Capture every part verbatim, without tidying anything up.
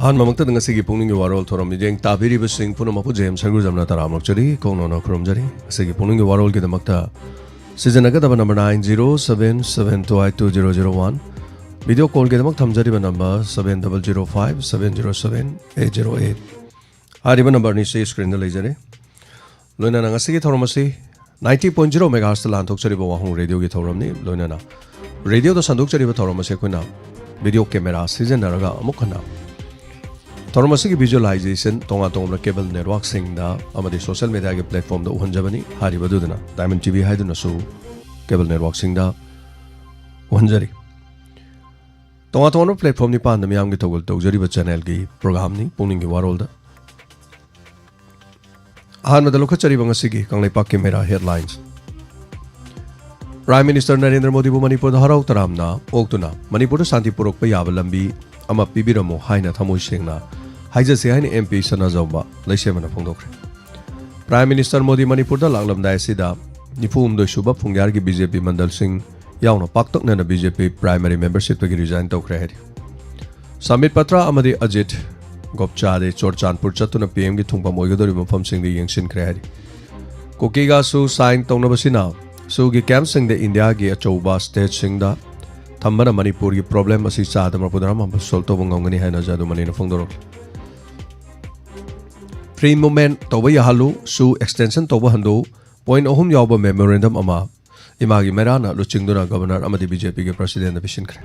ꯑꯍꯥꯟꯕꯃꯛꯇꯗ ꯉꯁꯤꯒꯤ ꯄꯨꯛꯅꯤꯡꯒꯤ ꯋꯥꯔꯣꯜ ꯊꯧꯔꯝ ꯃꯤꯠꯌꯦꯡ ꯇꯥꯕꯤꯔꯤꯕꯁꯤꯡ ꯄꯨꯝꯅꯃꯛꯄꯨ ꯖꯦꯝꯁ ꯁꯔꯒꯨꯖꯝꯅ ꯇꯔꯥꯝꯅ ꯑꯣꯛꯆꯔꯤ, ꯀꯣꯛꯅꯣꯟꯅ ꯈꯨꯔꯨꯝꯖꯔꯤ꯫ ꯉꯁꯤꯒꯤ ꯄꯨꯛꯅꯤꯡꯒꯤ ꯋꯥꯔꯣꯜꯒꯤꯗꯃꯛꯇ ꯁꯤꯖꯤꯟꯅꯒꯗꯕ number nine zero seven seven two eight two zero zero one, video ꯀꯣꯜꯒꯤꯗꯃꯛ ꯊꯝꯖꯔꯤꯕ number seven double zero five seven zero seven eight zero eight꯫ ꯍꯥꯏꯔꯤꯕ ꯅꯝꯕꯔ ꯑꯅꯤꯁꯤ ꯁ꯭ꯀ꯭ꯔꯤꯟꯗ ꯂꯩꯖꯔꯦ꯫ ꯂꯣꯏꯅꯅ ꯉꯁꯤꯒꯤ ꯊꯧꯔꯝ ꯑꯁꯤ ninety point zero megahertzꯇ ꯂꯥꯟꯊꯣꯛꯆꯔꯤꯕ ꯋꯥꯍꯣꯡ ꯔꯦꯗꯤꯑꯣꯒꯤ ꯊꯧꯔꯝꯅꯤ꯫ ꯂꯣꯏꯅꯅ ꯔꯦꯗꯤꯑꯣꯗ ꯁꯟꯗꯣꯛꯆꯔꯤꯕ ꯊꯧꯔꯝ ꯑꯁꯤ ꯑꯩꯈꯣꯏꯅ ꯚꯤꯗꯤꯑꯣ ꯀꯦꯃꯦꯔꯥ ꯁꯤꯖꯤꯟꯅꯔꯒ ꯑꯃꯨꯛ ꯍꯟꯅ ꯊꯧꯔꯝ ꯑꯁꯤꯒꯤ ꯚꯤꯖꯨꯑꯦꯂꯥꯏꯖꯦꯁꯟ ꯇꯣꯉꯥꯟ ꯇꯣꯉꯥꯟꯕ ꯀꯦꯕꯜ ꯅꯦꯠꯋꯥꯔꯛꯁꯤꯡꯗ ꯑꯃꯗꯤ ꯁꯣꯁꯤꯌꯦꯜ ꯃꯦꯗꯤꯌꯥꯒꯤ ꯄ꯭ꯂꯦꯠꯐꯣꯔꯝꯗ ꯎꯍꯟꯖꯕꯅꯤ꯫ ꯍꯥꯏꯔꯤꯕ ꯑꯗꯨꯗꯨꯅ ꯗꯥꯏꯃꯟ ꯇꯤ ꯚꯤ ꯍꯥꯏꯗꯨꯅꯁꯨ ꯀꯦꯕꯜ ꯅꯦꯠꯋꯥꯔꯛꯁꯤꯡꯗ ꯎꯍꯟꯖꯔꯤ꯫ ꯇꯣꯉꯥꯟ ꯇꯣꯉꯥꯟꯕ ꯄ꯭ꯂꯦꯠꯐꯣꯔꯝ ꯅꯤꯄꯥꯟꯗ ꯃꯤꯌꯥꯝꯒꯤ ꯊꯧꯒꯜ ꯇꯧꯖꯔꯤꯕ ꯆꯦꯅꯦꯜꯒꯤ ꯄ꯭ꯔꯣꯒ꯭ꯔꯥꯝꯅꯤ ꯄꯨꯛꯅꯤꯡꯒꯤ ꯋꯥꯔꯣꯜꯗ꯫ ꯑꯍꯥꯟꯕꯗ ꯂꯧꯈꯠꯆꯔꯤꯕ ꯉꯁꯤꯒꯤ ꯀꯪꯂꯩꯄꯥꯛꯀꯤ ꯃꯦꯔꯥ ꯍꯦꯗꯂꯥꯏꯟꯁ꯫ ꯄ꯭ꯔꯥꯏꯝ ꯃꯤꯅꯤꯁꯇꯔ ꯅꯔꯦꯟꯗ꯭ꯔ ꯃꯣꯗꯤꯕꯨ ꯃꯅꯤꯄꯨꯔꯗ ꯍꯔꯥꯎ ꯇꯔꯥꯝꯅ ꯑꯣꯛꯇꯨꯅ ꯃꯅꯤꯄꯨꯔꯗ ꯁꯥꯟꯇꯤ ꯄꯨꯔꯛꯄ ꯌꯥꯕ ꯂꯝꯕꯤ ꯑꯃ ꯄꯤꯕꯤꯔꯝꯃꯨ ꯍꯥꯏꯅ ꯊꯃꯣꯏ ꯁꯦꯡꯅ ꯍꯥꯏꯖꯁꯤ ꯍꯥꯏꯅ ꯑꯦꯝ ꯄꯤ ꯁꯅꯥꯖꯥꯎꯕ ꯂꯩꯁꯦꯝꯕꯅ ꯐꯣꯡꯗꯣꯛꯈ꯭ꯔꯦ꯫ ꯄ꯭ꯔꯥꯏꯝ ꯃꯤꯅꯤꯁꯇꯔ ꯃꯣꯗꯤ ꯃꯅꯤꯄꯨꯔꯗ ꯂꯥꯛꯂꯝꯗꯥꯏ ꯑꯁꯤꯗ ꯅꯤꯐꯨ ꯍꯨꯝꯗꯣꯏ ꯁꯨꯕ ꯐꯨꯡꯌꯥꯔꯒꯤ ꯕꯤ ꯖꯦ ꯄꯤ ꯃꯟꯗꯜꯁꯤꯡ ꯌꯥꯎꯅ ꯄꯥꯛꯇꯛꯅꯅ ꯕꯤ ꯖꯦ ꯄꯤ ꯄ꯭ꯔꯥꯏꯃꯔꯤ ꯃꯦꯝꯕꯔꯁꯤꯞꯇꯒꯤ ꯔꯤꯖꯥꯏꯟ ꯇꯧꯈ꯭ꯔꯦ ꯍꯥꯏꯔꯤ꯫ ꯁꯥꯝꯕꯤꯠ ꯄꯇ꯭ꯔꯥ ꯑꯃꯗꯤ ꯑꯖꯤꯠ ꯒꯣꯞꯆꯥꯗꯦ ꯆꯨꯔꯆꯥꯟꯄꯨꯔ ꯆꯠꯇꯨꯅ ꯄꯤ ꯑꯦꯝꯒꯤ ꯊꯨꯡꯐꯝ ꯑꯣꯏꯒꯗꯧꯔꯤꯕ ꯃꯐꯝꯁꯤꯡꯗ ꯌꯦꯡꯁꯤꯟꯈ꯭ꯔꯦ ꯍꯥꯏꯔꯤ꯫ ꯀꯨꯀꯤꯒ ꯁꯨ ꯁꯥꯏꯟ ꯇꯧꯅꯕꯁꯤꯅ ꯁꯨꯒꯤ ꯀꯦꯝꯞꯁꯤꯡꯗ ꯏꯟꯗꯤꯌꯥꯒꯤ ꯑꯆꯧꯕ ꯁ꯭ꯇꯦꯠꯁꯤꯡꯗ ꯊꯝꯕꯅ ꯃꯅꯤꯄꯨꯔꯒꯤ ꯄ꯭ꯔꯣꯕ꯭ꯂꯦꯝ ꯑꯁꯤ ꯆꯥꯗ ꯃꯔꯐꯨ ꯇꯔꯥ ꯃꯥꯄꯟ ꯁꯣꯜꯕ ꯇꯧꯕ ꯉꯝꯒꯅꯤ ꯍꯥꯏꯅ ꯖꯥꯗꯨꯃꯅꯤꯅ ꯐꯣꯡꯗꯣꯔꯛꯂꯤ꯫ ꯐ꯭ꯔꯤ ꯃꯨꯚꯃꯦꯟꯠ ꯇꯧꯕ ꯌꯥꯍꯜꯂꯨ, ꯁꯨ ꯑꯦꯛꯁꯇꯦꯟꯁꯟ ꯇꯧꯕ ꯍꯟꯗꯣꯛꯎ, ꯄꯣꯏꯟꯠ ꯑꯍꯨꯝ ꯌꯥꯎꯕ ꯃꯦꯃꯣꯔꯦꯟꯗꯝ ꯑꯃ ꯏꯃꯥꯒꯤ ꯃꯩꯔꯥꯅ ꯂꯨꯆꯤꯡꯗꯨꯅ ꯒꯕꯔꯅꯔ ꯑꯃꯗꯤ ꯕꯤ ꯖꯦ ꯄꯤꯒꯤ ꯄ꯭ꯔꯁꯤꯗꯦꯟꯠꯇ ꯄꯤꯁꯤꯟꯈ꯭ꯔꯦ꯫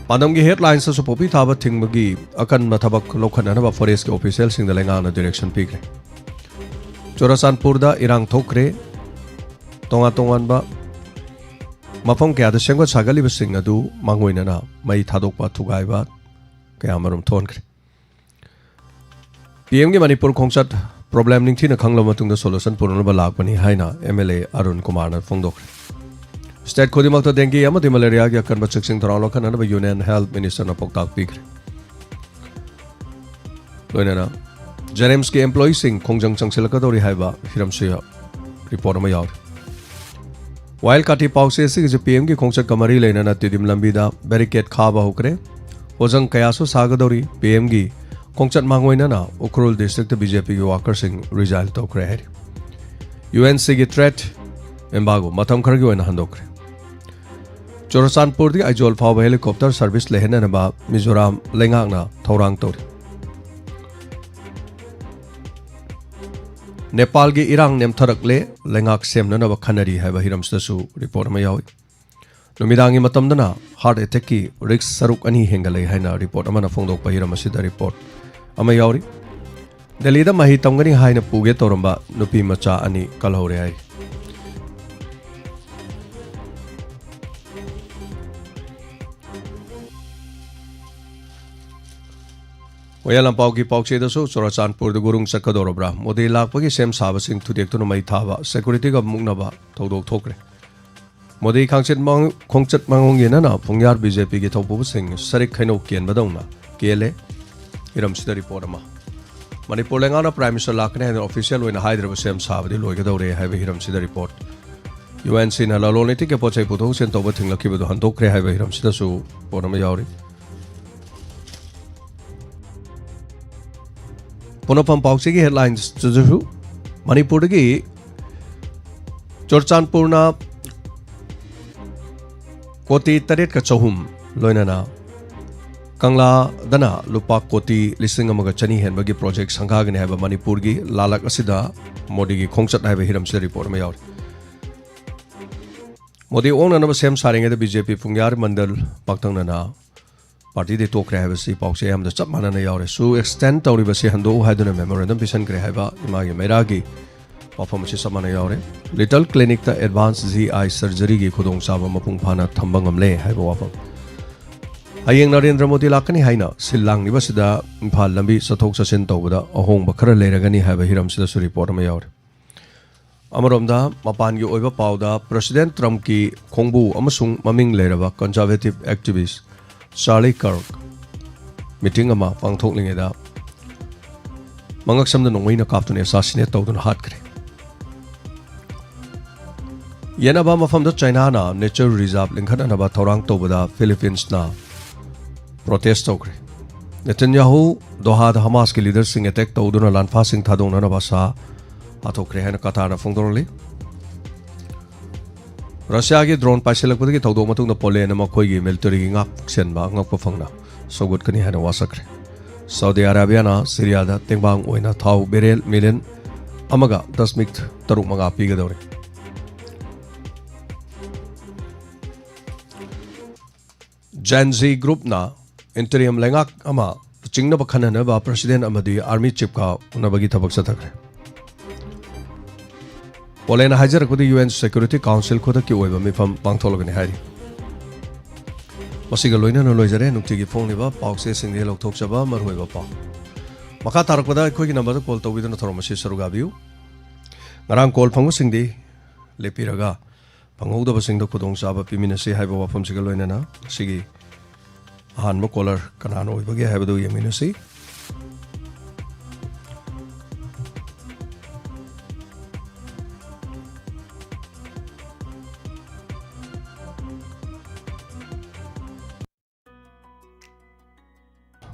ꯄꯥꯟꯗꯝꯒꯤ ꯍꯦꯗꯂꯥꯏꯟꯁꯇꯁꯨ ꯄꯣꯄꯤ ꯊꯥꯕ ꯊꯤꯡꯕꯒꯤ ꯑꯀꯟꯕ ꯊꯕꯛ ꯂꯧꯈꯠꯅꯅꯕ ꯐꯣꯔꯦꯁ꯭ꯠꯀꯤ ꯑꯣꯐꯤꯁꯤꯌꯦꯜꯁꯤꯡꯗ ꯂꯩꯉꯥꯛꯅ ꯗꯤꯔꯦꯛꯁꯟ ꯄꯤꯈ꯭ꯔꯦ꯫ ꯆꯨꯔꯆꯥꯟꯄꯨꯔꯗ ꯏꯔꯥꯡ ꯊꯣꯛꯈ꯭ꯔꯦ꯫ ꯇꯣꯉꯥꯟ ꯇꯣꯉꯥꯟꯕ ꯃꯐꯝ ꯀꯌꯥꯗ ꯁꯦꯝꯒꯠ ꯁꯥꯒꯠꯂꯤꯕꯁꯤꯡ ꯑꯗꯨ ꯃꯥꯡꯑꯣꯏꯅꯅ ꯃꯩ ꯊꯥꯗꯣꯛꯄ ꯊꯨꯒꯥꯏꯕ ꯀꯌꯥ ꯑꯃꯔꯣꯝ ꯊꯣꯛꯍꯟꯈ꯭ꯔꯦ꯫ ꯄꯤ ꯑꯦꯝꯒꯤ ꯃꯅꯤꯄꯨꯔ ꯈꯣꯡꯆꯠ ꯄ꯭ꯔꯣꯕ꯭ꯂꯦꯝ ꯅꯤꯡꯊꯤꯅ ꯈꯪꯂꯕ ꯃꯇꯨꯡꯗ ꯁꯣꯂꯨꯁꯟ ꯄꯨꯔꯛꯅꯕ ꯂꯥꯛꯄꯅꯤ ꯍꯥꯏꯅ ꯑꯦꯝ ꯑꯦꯜ ꯑꯦ ꯑꯔꯨꯟ ꯀꯨꯃꯥꯔꯅ ꯐꯣꯡꯗꯣꯛꯈ꯭ꯔꯦ꯫ ꯁ꯭ꯇꯦꯠ ꯈꯨꯗꯤꯡꯃꯛꯇ ꯗꯦꯡꯒꯤ ꯑꯃꯗꯤ ꯃꯂꯦꯔꯤꯌꯥꯒꯤ ꯑꯀꯟꯕ ꯆꯦꯛꯁꯤꯟ ꯊꯧꯔꯥꯡ ꯂꯧꯈꯠꯅꯅꯕ ꯌꯨꯅꯤꯌꯟ ꯍꯦꯜꯊ ꯃꯤꯅꯤꯁꯇꯔꯅ ꯄꯥꯎꯇꯥꯛ ꯄꯤꯈ꯭ꯔꯦ꯫ ꯂꯣꯏꯅꯅ ꯖꯦꯅꯤꯝꯁꯀꯤ ꯑꯦꯝꯄ꯭ꯂꯣꯌꯤꯁꯤꯡ ꯈꯣꯡꯖꯪ ꯆꯪꯁꯤꯜꯂꯛꯀꯗꯧꯔꯤ ꯍꯥꯏꯕ ꯍꯤꯔꯝꯁꯨ ꯌꯥꯎ-, ꯔꯤꯄꯣꯔꯠ ꯑꯃ ꯌꯥꯎꯔꯤ꯫ ꯋꯥꯌꯦꯜ ꯀꯥꯊꯤ ꯄꯥꯎꯆꯦ ꯑꯁꯤꯒꯤꯁꯨ ꯄꯤ ꯑꯦꯝꯒꯤ ꯈꯣꯡꯆꯠꯀ ꯃꯔꯤ ꯂꯩꯅꯅ ꯇꯤꯗꯤꯝ ꯂꯝꯕꯤꯗ ꯕꯦꯔꯤꯀꯦꯗ ꯈꯥꯕ ꯍꯧꯈ꯭ꯔꯦ꯫ ꯄꯣꯠꯆꯪ ꯀꯌꯥꯁꯨ ꯁꯥꯒꯗꯧꯔꯤ꯫ ꯄꯤ ꯑꯦꯝꯒꯤ ꯈꯣꯡꯆꯠ ꯃꯥꯡꯑꯣꯏꯅꯅ ꯎꯈ꯭ꯔꯨꯜ ꯗꯤꯁꯇ꯭ꯔꯤꯛꯇ ꯕꯤ ꯖꯦ ꯄꯤꯒꯤ ꯋꯥꯀꯔꯁꯤꯡ ꯔꯤꯖꯥꯏꯟ ꯇꯧꯈ꯭ꯔꯦ ꯍꯥꯏꯔꯤ꯫ ꯌꯨ ꯑꯦꯟ ꯁꯤꯒꯤ ꯇ꯭ꯔꯦꯠ ꯑꯦꯝꯕꯥꯒꯣ ꯃꯇꯝ ꯈꯔꯒꯤ ꯑꯣꯏꯅ ꯍꯟꯗꯣꯛꯈ꯭ꯔꯦ꯫ ꯆꯨꯔꯆꯥꯟꯄꯨꯔꯗꯒꯤ ꯑꯥꯏꯖꯣꯜ ꯐꯥꯎꯕ ꯍꯦꯂꯤꯀꯣꯞꯇꯔ ꯁꯔꯚꯤꯁ ꯂꯩꯍꯟꯅꯅꯕ ꯃꯤꯖꯣꯔꯥꯝ ꯂꯩꯉꯥꯛꯅ ꯊꯧꯔꯥꯡ ꯇꯧꯔꯤ꯫ ꯅꯦꯄꯥꯜꯒꯤ ꯏꯔꯥꯡ ꯅꯦꯝꯊꯔꯛꯂꯦ, ꯂꯩꯉꯥꯛ ꯁꯦꯝꯅꯅꯕ ꯈꯟꯅꯔꯤ ꯍꯥꯏꯕ ꯍꯤꯔꯝꯁꯤꯗꯁꯨ ꯔꯤꯄꯣꯔꯠ ꯑꯃ ꯌꯥꯎꯏ꯫ ꯅꯨꯃꯤꯗꯥꯡꯒꯤ ꯃꯇꯝꯗꯅ ꯍꯥꯔꯠ ꯑꯦꯇꯦꯛꯀꯤ ꯔꯤꯛꯁ ꯁꯔꯨꯛ ꯑꯅꯤ ꯍꯦꯟꯒꯠꯂꯛꯏ ꯍꯥꯏꯅ ꯔꯤꯄꯣꯔꯠ ꯑꯃꯅ ꯐꯣꯡꯗꯣꯛꯄ ꯍꯤꯔꯝ ꯑꯁꯤꯗ ꯔꯤꯄꯣꯔꯠ ꯑꯃ ꯌꯥꯎꯔꯤ꯫ ꯗꯦꯜꯂꯤꯗ ꯃꯍꯩ ꯇꯝꯒꯅꯤ ꯍꯥꯏꯅ ꯄꯨꯒꯦ ꯇꯧꯔꯝꯕ ꯅꯨꯄꯤ ꯃꯆꯥ ꯑꯅꯤ ꯀꯜꯍꯧꯔꯦ ꯍꯥꯏꯔꯤ꯫ ꯃꯌꯥꯏ ꯂꯝꯄꯥꯎꯒꯤ ꯄꯥꯎꯆꯦꯗꯁꯨ ꯆꯨꯔꯆꯥꯟꯄꯨꯔꯗ ꯒꯨꯔꯨꯡ ꯆꯠꯀꯗꯧꯔꯕ꯭ꯔꯥ? ꯃꯣꯗꯤ ꯂꯥꯛꯄꯒꯤ ꯁꯦꯝ ꯁꯥꯕꯁꯤꯡ ꯊꯨꯗꯦꯛꯇꯨꯅ ꯃꯩ ꯊꯥꯕ, ꯁꯦꯀ꯭ꯌꯨꯔꯤꯇꯤꯒ ꯃꯨꯛꯅꯕ ꯊꯧꯗꯣꯛ ꯊꯣꯛꯈ꯭ꯔꯦ꯫ ꯃꯣꯗꯤ ꯈꯥꯡꯆꯠ ꯃꯥꯡ-, ꯈꯣꯡꯆꯠ ꯃꯥꯡꯑꯣꯟ ꯌꯦꯟꯅꯅ ꯄꯨꯡꯌꯥꯔ ꯕꯤ ꯖꯦ ꯄꯤꯒꯤ ꯊꯧꯄꯨꯕꯁꯤꯡ ꯁꯔꯤꯛ ꯈꯩꯅꯧ ꯀꯦꯟꯕꯗꯧꯅ ꯀꯦꯜꯂꯦ꯫ ꯍꯤꯔꯝꯁꯤꯗ ꯔꯤꯄꯣꯔꯠ ꯑꯃ꯫ ꯃꯅꯤꯄꯨꯔ ꯂꯩꯉꯥꯛꯅ ꯄ꯭ꯔꯥꯏꯝ ꯃꯤꯅꯤꯁꯇꯔ ꯂꯥꯛꯀꯅꯤ ꯍꯥꯏꯗꯨꯅ ꯑꯣꯐꯤꯁꯤꯌꯦꯜ ꯑꯣꯏꯅ ꯍꯥꯏꯗ꯭ꯔꯕ ꯁꯦꯝ ꯁꯥꯕꯗꯤ ꯂꯣꯏꯒꯗꯧꯔꯦ ꯍꯥꯏꯕ ꯍꯤꯔꯝꯁꯤꯗ ꯔꯤꯄꯣꯔꯠ꯫ ꯌꯨ ꯑꯦꯟ ꯁꯤꯅ ꯂꯂꯣꯟ ꯏꯇꯤꯛꯀꯤ ꯄꯣꯠ ꯆꯩ ꯄꯨꯊꯣꯛ ꯄꯨꯁꯤꯟ ꯇꯧꯕ ꯊꯤꯡꯂꯛꯈꯤꯕꯗꯨ ꯍꯟꯗꯣꯛꯈ꯭ꯔꯦ ꯍꯥꯏꯕ ꯍꯤꯔꯝꯁꯤꯗꯁꯨ ꯔꯤꯄꯣꯔꯠ ꯑꯃ ꯌꯥꯎꯔꯤ꯫ ꯄꯣꯅꯐꯝ ꯄꯥꯎꯆꯦꯒꯤ ꯍꯦꯗꯂꯥꯏꯟꯁꯇꯁꯨ ꯃꯅꯤꯄꯨꯔꯗꯒꯤ ꯆꯨꯔꯆꯥꯟꯄꯨꯔꯅ ꯀꯣꯇꯤ ꯇꯔꯦꯠꯀ ꯆꯍꯨꯝ, ꯂꯣꯏꯅꯅ ꯀꯪꯂꯥꯗꯅ ꯂꯨꯄꯥ ꯀꯣꯇꯤ ꯂꯤꯁꯤꯡ ꯑꯃꯒ ꯆꯅꯤ ꯍꯦꯟꯕꯒꯤ ꯄ꯭ꯔꯣꯖꯦꯛ ꯁꯪꯒꯥꯒꯅꯤ ꯍꯥꯏꯕ ꯃꯅꯤꯄꯨꯔꯒꯤ ꯂꯥꯂꯛ ꯑꯁꯤꯗ ꯃꯣꯗꯤꯒꯤ ꯈꯣꯡꯆꯠ ꯍꯥꯏꯕ ꯍꯤꯔꯝꯁꯤꯗ ꯔꯤꯄꯣꯔꯠ ꯑꯃ ꯌꯥꯎꯔꯤ꯫ ꯃꯣꯗꯤ ꯑꯣꯛꯅꯅꯕ ꯁꯦꯝ ꯁꯥꯔꯤꯉꯩꯗ ꯕꯤ ꯖꯦ ꯄꯤ ꯄꯨꯡꯌꯥꯔ ꯃꯟꯗꯜ ꯄꯥꯛꯇꯛꯅꯅ ꯄꯥꯔꯇꯤꯗꯒꯤ ꯇꯣꯛꯈ꯭ꯔꯦ ꯍꯥꯏꯕꯁꯤ ꯄꯥꯎꯆꯦ ꯑꯌꯥꯝꯕꯗ ꯆꯞ ꯃꯥꯟꯅꯅ ꯌꯥꯎꯔꯦ꯫ ꯁꯨ ꯑꯦꯛꯁꯇꯦꯟ ꯇꯧꯔꯤꯕꯁꯤ ꯍꯟꯗꯣꯛꯎ ꯍꯥꯏꯗꯨꯅ ꯃꯦꯃꯣꯔꯦꯟꯗꯝ ꯄꯤꯁꯟꯈ꯭ꯔꯦ ꯍꯥꯏꯕ ꯏꯃꯥꯒꯤ ꯃꯩꯔꯥꯒꯤ ꯋꯥꯐꯝ ꯑꯁꯤ ꯆꯞ ꯃꯥꯟꯅ ꯌꯥꯎꯔꯦ꯫ ꯂꯤꯇꯜ ꯀ꯭ꯂꯤꯅꯤꯛꯇ ꯑꯦꯗꯚꯥꯟꯁ ꯖꯤ ꯑꯥꯏ ꯁꯔꯖꯔꯤꯒꯤ ꯈꯨꯗꯣꯡꯆꯥꯕ ꯃꯄꯨꯡ ꯐꯥꯅ ꯊꯝꯕ ꯉꯝꯂꯦ ꯍꯥꯏꯕ ꯋꯥꯐꯝ꯫ ꯍꯌꯦꯡ ꯅꯔꯦꯟꯗ꯭ꯔ ꯃꯣꯗꯤ ꯂꯥꯛꯀꯅꯤ ꯍꯥꯏꯅ ꯁꯤꯜ ꯂꯥꯡꯂꯤꯕꯁꯤꯗ ꯏꯝꯐꯥꯜ ꯂꯝꯕꯤ ꯆꯠꯊꯣꯛ ꯆꯠꯁꯤꯟ ꯇꯧꯕꯗ ꯑꯍꯣꯡꯕ ꯈꯔ ꯂꯩꯔꯒꯅꯤ ꯍꯥꯏꯕ ꯍꯤꯔꯝꯁꯤꯗꯁꯨ ꯔꯤꯄꯣꯔꯠ ꯑꯃ ꯌꯥꯎꯔꯤ꯫ ꯑꯃꯔꯣꯝꯗ ꯃꯄꯥꯟꯒꯤ ꯑꯣꯏꯕ ꯄꯥꯎꯗ ꯄ꯭ꯔꯦꯁꯤꯗꯦꯟꯠ ꯇ꯭ꯔꯝꯞꯀꯤ ꯈꯣꯡꯕꯨ ꯑꯃꯁꯨꯡ ꯃꯃꯤꯡ ꯂꯩꯔꯕ ꯀꯟꯖꯔꯚꯦꯇꯤꯚ ꯑꯦꯛꯇꯤꯚꯤꯁ ꯆꯥꯔꯂꯤ ꯀꯔꯛ ꯃꯤꯇꯤꯡ ꯑꯃ ꯄꯥꯡꯊꯣꯛꯂꯤꯉꯩꯗ ꯃꯉꯛꯁꯝꯗ ꯅꯣꯡꯃꯩꯅ ꯀꯥꯞꯇꯨꯅ ꯑꯦꯁꯥꯁꯤꯅꯦꯠ ꯇꯧꯗꯨꯅ ꯍꯥꯠꯈ꯭ꯔꯦ꯫ ꯌꯦꯠꯅꯕ ꯃꯐꯝꯗ ꯆꯥꯏꯅꯥꯅ ꯅꯦꯆꯔ ꯔꯤꯖꯥꯔꯚ ꯂꯤꯡꯈꯠꯅꯅꯕ ꯊꯧꯔꯥꯡ ꯇꯧꯕꯗ ꯐꯤꯂꯤꯄꯤꯟꯁꯅ ꯄ꯭ꯔꯣꯇꯦꯁ ꯇꯧꯈ꯭ꯔꯦ꯫ ꯅꯦꯇꯟꯌꯥꯍꯨ ꯗꯣꯍꯥꯗ ꯍꯃꯥꯁꯀꯤ ꯂꯤꯗꯔꯁꯤꯡ ꯑꯦꯇꯦꯛ ꯇꯧꯗꯨꯅ ꯂꯥꯟꯐꯥꯁꯤꯡ ꯊꯥꯗꯣꯛꯅꯅꯕ ꯑꯥꯁꯥ ꯍꯥꯊꯣꯛꯈ꯭ꯔꯦ ꯍꯥꯏꯅ ꯀꯇꯥꯔꯅ ꯐꯣꯡꯗꯣꯔꯛꯂꯤ꯫ ꯔꯁꯤꯌꯥꯒꯤ ꯗ꯭ꯔꯣꯟ ꯄꯥꯏꯁꯤꯜꯂꯛꯄꯗꯒꯤ ꯊꯧꯗꯣꯛ ꯃꯇꯨꯡꯗ ꯄꯣꯂꯦꯟꯅ ꯃꯈꯣꯏꯒꯤ ꯃꯤꯂꯤꯇꯔꯤꯒꯤ ꯉꯥꯛꯁꯦꯟꯕ ꯑꯉꯛꯄ ꯐꯪꯅ ꯁꯧꯒꯠꯀꯅꯤ ꯍꯥꯏꯅ ꯋꯥꯁꯛꯈ꯭ꯔꯦ꯫ ꯁꯥꯎꯗꯤ ꯑꯔꯥꯕꯤꯌꯥꯅ ꯁꯤꯔꯤꯌꯥꯗ ꯇꯦꯡꯕꯥꯡ ꯑꯣꯏꯅ ꯊꯥꯎ ꯕꯦꯔꯦꯜ ꯃꯤꯂꯤꯌꯟ ꯑꯃꯒ ꯗꯁꯃꯤꯛ ꯇꯔꯨꯛ ꯃꯉꯥ ꯄꯤꯒꯗꯧꯔꯤ꯫ Gen Z ꯒ꯭ꯔꯨꯞꯅ ꯏꯟꯇꯔꯤꯝ ꯂꯩꯉꯥꯛ ꯑꯃ ꯆꯤꯡꯅꯕ ꯈꯟꯅꯅꯕ ꯄ꯭ꯔꯁꯤꯗꯦꯟ ꯑꯃꯗꯤ ꯑꯥꯔꯃꯤ ꯆꯤꯐꯀ ꯎꯅꯕꯒꯤ ꯊꯕꯛ ꯆꯠꯊꯈ꯭ꯔꯦ꯫ ꯄꯣꯂꯦꯟꯅ ꯍꯥꯏꯖꯔꯛꯄꯗ ꯌꯨ ꯑꯦꯟ ꯁꯦꯀ꯭ꯌꯨꯔꯤꯇꯤ ꯀꯥꯎꯟꯁꯤꯜ ꯈꯨꯗꯛꯀꯤ ꯑꯣꯏꯕ ꯃꯤꯐꯝ ꯄꯥꯡꯊꯣꯛꯂꯒꯅꯤ ꯍꯥꯏꯔꯤ꯫ ꯃꯁꯤꯒ ꯂꯣꯏꯅꯅ ꯂꯣꯏꯖꯔꯦ ꯅꯨꯡꯇꯤꯒꯤ ꯐꯣꯡꯂꯤꯕ ꯄꯥꯎꯆꯦꯁꯤꯡꯗꯒꯤ ꯂꯧꯊꯣꯛꯆꯕ ꯃꯔꯨꯑꯣꯏꯕ ꯄꯥꯎ꯫ ꯃꯈꯥ ꯇꯥꯔꯛꯄꯗ ꯑꯩꯈꯣꯏꯒꯤ ꯅꯝꯕꯔꯗ ꯀꯣꯜ ꯇꯧꯕꯤꯗꯨꯅ ꯊꯧꯔꯝ ꯑꯁꯤ ꯁꯔꯨꯛ ꯌꯥꯕꯤꯌꯨ꯫ ꯉꯔꯥꯡ ꯀꯣꯜ ꯐꯪꯕꯁꯤꯡꯗꯤ ꯂꯦꯞꯄꯤꯔꯒ ꯐꯪꯍꯧꯗꯕꯁꯤꯡꯗ ꯈꯨꯗꯣꯡꯆꯥꯕ ꯄꯤꯃꯤꯟꯅꯁꯤ ꯍꯥꯏꯕ ꯋꯥꯐꯝꯁꯤꯒ ꯂꯣꯏꯅꯅ ꯉꯁꯤꯒꯤ ꯑꯍꯥꯟꯕ ꯀꯣꯂꯔ ꯀꯅꯥꯅ ꯑꯣꯏꯕꯒꯦ ꯍꯥꯏꯕꯗꯨ ꯌꯦꯡꯃꯤꯟꯅꯁꯤ꯫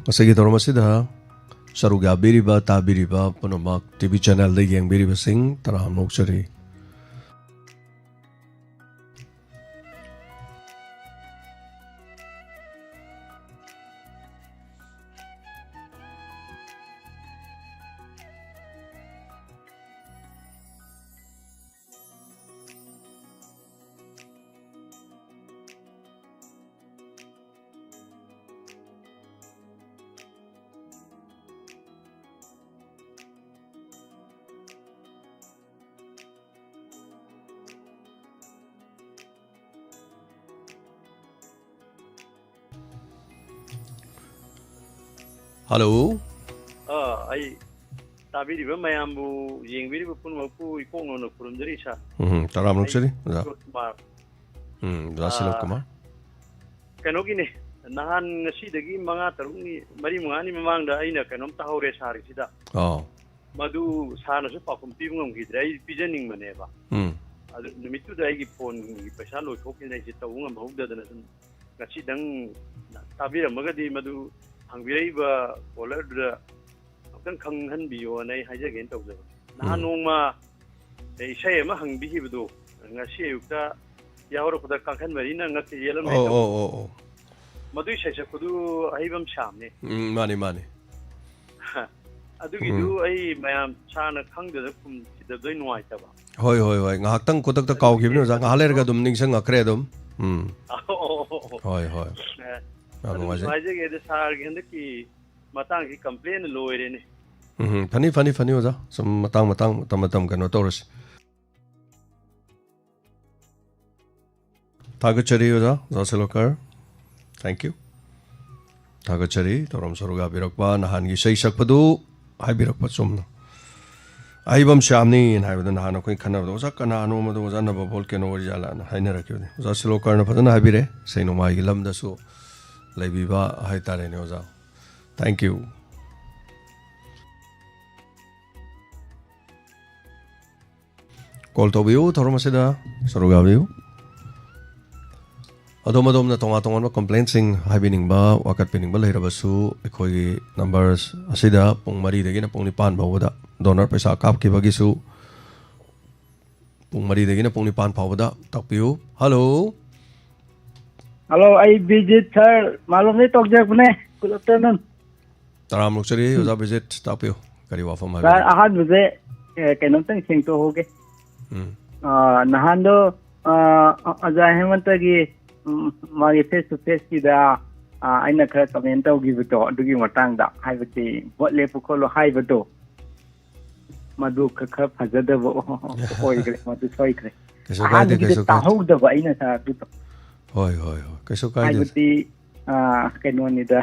ꯉꯁꯤꯒꯤ ꯊꯧꯔꯝ ꯑꯁꯤꯗ ꯁꯔꯨꯛ ꯌꯥꯕꯤꯔꯤꯕ, ꯇꯥꯕꯤꯔꯤꯕ ꯄꯨꯝꯅꯃꯛ ꯇꯤ ꯚꯤ ꯆꯦꯅꯦꯜꯗ ꯌꯦꯡꯕꯤꯔꯤꯕꯁꯤꯡ ꯇꯔꯥꯝꯅ ꯑꯣꯛꯆꯔꯤ꯫ ꯍꯜꯂꯣ꯫ ꯑꯥ, ꯑꯩ ꯇꯥꯕꯤꯔꯤꯕ ꯃꯌꯥꯝꯕꯨ, ꯌꯦꯡꯕꯤꯔꯤꯕ ꯄꯨꯝꯅꯃꯛꯄꯨ ꯏꯀꯣꯛ ꯅꯧꯅ ꯈꯨꯔꯨꯝꯖꯔꯤ, ꯁꯥꯔ꯫ ꯎꯝ, ꯇꯔꯥꯝ ꯑꯩ ꯅꯣꯛꯆꯔꯤ, ꯑꯣꯖꯥ꯫ ꯁꯤꯂꯣꯛ ꯀꯨꯃꯥꯔ꯫ ꯎꯝ, ꯑꯣꯖꯥ ꯁꯤꯂꯣꯛ ꯑꯥ, ꯀꯨꯃꯥꯔ꯫ ꯀꯩꯅꯣꯒꯤꯅꯦ, ꯅꯍꯥꯟ ꯉꯁꯤꯗꯒꯤ ꯃꯉꯥ ꯇꯔꯨꯛꯅꯤ, ꯃꯔꯤ ꯃꯉꯥꯅꯤ ꯃꯃꯥꯡꯗ ꯑꯩꯅ ꯀꯩꯅꯣꯝ ꯇꯥꯍꯧꯔꯦ ꯁꯥꯔꯒꯤꯁꯤꯗ꯫ ꯑꯥꯎ꯫ ꯃꯗꯨ ꯁꯥꯔꯅꯁꯨ ꯄꯥꯎꯈꯨꯝ ꯄꯤꯕ ꯉꯝꯈꯤꯗ꯭ꯔꯦ꯫ ꯑꯩ ꯄꯤꯖꯅꯤꯡꯕꯅꯦꯕ꯫ ꯎꯝ꯫ ꯑꯗꯨ ꯅꯨꯃꯤꯠꯇꯨꯗ ꯑꯩꯒꯤ ꯐꯣꯟꯒꯤ ꯄꯩꯁꯥ ꯂꯣꯏꯊꯣꯛꯈꯤꯗꯅ ꯑꯩꯁꯦ ꯇꯧꯕ ꯉꯝꯍꯧꯗꯗꯅ ꯁꯨꯝ ꯉꯁꯤꯗꯪ ꯇꯥꯕꯤꯔꯝꯃꯒꯗꯤ ꯃꯗꯨ ꯍꯪꯕꯤꯔꯛꯏꯕ caller ꯗꯨꯗ ꯑꯃꯨꯛꯇꯪ ꯈꯪꯍꯟꯕꯤꯌꯣꯅ ꯑꯩ ꯍꯥꯏꯖꯒꯦꯅ ꯇꯧꯖꯕꯅꯤ꯫ ꯅꯍꯥꯟ ꯎꯝ꯫ ꯅꯣꯡꯃ, ꯑꯦ, ꯏꯁꯩ ꯑꯃ ꯍꯪꯕꯤꯈꯤꯕꯗꯣ, ꯉꯁꯤ ꯑꯌꯨꯛꯇ ꯌꯥꯍꯧꯔꯛꯄꯗ ꯀꯥꯡꯈꯟ ꯃꯔꯤꯅ ꯉꯛꯇ ꯌꯦꯠꯂꯝꯃꯦ ꯑꯣ, ꯇꯧꯕꯗꯣ꯫ ꯑꯣ, ꯑꯣ, ꯑꯣ꯫ ꯃꯗꯨꯏ ꯁꯩꯁꯛꯄꯗꯨ ꯑꯍꯩꯕꯝ ꯁ꯭ꯌꯥꯝꯅꯤ꯫ ꯎꯝ, ꯃꯥꯅꯤ, ꯃꯥꯅꯤ꯫ ꯑꯗꯨꯒꯤꯗꯨ ꯎꯝ꯫ ꯑꯩ ꯃꯌꯥꯝ ꯁꯥꯔꯅ ꯈꯪꯗꯗꯅ ꯈꯨꯝꯈꯤꯗꯕꯗꯣ ꯑꯩ ꯅꯨꯡꯉꯥꯏꯇꯕ꯫ ꯍꯣꯏ, ꯍꯣꯏ, ꯍꯣꯏ꯫ ꯉꯥꯏꯍꯥꯛꯇꯪ ꯈꯨꯗꯛꯇ ꯑꯗꯨꯒꯤ ꯀꯥꯎꯈꯤꯕꯅꯤ, ꯑꯣꯖꯥ꯫ ꯉꯥꯏꯍꯥꯛ ꯂꯩꯔꯒ ꯑꯗꯨꯝ ꯅꯤꯡꯁꯤꯡꯉꯛꯈ꯭ꯔꯦ ꯑꯗꯨꯝ꯫ ꯎꯝ꯫ ꯑꯣ, ꯑꯣ, ꯑꯣ, ꯑꯣ꯫ ꯍꯣꯏ, ꯍꯣꯏ꯫ ꯑꯦ, ꯌꯥꯝ ꯑꯗꯨꯝ ꯅꯨꯡꯉꯥꯏꯖꯩ꯫ ꯅꯨꯡꯉꯥꯏꯖꯒꯦ꯫ ꯑꯗꯨ ꯁꯥꯔꯒꯤ ꯍꯟꯗꯛꯀꯤ ꯃꯇꯥꯡꯁꯤ complain ꯂꯣꯏꯔꯦꯅꯦ꯫ ꯎꯝ, ꯐꯅꯤ, ꯐꯅꯤ, ꯐꯅꯤ, ꯑꯣꯖꯥ꯫ ꯁꯨꯝ ꯃꯇꯥꯡ, ꯃꯇꯥꯡ, ꯃꯇꯝ, ꯃꯇꯝ ꯀꯩꯅꯣ ꯇꯧꯔꯁꯤ꯫ ꯊꯥꯒꯠꯆꯔꯤ ꯑꯣꯖꯥ, ꯑꯣꯖꯥ ꯁꯤꯂꯣꯀꯔ꯫ Thank you꯫ ꯊꯥꯒꯠꯆꯔꯤ꯫ ꯊꯧꯔꯝ ꯁꯔꯨꯛ ꯌꯥꯕꯤꯔꯛꯄ, ꯅꯍꯥꯟꯒꯤ ꯏꯁꯩ ꯁꯛꯄꯗꯨ ꯍꯥꯏꯕꯤꯔꯛꯄ ꯆꯨꯝꯅ꯫ ꯑꯍꯩꯕꯝ ꯁ꯭ꯌꯥꯝꯅꯤꯅ ꯍꯥꯏꯕꯗ ꯅꯍꯥꯟ ꯑꯩꯈꯣꯏ ꯈꯟꯅꯕꯗ, "ꯑꯣꯖꯥ ꯀꯅꯥꯅꯣ ꯃꯗꯨ? ꯑꯣꯖꯥ ꯅꯕ ꯕꯣꯜ ꯀꯩꯅꯣ ꯑꯣꯏꯔꯖꯥꯠꯂꯥꯅ?" ꯍꯥꯏꯅꯔꯛꯈꯤꯕꯅꯤ꯫ ꯑꯣꯖꯥ ꯁꯤꯂꯣꯀꯔꯅ ꯐꯖꯅ ꯍꯥꯏꯕꯤꯔꯦ꯫ ꯏꯁꯩ ꯅꯣꯡꯃꯥꯏꯒꯤ ꯂꯝꯗꯁꯨ ꯂꯩꯕꯤꯕ ꯍꯥꯏꯇꯥꯔꯦꯅꯦ ꯑꯣꯖꯥ꯫ Thank you꯫ Call ꯇꯧꯕꯤꯌꯨ ꯊꯧꯔꯝ ꯑꯁꯤꯗ ꯁꯔꯨꯛ ꯌꯥꯕꯤꯌꯨ꯫ ꯑꯗꯣꯝ ꯑꯗꯣꯝꯅ ꯇꯣꯉꯥꯟ ꯇꯣꯉꯥꯟꯕ complainꯁꯤꯡ ꯍꯥꯏꯕꯤꯅꯤꯡꯕ, ꯋꯥꯀꯠꯄꯤꯅꯤꯡꯕ ꯂꯩꯔꯕꯁꯨ ꯑꯩꯈꯣꯏꯒꯤ numbers ꯑꯁꯤꯗ ꯄꯨꯡ ꯃꯔꯤꯗꯒꯤꯅ ꯄꯨꯡ ꯅꯤꯄꯥꯟ ꯐꯥꯎꯕꯗ, donor ꯄꯩꯁꯥ ꯀꯥꯞꯈꯤꯕꯒꯤꯁꯨ ꯄꯨꯡ ꯃꯔꯤꯗꯒꯤꯅ ꯄꯨꯡ ꯅꯤꯄꯥꯟ ꯐꯥꯎꯕꯗ ꯇꯥꯛꯄꯤꯌꯨ꯫ Hello꯫ Hello, ꯑꯩ ꯕꯤꯖꯤꯠ sir ꯃꯥꯂꯣꯝꯗꯩ ꯇꯧꯖꯔꯛꯄꯅꯦ꯫ Good afternoon꯫ ꯇꯔꯥꯝ ꯑꯣꯛꯆꯔꯤ, ꯎꯝ꯫ ꯑꯣꯖꯥ ꯕꯤꯖꯤꯠ, ꯇꯥꯛꯄꯤꯌꯨ꯫ ꯀꯔꯤ ꯋꯥꯐꯝ ꯁꯥꯔ, ꯍꯥꯏꯕꯤꯅꯤꯡ? ꯑꯍꯥꯟꯕꯁꯦ, ꯑꯦ, ꯀꯩꯅꯣꯝꯇꯪ ꯁꯦꯡꯗꯣꯛꯍꯧꯒꯦ꯫ ꯎꯝ꯫ ꯑ, ꯅꯍꯥꯟꯗꯣ, ꯑ, ꯑꯣꯖꯥ ꯍꯦꯃꯟꯇꯒꯤ, ꯎꯝ, ꯃꯥꯒꯤ face to faceꯀꯤꯗ, ꯑ, ꯑꯩꯅ ꯈꯔ comment ꯇꯧꯈꯤꯕꯗꯣ, ꯑꯗꯨꯒꯤ ꯃꯇꯥꯡꯗ, ꯍꯥꯏꯕꯗꯤ vote ꯂꯦꯞꯄꯨ ꯈꯣꯠꯂꯨ ꯍꯥꯏꯕꯗꯣ, ꯃꯗꯨ ꯈ-, ꯈꯔ ꯐꯖꯗꯕ ꯑꯣꯏꯈ꯭ꯔꯦ, ꯃꯗꯨ ꯁꯣꯏꯈ꯭ꯔꯦ꯫ ꯀꯩꯁꯨ ꯀꯥꯏꯗꯦ, ꯑꯍꯥꯟꯕꯒꯤꯗ ꯀꯩꯁꯨ ꯀꯥꯏꯗꯦ꯫ ꯇꯥꯍꯧꯗꯕ ꯑꯩꯅ ꯁꯥꯔ ꯑꯗꯨꯗꯣ꯫ ꯍꯣꯏ, ꯍꯣꯏ, ꯍꯣꯏ꯫ ꯀꯩꯁꯨ ꯀꯥꯏꯗꯦ꯫ ꯍꯥꯏꯕꯗꯤ, ꯑ, ꯀꯩꯅꯣꯅꯤꯗ,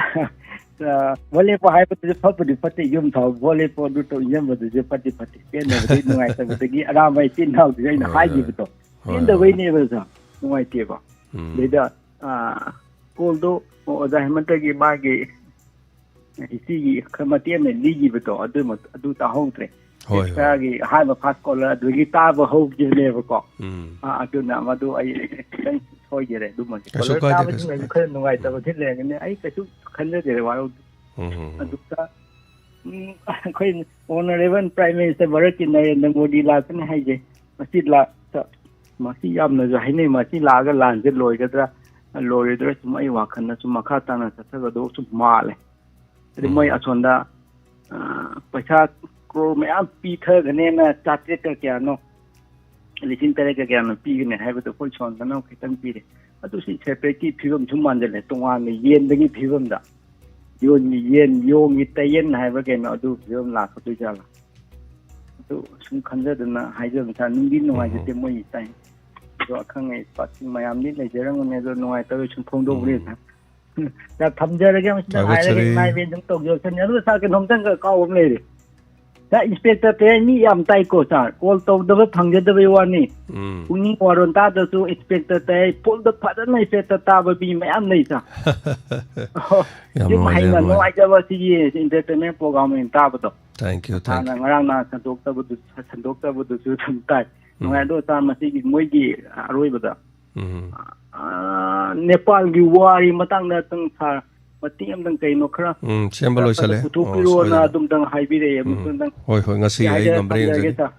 ꯑ, vote ꯂꯦꯞꯄꯣ ꯍꯥꯏꯕꯗꯨꯁꯨ ꯐꯠꯄꯨꯗꯤ ꯐꯠꯇꯦ, ꯌꯨꯝ ꯊꯥꯎ vote ꯂꯦꯞꯄꯣ ꯑꯗꯨ ꯇꯧ ꯏꯟꯖꯟꯕꯗꯨꯁꯨ ꯐꯠꯇꯤ ꯐꯠꯇꯦ꯫ ꯄꯦꯟꯗꯕꯗꯒꯤ, ꯅꯨꯡꯉꯥꯏꯇꯕꯗꯒꯤ ꯑꯔꯥꯝꯕ ꯏꯆꯤꯟ ꯏꯅꯥꯎꯗꯨꯁꯨ ꯑꯩꯅ ꯍꯣꯏ, ꯍꯣꯏ꯫ ꯍꯥꯏꯈꯤꯕꯗꯣ꯫ ꯍꯣꯏ, ꯍꯣꯏ꯫ ꯄꯦꯟꯗꯕꯩꯅꯦꯕ ꯑꯣꯖꯥ, ꯅꯨꯡꯉꯥꯏꯇꯦꯕ꯫ ꯎꯝ꯫ ꯑꯗꯩꯗ, ꯑ, callꯗꯣ ꯑꯣꯖꯥ ꯍꯦꯃꯟꯇꯒꯤ ꯃꯥꯒꯤ historyꯒꯤ ꯈꯔ ꯃꯇꯦꯛ ꯑꯃ ꯂꯤꯈꯤꯕꯗꯣ, ꯑꯗꯨ ꯃ-, ꯑꯗꯨ ꯇꯥꯍꯧꯗ꯭ꯔꯦ꯫ ꯍꯣꯏ, ꯍꯣꯏ꯫ ꯏꯟꯁꯇꯥꯒꯤ ꯑꯍꯥꯟꯕ first caller ꯑꯗꯨꯗꯒꯤ ꯇꯥꯕ ꯍꯧꯈꯤꯕꯅꯦꯕꯀꯣ꯫ ꯎꯝ꯫ ꯑ, ꯑꯗꯨꯅ ꯃꯗꯨ ꯑꯩ ꯈꯤꯇꯪ ꯁꯣꯏꯗꯔꯦ ꯑꯗꯨꯃꯗꯤ꯫ ꯀꯩꯁꯨ ꯀꯣꯂꯔ ꯀꯥꯏꯗꯦ, ꯀꯩꯁꯨ ꯇꯥꯕꯁꯤꯡꯅꯁꯨ ꯀꯥꯏꯗꯦ꯫ ꯈꯔ ꯅꯨꯡꯉꯥꯏꯇꯕꯗꯤ ꯂꯩꯔꯝꯒꯅꯤ, ꯑꯩ ꯀꯩꯁꯨ ꯈꯟꯖꯗꯦ ꯋꯥꯔꯧꯗꯦ꯫ ꯎꯝ, ꯎꯝ, ꯎꯝ꯫ ꯑꯗꯨꯒ, ꯎꯝ, ꯑꯩꯈꯣꯏ Honourable Prime Minister ꯚꯥꯔꯠꯀꯤ ꯅꯔꯦꯟꯗ꯭ꯔ ꯃꯣꯗꯤ ꯂꯥꯛꯀꯅꯤ ꯍꯥꯏꯁꯦ, ꯃꯁꯤ ꯂꯥꯛꯇ-, ꯃꯁꯤ ꯌꯥꯝꯅꯁꯨ ꯍꯥꯏꯅꯩ, ꯃꯁꯤ ꯂꯥꯛꯑꯒ ꯂꯥꯟꯁꯦ ꯂꯣꯏꯒꯗ꯭ꯔꯥ, ꯂꯣꯏꯔꯣꯏꯗ꯭ꯔꯥ, ꯁꯨꯝ ꯑꯩ ꯋꯥꯈꯜꯗ ꯁꯨꯝ ꯃꯈꯥ ꯇꯥꯅ ꯆꯠꯊꯒꯗꯧꯕ ꯁꯨꯝ ꯃꯥꯜꯂꯦ꯫ ꯑꯗꯩ ꯃꯣꯏ ꯎꯝ꯫ ꯑꯁꯣꯝꯗ, ꯑ, ꯄꯩꯁꯥ ꯀ꯭ꯔꯣꯔ ꯃꯌꯥꯝ ꯄꯤꯊꯒꯅꯦꯅ ꯆꯥꯇ꯭ꯔꯦꯠꯀ ꯀꯌꯥꯅꯣ, ꯂꯤꯁꯤꯡ ꯇꯔꯦꯠꯀ ꯀꯌꯥꯅꯣ ꯄꯤꯒꯅꯤ ꯍꯥꯏꯕꯗꯣ ꯑꯩꯈꯣꯏ ꯁꯣꯝꯗꯅ ꯈꯤꯇꯪ ꯄꯤꯔꯦ꯫ ꯑꯗꯨ ꯁꯤ ꯁꯦꯄꯔꯦꯠꯀꯤ ꯐꯤꯕꯝꯁꯨ ꯃꯥꯟꯁꯤꯜꯂꯦ, ꯇꯣꯉꯥꯟꯅ ꯌꯦꯟꯗꯒꯤ ꯐꯤꯕꯝꯗ꯫ ꯌꯣꯟꯒꯤ ꯌꯦꯟ, ꯌꯣꯡꯒꯤ ꯇꯌꯦꯟ ꯍꯥꯏꯕ ꯀꯩꯅꯣ, ꯑꯗꯨ ꯐꯤꯕꯝ ꯂꯥꯛꯀꯗꯣꯏ ꯖꯥꯠꯂꯥ? ꯑꯗꯨ ꯁꯨꯝ ꯈꯟꯖꯗꯅ ꯍꯥꯏꯖꯕ ꯁꯥꯔ, ꯅꯨꯡꯗꯤ ꯎꯝ꯫ ꯅꯨꯡꯉꯥꯏꯖꯗꯦ ꯃꯣꯏꯒꯤ ꯇꯥꯏ꯫ ꯑꯗꯣ ꯑꯈꯪ ꯑꯍꯩ ꯄꯥꯔꯇꯤ ꯃꯌꯥꯝꯗꯤ ꯂꯩꯖꯔꯝꯒꯅꯤ, ꯑꯗꯣ ꯅꯨꯡꯉꯥꯏꯇꯕ ꯁꯨꯝ ꯐꯣꯡꯗꯣꯛꯄꯅꯤ ꯎꯝ꯫ ꯁꯥꯔ꯫ ꯁꯥꯔ, ꯊꯝꯖꯔꯒꯦ, ꯃꯁꯤꯗ ꯊꯥꯒꯠꯆꯔꯤ꯫ ꯉꯥꯏꯔꯒ ꯏꯃꯥ ꯏꯕꯦꯟ ꯁꯨꯝ ꯇꯧꯖꯔꯛꯁꯅꯤ꯫ ꯑꯗꯨꯒ ꯁꯥꯔ, ꯀꯩꯅꯣꯝꯇꯪꯒ ꯀꯥꯎꯕ ꯑꯃ ꯂꯩꯔꯦ꯫ ꯁꯥꯔ, ꯏꯟꯁꯄꯦꯛꯇꯔ ꯇꯌꯥꯏ ꯃꯤ ꯌꯥꯝ ꯇꯥꯏꯀꯣ ꯁꯥꯔ, ꯀꯣꯜ ꯇꯧꯗꯕ ꯐꯪꯖꯗꯕꯩ ꯋꯥꯅꯤ꯫ ꯎꯝ꯫ ꯄꯨꯛꯅꯤꯡ ꯋꯥꯔꯣꯟ ꯇꯥꯗ꯭ꯔꯁꯨ ꯏꯟꯁꯄꯦꯛꯇꯔ ꯇꯌꯥꯏ ꯐꯨꯜꯗ ꯐꯖꯅ ꯏꯟꯁꯄꯦꯛꯇꯔ ꯇꯥꯕ ꯃꯤ ꯃꯌꯥꯝ ꯂꯩ ꯁꯥꯔ꯫ ꯑꯣ, ꯌꯥꯝ ꯌꯨꯝ ꯅꯨꯡꯉꯥꯏꯖꯩ, ꯍꯩꯅ ꯌꯥꯝ ꯅꯨꯡꯉꯥꯏꯖꯩ꯫ ꯅꯨꯡꯉꯥꯏꯖꯕ ꯁꯤꯒꯤ entertainment program ꯑꯣꯏꯅ ꯇꯥꯕꯗꯣ꯫ Thank you, thank ꯁꯥꯔꯅ you꯫ ꯉꯔꯥꯡ ꯅꯍꯥꯟ ꯁꯟꯗꯣꯛꯇꯕꯗꯨ, ꯁꯟꯗꯣꯛꯇꯕꯗꯨꯁꯨ ꯑꯗꯨꯝ ꯇꯥꯏ꯫ ꯎꯝ꯫ ꯅꯨꯡꯉꯥꯏ꯫ ꯑꯗꯣ ꯁꯥꯔ, ꯃꯁꯤꯒꯤ ꯃꯣꯏꯒꯤ ꯑꯔꯣꯏꯕꯗ, ꯎꯝ꯫ ꯑꯥ, ꯅꯦꯄꯥꯜꯒꯤ ꯋꯥꯔꯤ ꯃꯇꯥꯡꯗ ꯑꯝꯇꯪ ꯁꯥꯔ ꯃꯇꯦꯛ ꯑꯃꯇꯪ ꯀꯩꯅꯣ ꯈꯔ ꯎꯝ, ꯁꯦꯝꯕ ꯈꯔ ꯂꯣꯏꯁꯜꯂꯦ꯫ ꯐꯖꯅ ꯑꯣ, ꯄꯨꯊꯣꯛꯄꯤꯔꯣꯑꯣꯅ ꯁꯣꯏꯗꯅ꯫ ꯑꯗꯨꯝꯇꯪ ꯍꯥꯏꯕꯤꯔꯛꯑꯦ꯫ ꯎꯝ꯫ ꯑꯃꯨꯛꯇꯪ ꯍꯣꯏ, ꯍꯣꯏ, ꯉꯁꯤ ꯑꯩ ꯍꯥꯏꯖꯔꯦ, ꯉꯝꯕ꯭ꯔꯥ ꯊꯝꯖꯔꯒꯦ ꯌꯦꯡꯖꯒꯦ꯫ ꯁꯥꯔ꯫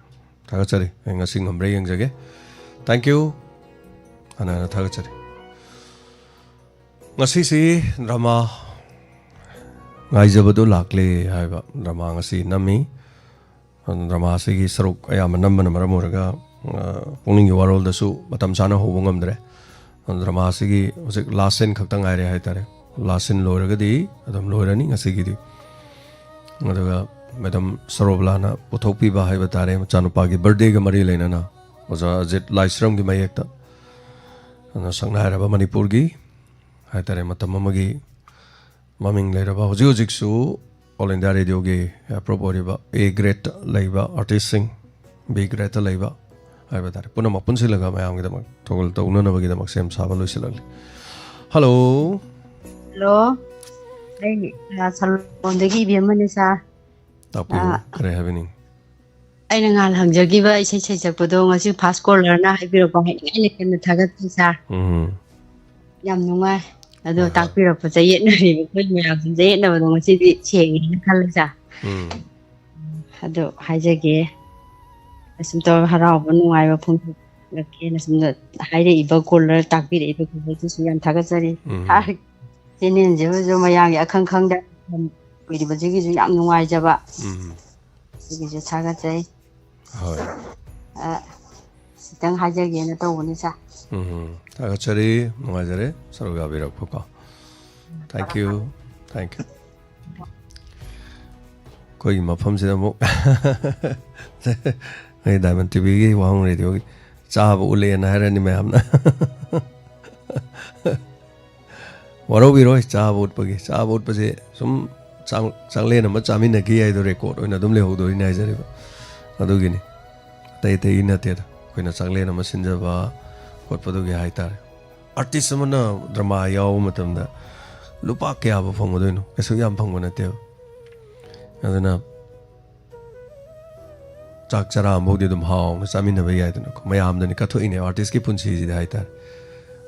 ꯊꯥꯒꯠꯆꯔꯤ꯫ ꯑꯩ ꯉꯁꯤ ꯉꯝꯕ꯭ꯔꯥ ꯌꯦꯡꯖꯒꯦ꯫ Thank you꯫ ꯍꯟꯅ ꯍꯟꯅ ꯊꯥꯒꯠꯆꯔꯤ꯫ ꯉꯁꯤꯁꯤ ꯗ꯭ꯔꯃꯥ ꯉꯥꯏꯖꯕꯗꯨ ꯂꯥꯛꯂꯦ ꯍꯥꯏꯕ ꯗ꯭ꯔꯃꯥ ꯉꯁꯤ ꯅꯝꯃꯤ꯫ ꯑꯗꯨ ꯗ꯭ꯔꯃꯥ ꯑꯁꯤꯒꯤ ꯁꯔꯨꯛ ꯑꯌꯥꯝꯕ ꯅꯝꯕꯅ ꯃꯔꯝ ꯑꯣꯏꯔꯒ, ꯑ, ꯄꯨꯛꯅꯤꯡꯒꯤ ꯋꯥꯔꯣꯜꯗꯁꯨ ꯃꯇꯝ ꯆꯥꯅ ꯍꯧꯕ ꯉꯝꯗ꯭ꯔꯦ꯫ ꯑꯗꯨ ꯗ꯭ꯔꯃꯥ ꯑꯁꯤꯒꯤ ꯍꯧꯖꯤꯛ last scene ꯈꯛꯇ ꯉꯥꯏꯔꯦ ꯍꯥꯏꯇꯥꯔꯦ꯫ Last scene ꯂꯣꯏꯔꯒꯗꯤ ꯑꯗꯨꯝ ꯂꯣꯏꯔꯅꯤ ꯉꯁꯤꯒꯤꯗꯤ꯫ ꯑꯗꯨꯒ ꯃꯦꯗꯥꯝ ꯁꯔꯣꯕꯂꯥꯅ ꯄꯨꯊꯣꯛꯄꯤꯕ ꯍꯥꯏꯕ ꯇꯥꯔꯦ, ꯃꯆꯥꯅꯨꯄꯥꯒꯤ birthdayꯒ ꯃꯔꯤ ꯂꯩꯅꯅ ꯑꯣꯖꯥ ꯑꯖꯤꯠ ꯂꯥꯏꯁ꯭ꯔꯝꯒꯤ ꯃꯌꯦꯛꯇ꯫ ꯑꯗꯨꯅ ꯁꯛꯅꯥꯏꯔꯕ ꯃꯅꯤꯄꯨꯔꯒꯤ ꯍꯥꯏꯇꯥꯔꯦ, ꯃꯇꯝ ꯑꯃꯒꯤ ꯃꯃꯤꯡ ꯂꯩꯔꯕ, ꯍꯧꯖꯤꯛ ꯍꯧꯖꯤꯛꯁꯨ All India Radioꯒꯤ approve ꯑꯣꯏꯔꯤꯕ A grade ꯂꯩꯕ artistꯁꯤꯡ, B gradeꯇ ꯂꯩꯕ ꯍꯥꯏꯕ ꯇꯥꯔꯦ, ꯄꯨꯝꯅꯃꯛ ꯄꯨꯟꯁꯤꯜꯂꯒ ꯃꯌꯥꯝꯒꯤꯗꯃꯛ ꯊꯧꯒꯜ ꯇꯧꯅꯅꯕꯒꯤꯗꯃꯛ ꯁꯦꯝ ꯁꯥꯕ ꯂꯣꯏꯁꯤꯜꯂꯛꯂꯤ꯫ Hello꯫ Hello꯫ ꯑꯩ, ꯑ, ꯁꯂꯨꯟꯗꯒꯤ ꯏꯕꯦꯝꯃꯅꯦ, ꯁꯥꯔ꯫ ꯇꯥꯛꯄꯤꯌꯨ, ꯑ, ꯀꯔꯤ ꯍꯥꯏꯕꯤꯅꯤꯡ? ꯑꯩꯅ ꯉꯍꯥꯟ ꯍꯪꯖꯈꯤꯕ ꯏꯁꯩ ꯁꯩꯁꯛꯄꯗꯣ ꯉꯁꯤ ꯐꯥꯔꯁ ꯀꯣꯂꯔꯅ ꯍꯥꯏꯕꯤꯔꯛꯄ ꯍꯥꯏꯅꯤꯡꯉꯥꯏ ꯂꯩꯇꯅ ꯊꯥꯒꯠꯆꯔꯤ ꯁꯥꯔ꯫ ꯎꯝ ꯌꯥꯝ ꯅꯨꯡꯉꯥꯏ꯫ ꯑꯗꯣ ꯍꯣꯏ, ꯍꯣꯏ꯫ ꯇꯥꯛꯄꯤꯔꯛꯄ ꯆꯌꯦꯠꯅꯔꯤꯕ ꯑꯩꯈꯣꯏ ꯃꯌꯥꯝꯁꯤꯡ ꯆꯌꯦꯠꯅꯕꯗꯣ ꯉꯁꯤꯗꯤ ꯁꯦꯡꯉꯦꯅ ꯈꯜꯂꯦ ꯁꯥꯔ꯫ ꯎꯝ ꯑꯗꯣ ꯍꯥꯏꯖꯒꯦ, ꯑꯁꯨꯝ ꯇꯧꯔꯒ ꯍꯔꯥꯎꯕ ꯅꯨꯡꯉꯥꯏꯕ ꯐꯣꯡꯗꯣꯛꯂꯛꯀꯦꯅ ꯁꯨꯝ ꯍꯥꯏꯔꯛꯏꯕ ꯀꯣꯂꯔ ꯇꯥꯛꯄꯤꯔꯛꯏꯕ ꯀꯣꯂꯔꯗꯨꯁꯨ ꯌꯥꯝ ꯊꯥꯒꯠꯆꯔꯤ꯫ ꯎꯝ ꯁꯥꯔ ꯆꯦꯅꯦꯜꯁꯤꯕꯨꯁꯨ ꯃꯌꯥꯝꯒꯤ ꯑꯈꯪ ꯈꯪꯗ ꯑꯣꯏꯔꯤꯕꯁꯤꯒꯤꯁꯨ ꯌꯥꯝ ꯅꯨꯡꯉꯥꯏꯖꯕ ꯎꯝ ꯁꯤꯒꯤꯁꯨ ꯊꯥꯒꯠꯆꯩ꯫ ꯍꯣꯏ꯫ ꯑ, ꯈꯤꯇꯪ ꯍꯥꯏꯖꯒꯦꯅ ꯇꯧꯕꯅꯤ ꯁꯥꯔ꯫ ꯎꯝ ꯊꯥꯒꯠꯆꯔꯤ, ꯅꯨꯡꯉꯥꯏꯖꯔꯦ ꯁꯔꯨꯛ ꯌꯥꯕꯤꯔꯛꯄꯀꯣ꯫ Thank you, thank you꯫ ꯑꯩꯈꯣꯏꯒꯤ ꯃꯐꯝꯁꯤꯗ ꯑꯃꯨꯛ ꯑꯩ ꯗꯥꯏꯃꯟ ꯇꯤꯚꯤꯒꯤ ꯋꯥꯍꯪ ꯔꯦꯗꯤꯑꯣꯒꯤ ꯆꯥꯕ ꯎꯠꯂꯛꯑꯦꯅ ꯍꯥꯏꯔꯅꯤ ꯃꯌꯥꯝꯅ꯫ ꯋꯥꯔꯧꯕꯤꯔꯣꯏ ꯆꯥꯕ ꯎꯠꯄꯒꯤ꯫ ꯆꯥꯕ ꯎꯠꯄꯁꯦ ꯁꯨꯝ ꯆꯥꯛ- ꯆꯥꯛꯂꯦꯟ ꯑꯃ ꯆꯥꯃꯤꯟꯅꯈꯤ ꯍꯥꯏꯗꯣ ꯔꯦꯀꯣꯔꯠ ꯑꯣꯏꯅ ꯑꯗꯨꯝ ꯂꯩꯍꯧꯗꯣꯔꯤꯅꯦ ꯍꯥꯏꯖꯔꯤꯕ꯫ ꯑꯗꯨꯒꯤꯅꯤ, ꯑꯇꯩ ꯑꯇꯩꯒꯤ ꯅꯠꯇꯦꯗ꯫ ꯑꯩꯈꯣꯏꯅ ꯆꯥꯛꯂꯦꯟ ꯑꯃ ꯁꯤꯟꯖꯕ ꯈꯣꯠꯄꯗꯨꯒꯤ ꯍꯥꯏꯇꯥꯔꯦ꯫ ꯑꯥꯔꯇꯤꯁ ꯑꯃꯅ ꯗ꯭ꯔꯃꯥ ꯌꯥꯎꯕ ꯃꯇꯝꯗ ꯂꯨꯄꯥ ꯀꯌꯥꯕꯨ ꯐꯪꯒꯗꯣꯏꯅꯣ? ꯀꯩꯁꯨ ꯌꯥꯝ ꯐꯪꯕ ꯅꯠꯇꯦꯕ꯫ ꯑꯗꯨꯅ ꯆꯥꯛ ꯆꯔꯥ ꯑꯃꯐꯥꯎꯗꯤ ꯑꯗꯨꯝ ꯍꯥꯎꯅ ꯆꯥꯃꯤꯟꯅꯕ ꯌꯥꯏꯗꯅꯀꯣ꯫ ꯃꯌꯥꯝꯗꯅꯤ ꯀꯠꯊꯣꯛꯏꯅꯦ ꯑꯥꯔꯇꯤꯁꯀꯤ ꯄꯨꯟꯁꯤꯁꯤꯗꯤ ꯍꯥꯏꯇꯥꯔꯦ꯫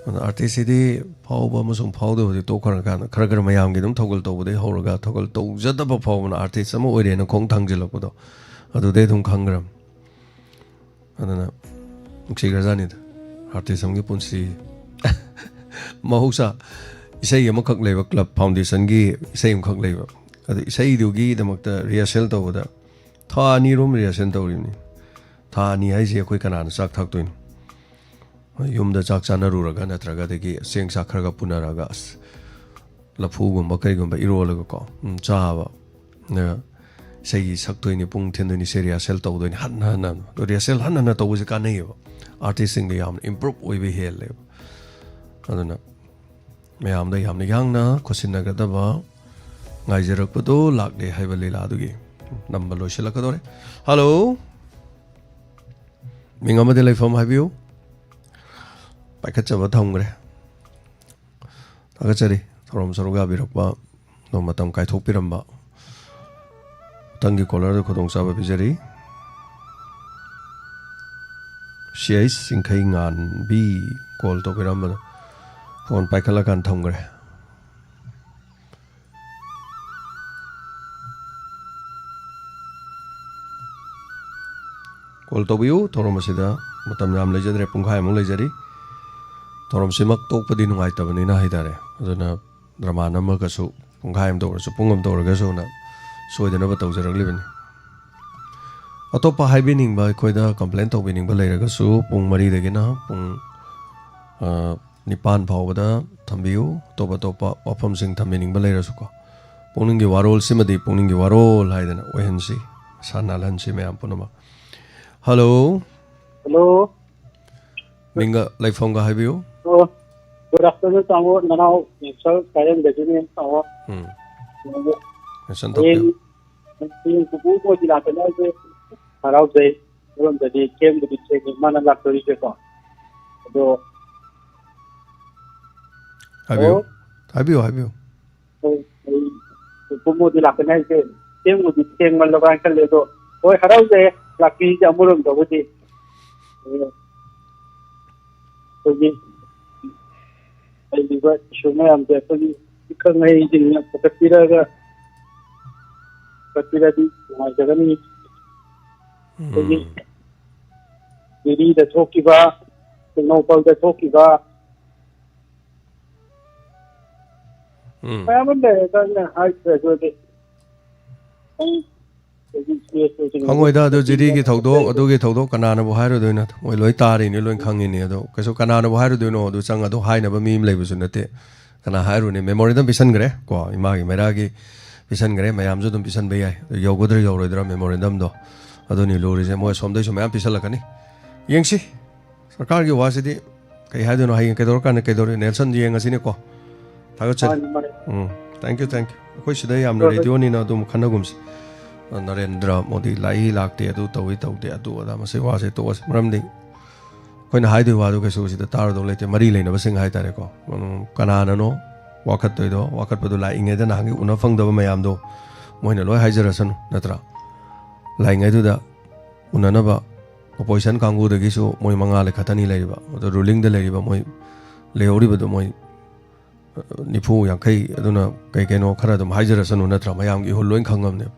ꯑꯗꯣ ꯑꯥꯔꯇꯤꯁꯁꯤꯗꯤ ꯐꯥꯎꯕ ꯑꯃꯁꯨꯡ ꯐꯥꯎꯗꯕꯗꯤ ꯇꯣꯛꯈ꯭ꯔꯀꯥꯟꯗ ꯈꯔ ꯈꯔ ꯃꯌꯥꯝꯒꯤ ꯑꯗꯨꯝ ꯊꯧꯒꯜ ꯇꯧꯕꯗꯒꯤ ꯍꯧꯔꯒ ꯊꯧꯒꯜ ꯇꯧꯖꯗꯕ ꯐꯥꯎꯕꯅ ꯑꯥꯔꯇꯤꯁ ꯑꯃ ꯑꯣꯏꯔꯦꯅ ꯈꯣꯡ ꯊꯥꯡꯖꯤꯜꯂꯛꯄꯗꯣ ꯑꯗꯨꯗꯩ ꯑꯗꯨꯝ ꯈꯪꯈ꯭ꯔꯕꯅꯤ꯫ ꯑꯗꯨꯅ ꯅꯨꯡꯁꯤꯈ꯭ꯔꯖꯥꯠꯅꯤꯗ ꯑꯥꯔꯇꯤꯁ ꯑꯃꯒꯤ ꯄꯨꯟꯁꯤ꯫ ꯃꯍꯧꯁꯥ ꯏꯁꯩ ꯑꯃꯈꯛ ꯂꯩꯕ, ꯀ꯭ꯂꯕ ꯐꯥꯎꯟꯗꯦꯁꯟꯒꯤ ꯏꯁꯩ ꯑꯃꯈꯛ ꯂꯩꯕ꯫ ꯑꯗꯨ ꯏꯁꯩꯗꯨꯒꯤꯗꯃꯛꯇ ꯔꯤꯍꯔꯁꯦꯜ ꯇꯧꯕꯗ ꯊꯥ ꯑꯅꯤꯔꯣꯝ ꯔꯤꯍꯔꯁꯦꯜ ꯇꯧꯔꯤꯕꯅꯤ꯫ ꯊꯥ ꯑꯅꯤ ꯍꯥꯏꯁꯦ ꯑꯩꯈꯣꯏ ꯀꯅꯥꯅ ꯆꯥꯛ ꯊꯥꯛꯇꯣꯏꯅꯣ? ꯌꯨꯝꯗ ꯆꯥꯛ ꯆꯥꯅꯔꯨꯔꯒ ꯅꯠꯇ꯭ꯔꯒ ꯑꯗꯒꯤ ꯆꯦꯡ ꯆꯥꯛ ꯈꯔꯒ ꯄꯨꯅꯔꯒ ꯑꯁ ꯂꯐꯨꯒꯨꯝꯕ ꯀꯩꯒꯨꯝꯕ ꯏꯔꯣꯜꯂꯒꯀꯣ, ꯎꯝ, ꯆꯥꯕ꯫ ꯑ, ꯏꯁꯩꯒꯤ ꯁꯛꯇꯣꯏꯅꯤ, ꯄꯨꯡ ꯊꯤꯟꯗꯣꯏꯅꯤ, ꯁꯦ ꯔꯤꯍꯔꯁꯦꯜ ꯇꯧꯗꯣꯏꯅꯤ ꯍꯟꯅ ꯍꯟꯅ꯫ ꯑꯗꯣ ꯔꯤꯍꯔꯁꯦꯜ ꯍꯟꯅ ꯍꯟꯅ ꯇꯧꯕꯁꯦ ꯀꯥꯟꯅꯩꯌꯦꯕ, ꯑꯥꯔꯇꯤꯁꯁꯤꯡꯗ ꯌꯥꯝꯅ ꯏꯝꯄ꯭ꯔꯨꯞ ꯑꯣꯏꯕ ꯍꯦꯜꯂꯦꯕ꯫ ꯑꯗꯨꯅ ꯃꯌꯥꯝꯗ ꯌꯥꯝꯅ ꯌꯥꯡꯅ ꯈꯨꯠꯁꯤꯟꯅꯒꯗꯕ, ꯉꯥꯏꯖꯔꯛꯄꯗꯣ ꯂꯥꯛꯂꯦ ꯍꯥꯏꯕ ꯂꯤꯂꯥꯗꯨꯒꯤ ꯅꯝꯕ ꯂꯣꯏꯁꯤꯜꯂꯛꯀꯗꯧꯔꯦ꯫ ꯍꯜꯂꯣ, ꯃꯤꯡ ꯑꯃꯗꯤ ꯂꯩꯐꯝ ꯍꯥꯏꯕꯤꯌꯨ꯫ ꯄꯥꯏꯈꯠꯆꯕ ꯊꯝꯈ꯭ꯔꯦ꯫ ꯊꯥꯒꯠꯆꯔꯤ ꯊꯧꯔꯝ ꯁꯔꯨꯛ ꯌꯥꯕꯤꯔꯛꯄ, ꯑꯗꯣ ꯃꯇꯝ ꯀꯥꯏꯊꯣꯛꯄꯤꯔꯝꯕ꯫ ꯃꯊꯪꯒꯤ ꯀꯣꯂꯔꯗ ꯈꯨꯗꯣꯡꯆꯥꯕ ꯄꯤꯖꯔꯤ꯫ ꯁꯤ ꯑꯩꯆ ꯆꯤꯡꯈꯩ ꯉꯥꯟꯕꯤ ꯀꯣꯜ ꯇꯧꯕꯤꯔꯝꯕꯗꯣ ꯐꯣꯟ ꯄꯥꯏꯈꯠꯂꯀꯥꯟꯗ ꯊꯝꯈ꯭ꯔꯦ꯫ ꯀꯣꯜ ꯇꯧꯕꯤꯌꯨ꯫ ꯊꯧꯔꯝ ꯑꯁꯤꯗ ꯃꯇꯝ ꯌꯥꯝ ꯂꯩꯖꯗ꯭ꯔꯦ, ꯄꯨꯡꯈꯥꯏꯃꯨꯛ ꯂꯩꯖꯔꯤ꯫ ꯊꯧꯔꯝꯁꯤꯃꯛ ꯇꯣꯛꯄꯗꯤ ꯅꯨꯡꯉꯥꯏꯇꯕꯅꯤꯅ ꯍꯥꯏꯇꯥꯔꯦ, ꯑꯗꯨꯅ ꯗ꯭ꯔꯃꯥ ꯅꯝꯃꯒꯁꯨ ꯄꯨꯡꯈꯥꯏ ꯑꯃꯇ ꯑꯣꯏꯔꯁꯨ, ꯄꯨꯡ ꯑꯃꯇ ꯑꯣꯏꯔꯒꯁꯨꯅ ꯁꯣꯏꯗꯅꯕ ꯇꯧꯖꯔꯛꯂꯤꯕꯅꯤ꯫ ꯑꯇꯣꯞꯄ ꯍꯥꯏꯕꯤꯅꯤꯡꯕ, ꯑꯩꯈꯣꯏꯗ ꯀꯝꯄ꯭ꯂꯦꯟ ꯇꯧꯕꯤꯅꯤꯡꯕ ꯂꯩꯔꯒꯁꯨ ꯄꯨꯡ ꯃꯔꯤꯗꯒꯤꯅ ꯄꯨꯡ, ꯑ, ꯅꯤꯄꯥꯟ ꯐꯥꯎꯕꯗ ꯊꯝꯕꯤꯌꯨ꯫ ꯑꯇꯣꯞ ꯑꯇꯣꯞꯄ ꯋꯥꯐꯝꯁꯤꯡ ꯊꯝꯕꯤꯅꯤꯡꯕ ꯂꯩꯔꯁꯨꯀꯣ, ꯄꯨꯛꯅꯤꯡꯒꯤ ꯋꯥꯔꯣꯜꯁꯤꯃꯗꯤ ꯄꯨꯛꯅꯤꯡꯒꯤ ꯋꯥꯔꯣꯜ ꯍꯥꯏꯗꯅ ꯑꯣꯏꯍꯟꯁꯤ, ꯁꯥꯟꯅꯍꯜꯍꯟꯁꯤ ꯃꯌꯥꯝ ꯄꯨꯝꯅꯃꯛ꯫ ꯍꯜꯂꯣ꯫ ꯍꯜꯂꯣ꯫ ꯃꯤꯡꯒ ꯂꯩꯐꯝꯒ ꯍꯥꯏꯕꯤꯌꯨ꯫ ꯑꯣ, good afternoon, ꯇꯥꯃꯣ꯫ ꯅꯅꯥꯎ ꯅꯦꯜꯁꯟ ꯀꯥꯏꯔꯦꯟꯗꯒꯤꯅꯦ, ꯇꯥꯃꯣ꯫ ꯎꯝ꯫ ꯑꯗꯣ ꯅꯦꯜꯁꯟ ꯍꯌꯦꯡ, ꯇꯥꯛꯄꯤꯌꯨ꯫ ꯍꯌꯦꯡ ꯄꯨꯄꯨ ꯃꯣꯏꯒꯤ ꯂꯥꯛꯀꯅꯤ ꯍꯥꯏꯁꯦ ꯍꯔꯥꯎꯖꯩ꯫ ꯑꯃꯔꯣꯝꯗꯗꯤ ꯊꯦꯡꯕꯨꯗꯤ ꯊꯦꯡꯉꯦ ꯃꯥꯅ ꯂꯥꯛꯇꯣꯔꯤꯁꯦꯀꯣ꯫ ꯑꯗꯣ ꯍꯥꯏꯕꯤꯌꯨ꯫ ꯑꯣ꯫ ꯍꯥꯏꯕꯤꯌꯨ, ꯍꯥꯏꯕꯤꯌꯨ꯫ ꯍꯣꯏ, ꯑꯩ ꯄꯨꯄꯨ ꯃꯣꯏꯒꯤ ꯂꯥꯛꯀꯅꯤ ꯍꯥꯏꯁꯦ ꯊꯦꯡꯕꯨꯗꯤ ꯊꯦꯡꯃꯜꯂꯕ꯭ꯔꯥ ꯍꯥꯏꯅ ꯈꯜꯂꯦ꯫ ꯑꯗꯣ ꯍꯣꯏ, ꯍꯔꯥꯎꯖꯩ ꯂꯥꯛꯄꯤꯔꯤꯁꯦ ꯑꯃꯔꯣꯝꯗꯕꯨꯗꯤ꯫ ꯑꯗꯣ ꯑꯩꯈꯣꯏꯒꯤ ꯂꯩꯔꯤꯕ ꯏꯁꯨ ꯃꯌꯥꯝꯁꯦ ꯑꯩꯈꯣꯏꯒꯤ ꯏꯈꯪ ꯍꯩꯁꯤꯡꯅ ꯄꯨꯈꯠꯄꯤꯔꯒ ꯄꯨꯈꯠꯄꯤꯔꯗꯤ ꯅꯨꯡꯉꯥꯏꯖꯒꯅꯤ꯫ ꯑꯩꯈꯣꯏꯒꯤ ꯎꯝ꯫ ꯖꯤꯔꯤꯗ ꯊꯣꯛꯈꯤꯕ, ꯇꯦꯡꯅꯧꯄꯜꯗ ꯊꯣꯛꯈꯤꯕ ꯎꯝ꯫ ꯃꯌꯥꯝ ꯑꯃ ꯂꯩꯔꯦꯗ, ꯑꯩꯅ ꯍꯥꯏꯗ꯭ꯔꯁꯨ ꯑꯗꯨ ꯑꯩ ꯈꯪꯉꯣꯏꯗ, ꯑꯗꯨ ꯖꯤꯔꯤꯒꯤ ꯊꯧꯗꯣꯛ, ꯑꯗꯨꯒꯤ ꯊꯧꯗꯣꯛ ꯀꯅꯥꯅꯕꯨ ꯍꯥꯏꯔꯨꯗꯣꯏꯅꯣ? ꯃꯣꯏ ꯂꯣꯏ ꯇꯥꯔꯤꯅꯤ, ꯂꯣꯏ ꯈꯪꯉꯤꯅꯤ꯫ ꯑꯗꯣ ꯀꯩꯁꯨ ꯀꯅꯥꯅꯕꯨ ꯍꯥꯏꯔꯨꯗꯣꯏꯅꯣ? ꯑꯗꯨ ꯆꯪ-, ꯑꯗꯨ ꯍꯥꯏꯅꯕ ꯃꯤ ꯑꯃ ꯂꯩꯕꯁꯨ ꯅꯠꯇꯦ꯫ ꯀꯅꯥ ꯍꯥꯏꯔꯨꯅꯤ? ꯃꯦꯃꯣꯔꯦꯟꯗꯝ ꯄꯤꯁꯟꯈ꯭ꯔꯦ ꯀꯣ, ꯏꯃꯥꯒꯤ ꯃꯩꯔꯥꯒꯤ ꯄꯤꯁꯟꯈ꯭ꯔꯦ꯫ ꯃꯌꯥꯝꯁꯨ ꯑꯗꯨꯝ ꯄꯤꯁꯟꯕ ꯌꯥꯏ꯫ ꯑꯗꯨ ꯌꯧꯒꯗ꯭ꯔꯥ ꯌꯧꯔꯣꯏꯗ꯭ꯔꯥ ꯃꯦꯃꯣꯔꯦꯟꯗꯝꯗꯣ? ꯑꯗꯨꯅꯤ ꯂꯨꯔꯤꯁꯦ꯫ ꯃꯣꯏ ꯑꯁꯣꯝꯗꯩꯁꯨ ꯃꯌꯥꯝ ꯄꯤꯁꯜꯂꯛꯀꯅꯤ꯫ ꯌꯦꯡꯁꯤ꯫ ꯁꯔꯀꯥꯔꯒꯤ ꯋꯥꯁꯤꯗꯤ ꯀꯩ ꯍꯥꯏꯗꯣꯏꯅꯣ? ꯍꯌꯦꯡ ꯀꯩꯗꯧꯔꯀꯥꯟꯗ ꯀꯩꯗꯧꯔꯦ? ꯅꯦꯜꯁꯟ ꯌꯦꯡꯉꯁꯤꯅꯦꯀꯣ꯫ ꯊꯥꯒꯠꯆꯔꯤ꯫ ꯃꯥꯅꯤ, ꯃꯥꯅꯤ꯫ ꯎꯝ, thank you, thank you꯫ ꯑꯩꯈꯣꯏ ꯁꯤꯗ ꯌꯥꯝꯅ ꯍꯣꯏ, ꯍꯣꯏ꯫ ꯔꯦꯗꯤꯑꯣꯅꯤꯅ ꯑꯗꯨꯝ ꯈꯟꯅꯒꯨꯝꯁꯤ꯫ ꯅꯔꯦꯟꯗ꯭ꯔ ꯃꯣꯗꯤ ꯂꯥꯛꯏ ꯂꯥꯛꯇꯦ, ꯑꯗꯨ ꯇꯧꯏ ꯇꯧꯗꯦ, ꯑꯗꯨ ꯑꯗꯥ, ꯃꯁꯤ ꯋꯥꯁꯦ ꯇꯣꯛꯑꯁꯤ꯫ ꯃꯔꯝꯗꯤ ꯑꯩꯈꯣꯏꯅ ꯍꯥꯏꯗꯣꯏ ꯋꯥꯗꯨ ꯀꯩꯁꯨ ꯁꯤꯗ ꯇꯥꯔꯨꯗꯧ ꯂꯩꯇꯦ꯫ ꯃꯔꯤ ꯂꯩꯅꯕꯁꯤꯡ ꯍꯥꯏꯇꯥꯔꯦꯀꯣ꯫ ꯎꯝ, ꯀꯅꯥꯅꯅꯣ ꯋꯥꯀꯠꯇꯣꯏꯗꯣ? ꯋꯥꯀꯠꯄꯗꯣ ꯂꯥꯛꯏꯉꯩꯗ ꯅꯍꯥꯟꯒꯤ ꯎꯅ ꯐꯪꯗꯕ ꯃꯌꯥꯝꯗꯣ ꯃꯣꯏꯅ ꯂꯣꯏ ꯍꯥꯏꯖꯔꯁꯅꯨ, ꯅꯠꯇ꯭ꯔꯥ? ꯂꯥꯛꯏꯉꯩꯗꯨꯗ ꯎꯅꯅꯕ ꯑꯣꯄꯣꯖꯤꯁꯟ ꯀꯥꯡꯕꯨꯗꯒꯤꯁꯨ ꯃꯣꯏ ꯃꯉꯥ ꯂꯩ ꯈꯛꯇꯅꯤ ꯂꯩꯔꯤꯕ꯫ ꯑꯗꯣ ꯔꯨꯂꯤꯡꯗ ꯂꯩꯔꯤꯕ ꯃꯣꯏ ꯂꯩꯍꯧꯔꯤꯕꯗꯣ ꯃꯣꯏ, ꯑ, ꯅꯤꯐꯨ, ꯌꯥꯡꯈꯩ, ꯑꯗꯨꯅ ꯀꯩ ꯀꯩꯅꯣ ꯈꯔ ꯑꯗꯨꯝ ꯍꯥꯏꯖꯔꯁꯅꯨ, ꯅꯠꯇ꯭ꯔꯥ? ꯃꯌꯥꯝꯒꯤ ꯏꯍꯨꯜ ꯂꯣꯏ ꯈꯪꯉꯝꯅꯦꯕ꯫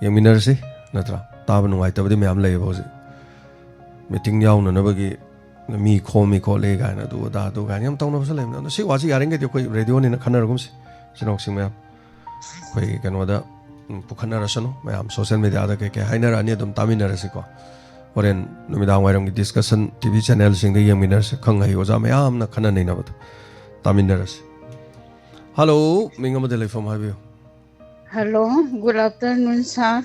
ꯌꯦꯡꯃꯤꯟꯅꯔꯁꯤ, ꯅꯠꯇ꯭ꯔꯥ? ꯇꯥꯕ ꯅꯨꯡꯉꯥꯏꯇꯕꯗꯤ ꯃꯌꯥꯝ ꯂꯩꯌꯦꯕ ꯍꯧꯖꯤꯛ꯫ ꯃꯤꯇꯤꯡ ꯌꯥꯎꯅꯅꯕꯒꯤ ꯃꯤ ꯈꯣꯝꯃꯤ ꯈꯣꯠꯂꯤ ꯀꯥꯏꯅ, ꯑꯗꯨ ꯑꯗꯥ ꯑꯗꯨ ꯀꯥꯏꯅ ꯌꯥꯝ ꯇꯧꯅꯕꯁꯨ ꯂꯩꯕꯅꯦ꯫ ꯑꯗꯣ ꯁꯤ ꯋꯥꯁꯤ ꯌꯥꯔꯤꯉꯩꯗꯤ ꯑꯩꯈꯣꯏ ꯔꯦꯗꯤꯑꯣꯅꯤꯅ ꯈꯟꯅꯔꯒꯨꯝꯁꯤ, ꯏꯆꯤꯟ ꯏꯅꯥꯎꯁꯤꯡ ꯃꯌꯥꯝ꯫ ꯑꯩꯈꯣꯏꯒꯤ ꯀꯩꯅꯣꯗ, ꯎꯝ, ꯄꯨꯈꯠꯅꯔꯁꯅꯨ꯫ ꯃꯌꯥꯝ ꯁꯣꯁꯦꯜ ꯃꯦꯗꯤꯌꯥꯗ ꯀꯩ ꯀꯩ ꯍꯥꯏꯅꯔꯛꯑꯅꯤ, ꯑꯗꯨꯝ ꯇꯥꯃꯤꯟꯅꯔꯁꯤꯀꯣ꯫ ꯍꯣꯔꯦꯟ ꯅꯨꯃꯤꯗꯥꯡ ꯋꯥꯏꯔꯝꯒꯤ ꯗꯤꯁꯀꯁꯟ ꯇꯤ ꯚꯤ ꯆꯦꯅꯦꯜꯁꯤꯡꯗ ꯌꯦꯡꯃꯤꯟꯅꯔꯁꯤ꯫ ꯈꯪ ꯍꯩ ꯑꯣꯖꯥ ꯃꯌꯥꯝꯅ ꯈꯟꯅ ꯅꯩꯅꯕꯗꯣ ꯇꯥꯃꯤꯟꯅꯔꯁꯤ꯫ ꯍꯜꯂꯣ, ꯃꯤꯡ ꯑꯃꯗ ꯂꯩꯐꯝ ꯍꯥꯏꯕꯤꯌꯨ꯫ Hello, good afternoon, sir.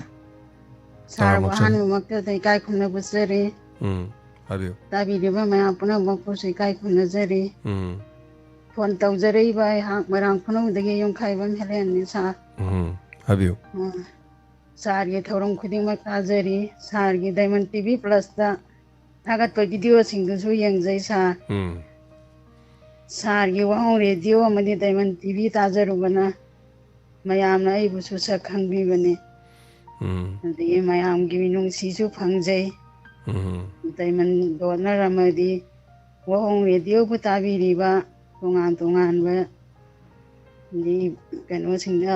Sir, ꯇꯥꯔꯃꯣ, ꯁꯥꯔ꯫ ꯑꯍꯥꯟꯕꯃꯛꯇꯗ ꯏꯀꯥꯏ ꯈꯨꯝꯅꯕ ꯖꯔꯤ꯫ ꯎꯝ, ꯍꯥꯏꯕꯤꯌꯨ꯫ ꯇꯥꯕꯤꯔꯤꯕ ꯃꯌꯥꯝ ꯄꯨꯝꯅꯃꯛꯄꯨꯁꯨ ꯏꯀꯥꯏ ꯈꯨꯝꯅꯖꯔꯤ꯫ ꯎꯝ, ꯐꯣꯟ ꯇꯧꯖꯔꯛꯏꯕ ꯑꯩꯍꯥꯛ ꯃꯣꯏꯔꯥꯡ ꯈꯨꯅꯧꯗꯒꯤ ꯌꯨꯝꯈꯥꯏꯕꯝ ꯍꯦꯂꯦꯟꯅꯤ, ꯁꯥꯔ꯫ ꯎꯝ, ꯍꯥꯏꯕꯤꯌꯨ꯫ ꯎꯝ, ꯁꯥꯔꯒꯤ ꯊꯧꯔꯝ ꯈꯨꯗꯤꯡꯃꯛ ꯇꯥꯖꯔꯤ꯫ ꯁꯥꯔꯒꯤ ꯗꯥꯏꯃꯟ ꯇꯤ ꯚꯤ ꯄ꯭ꯂꯁꯇ ꯊꯥꯒꯠꯄ ꯚꯤꯗꯤꯑꯣꯁꯤꯡꯗꯨꯁꯨ ꯌꯦꯡꯖꯩ, ꯁꯥꯔ꯫ ꯎꯝ, ꯁꯥꯔꯒꯤ ꯋꯥꯍꯪ ꯔꯦꯗꯤꯑꯣ ꯑꯃꯗꯤ ꯗꯥꯏꯃꯟ ꯇꯤ ꯚꯤ ꯇꯥꯖꯔꯨꯕꯅ ꯃꯌꯥꯝꯅ ꯑꯩꯕꯨꯁꯨ ꯁꯛ ꯈꯪꯕꯤꯕꯅꯤ꯫ ꯎꯝ, ꯑꯗꯒꯤ ꯃꯌꯥꯝꯒꯤ ꯃꯤꯅꯨꯡꯁꯤꯁꯨ ꯐꯪꯖꯩ꯫ ꯎꯝ, ꯗꯥꯏꯃꯟ ꯗꯣꯅꯔ ꯑꯃꯗꯤ ꯋꯥꯍꯣꯡ ꯔꯦꯗꯤꯑꯣꯕꯨ ꯇꯥꯕꯤꯔꯤꯕ ꯇꯣꯉꯥꯟ ꯇꯣꯉꯥꯟꯕ ꯑꯗꯒꯤ ꯀꯩꯅꯣꯁꯤꯡꯗ,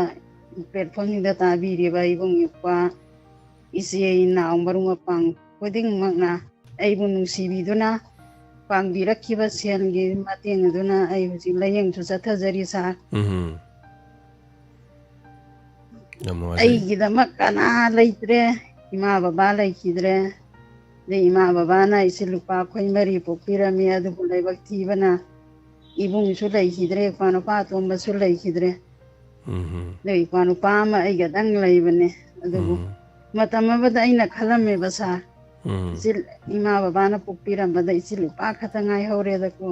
ꯄ꯭ꯂꯦꯠꯐꯣꯝꯁꯤꯡꯗ ꯇꯥꯕꯤꯔꯤꯕ ꯏꯕꯨꯡ ꯏꯄ꯭ꯋꯥ, ꯏꯆꯦ ꯏꯅꯥꯎ, ꯃꯔꯨꯞ ꯃꯄꯥꯡ ꯈꯨꯗꯤꯡꯃꯛꯅ ꯑꯩꯕꯨ ꯅꯨꯡꯁꯤꯕꯤꯗꯨꯅ ꯄꯥꯡꯕꯤꯔꯛꯈꯤꯕ ꯁꯦꯜꯒꯤ ꯃꯇꯦꯡ ꯑꯗꯨꯅ ꯑꯩ ꯍꯧꯖꯤꯛ ꯂꯥꯏꯌꯦꯡꯁꯨ ꯆꯠꯊꯖꯔꯤ, ꯁꯥꯔ꯫ ꯎꯝ꯫ ꯌꯥꯝ ꯅꯨꯡꯉꯥꯏꯖꯩ꯫ ꯑꯩꯒꯤꯗꯃꯛ ꯀꯅꯥ ꯂꯩꯇ꯭ꯔꯦ, ꯏꯃꯥ ꯕꯕꯥ ꯂꯩꯈꯤꯗ꯭ꯔꯦ꯫ ꯑꯗꯩ ꯏꯃꯥ ꯕꯕꯥꯅ ꯏꯆꯤꯜ ꯅꯨꯄꯥ ꯑꯩꯈꯣꯏ ꯃꯔꯤ ꯄꯣꯛꯄꯤꯔꯝꯃꯤ, ꯑꯗꯨꯕꯨ ꯂꯥꯏꯕꯛ ꯊꯤꯕꯅ ꯏꯕꯨꯡꯁꯨ ꯂꯩꯈꯤꯗ꯭ꯔꯦ, ꯏꯄ꯭ꯋꯥ ꯅꯨꯄꯥ ꯑꯇꯣꯝꯕꯁꯨ ꯂꯩꯈꯤꯗ꯭ꯔꯦ꯫ ꯎꯝ꯫ ꯑꯗꯩ ꯏꯄ꯭ꯋꯥ ꯅꯨꯄꯥ ꯑꯃ ꯑꯩꯒꯗꯪ ꯂꯩꯕꯅꯦ꯫ ꯑꯗꯨꯕꯨ ꯎꯝ꯫ ꯃꯇꯝ ꯑꯃꯗ ꯑꯩꯅ ꯈꯜꯂꯝꯃꯦꯕ, ꯁꯥꯔ, ꯎꯝ꯫ ꯏꯆꯤꯜ ꯏꯃꯥ ꯕꯕꯥꯅ ꯄꯣꯛꯄꯤꯔꯝꯕꯗ ꯏꯆꯤꯜ ꯏꯄꯥ ꯈꯛꯇ ꯉꯥꯏꯍꯧꯔꯦꯗꯀꯣ,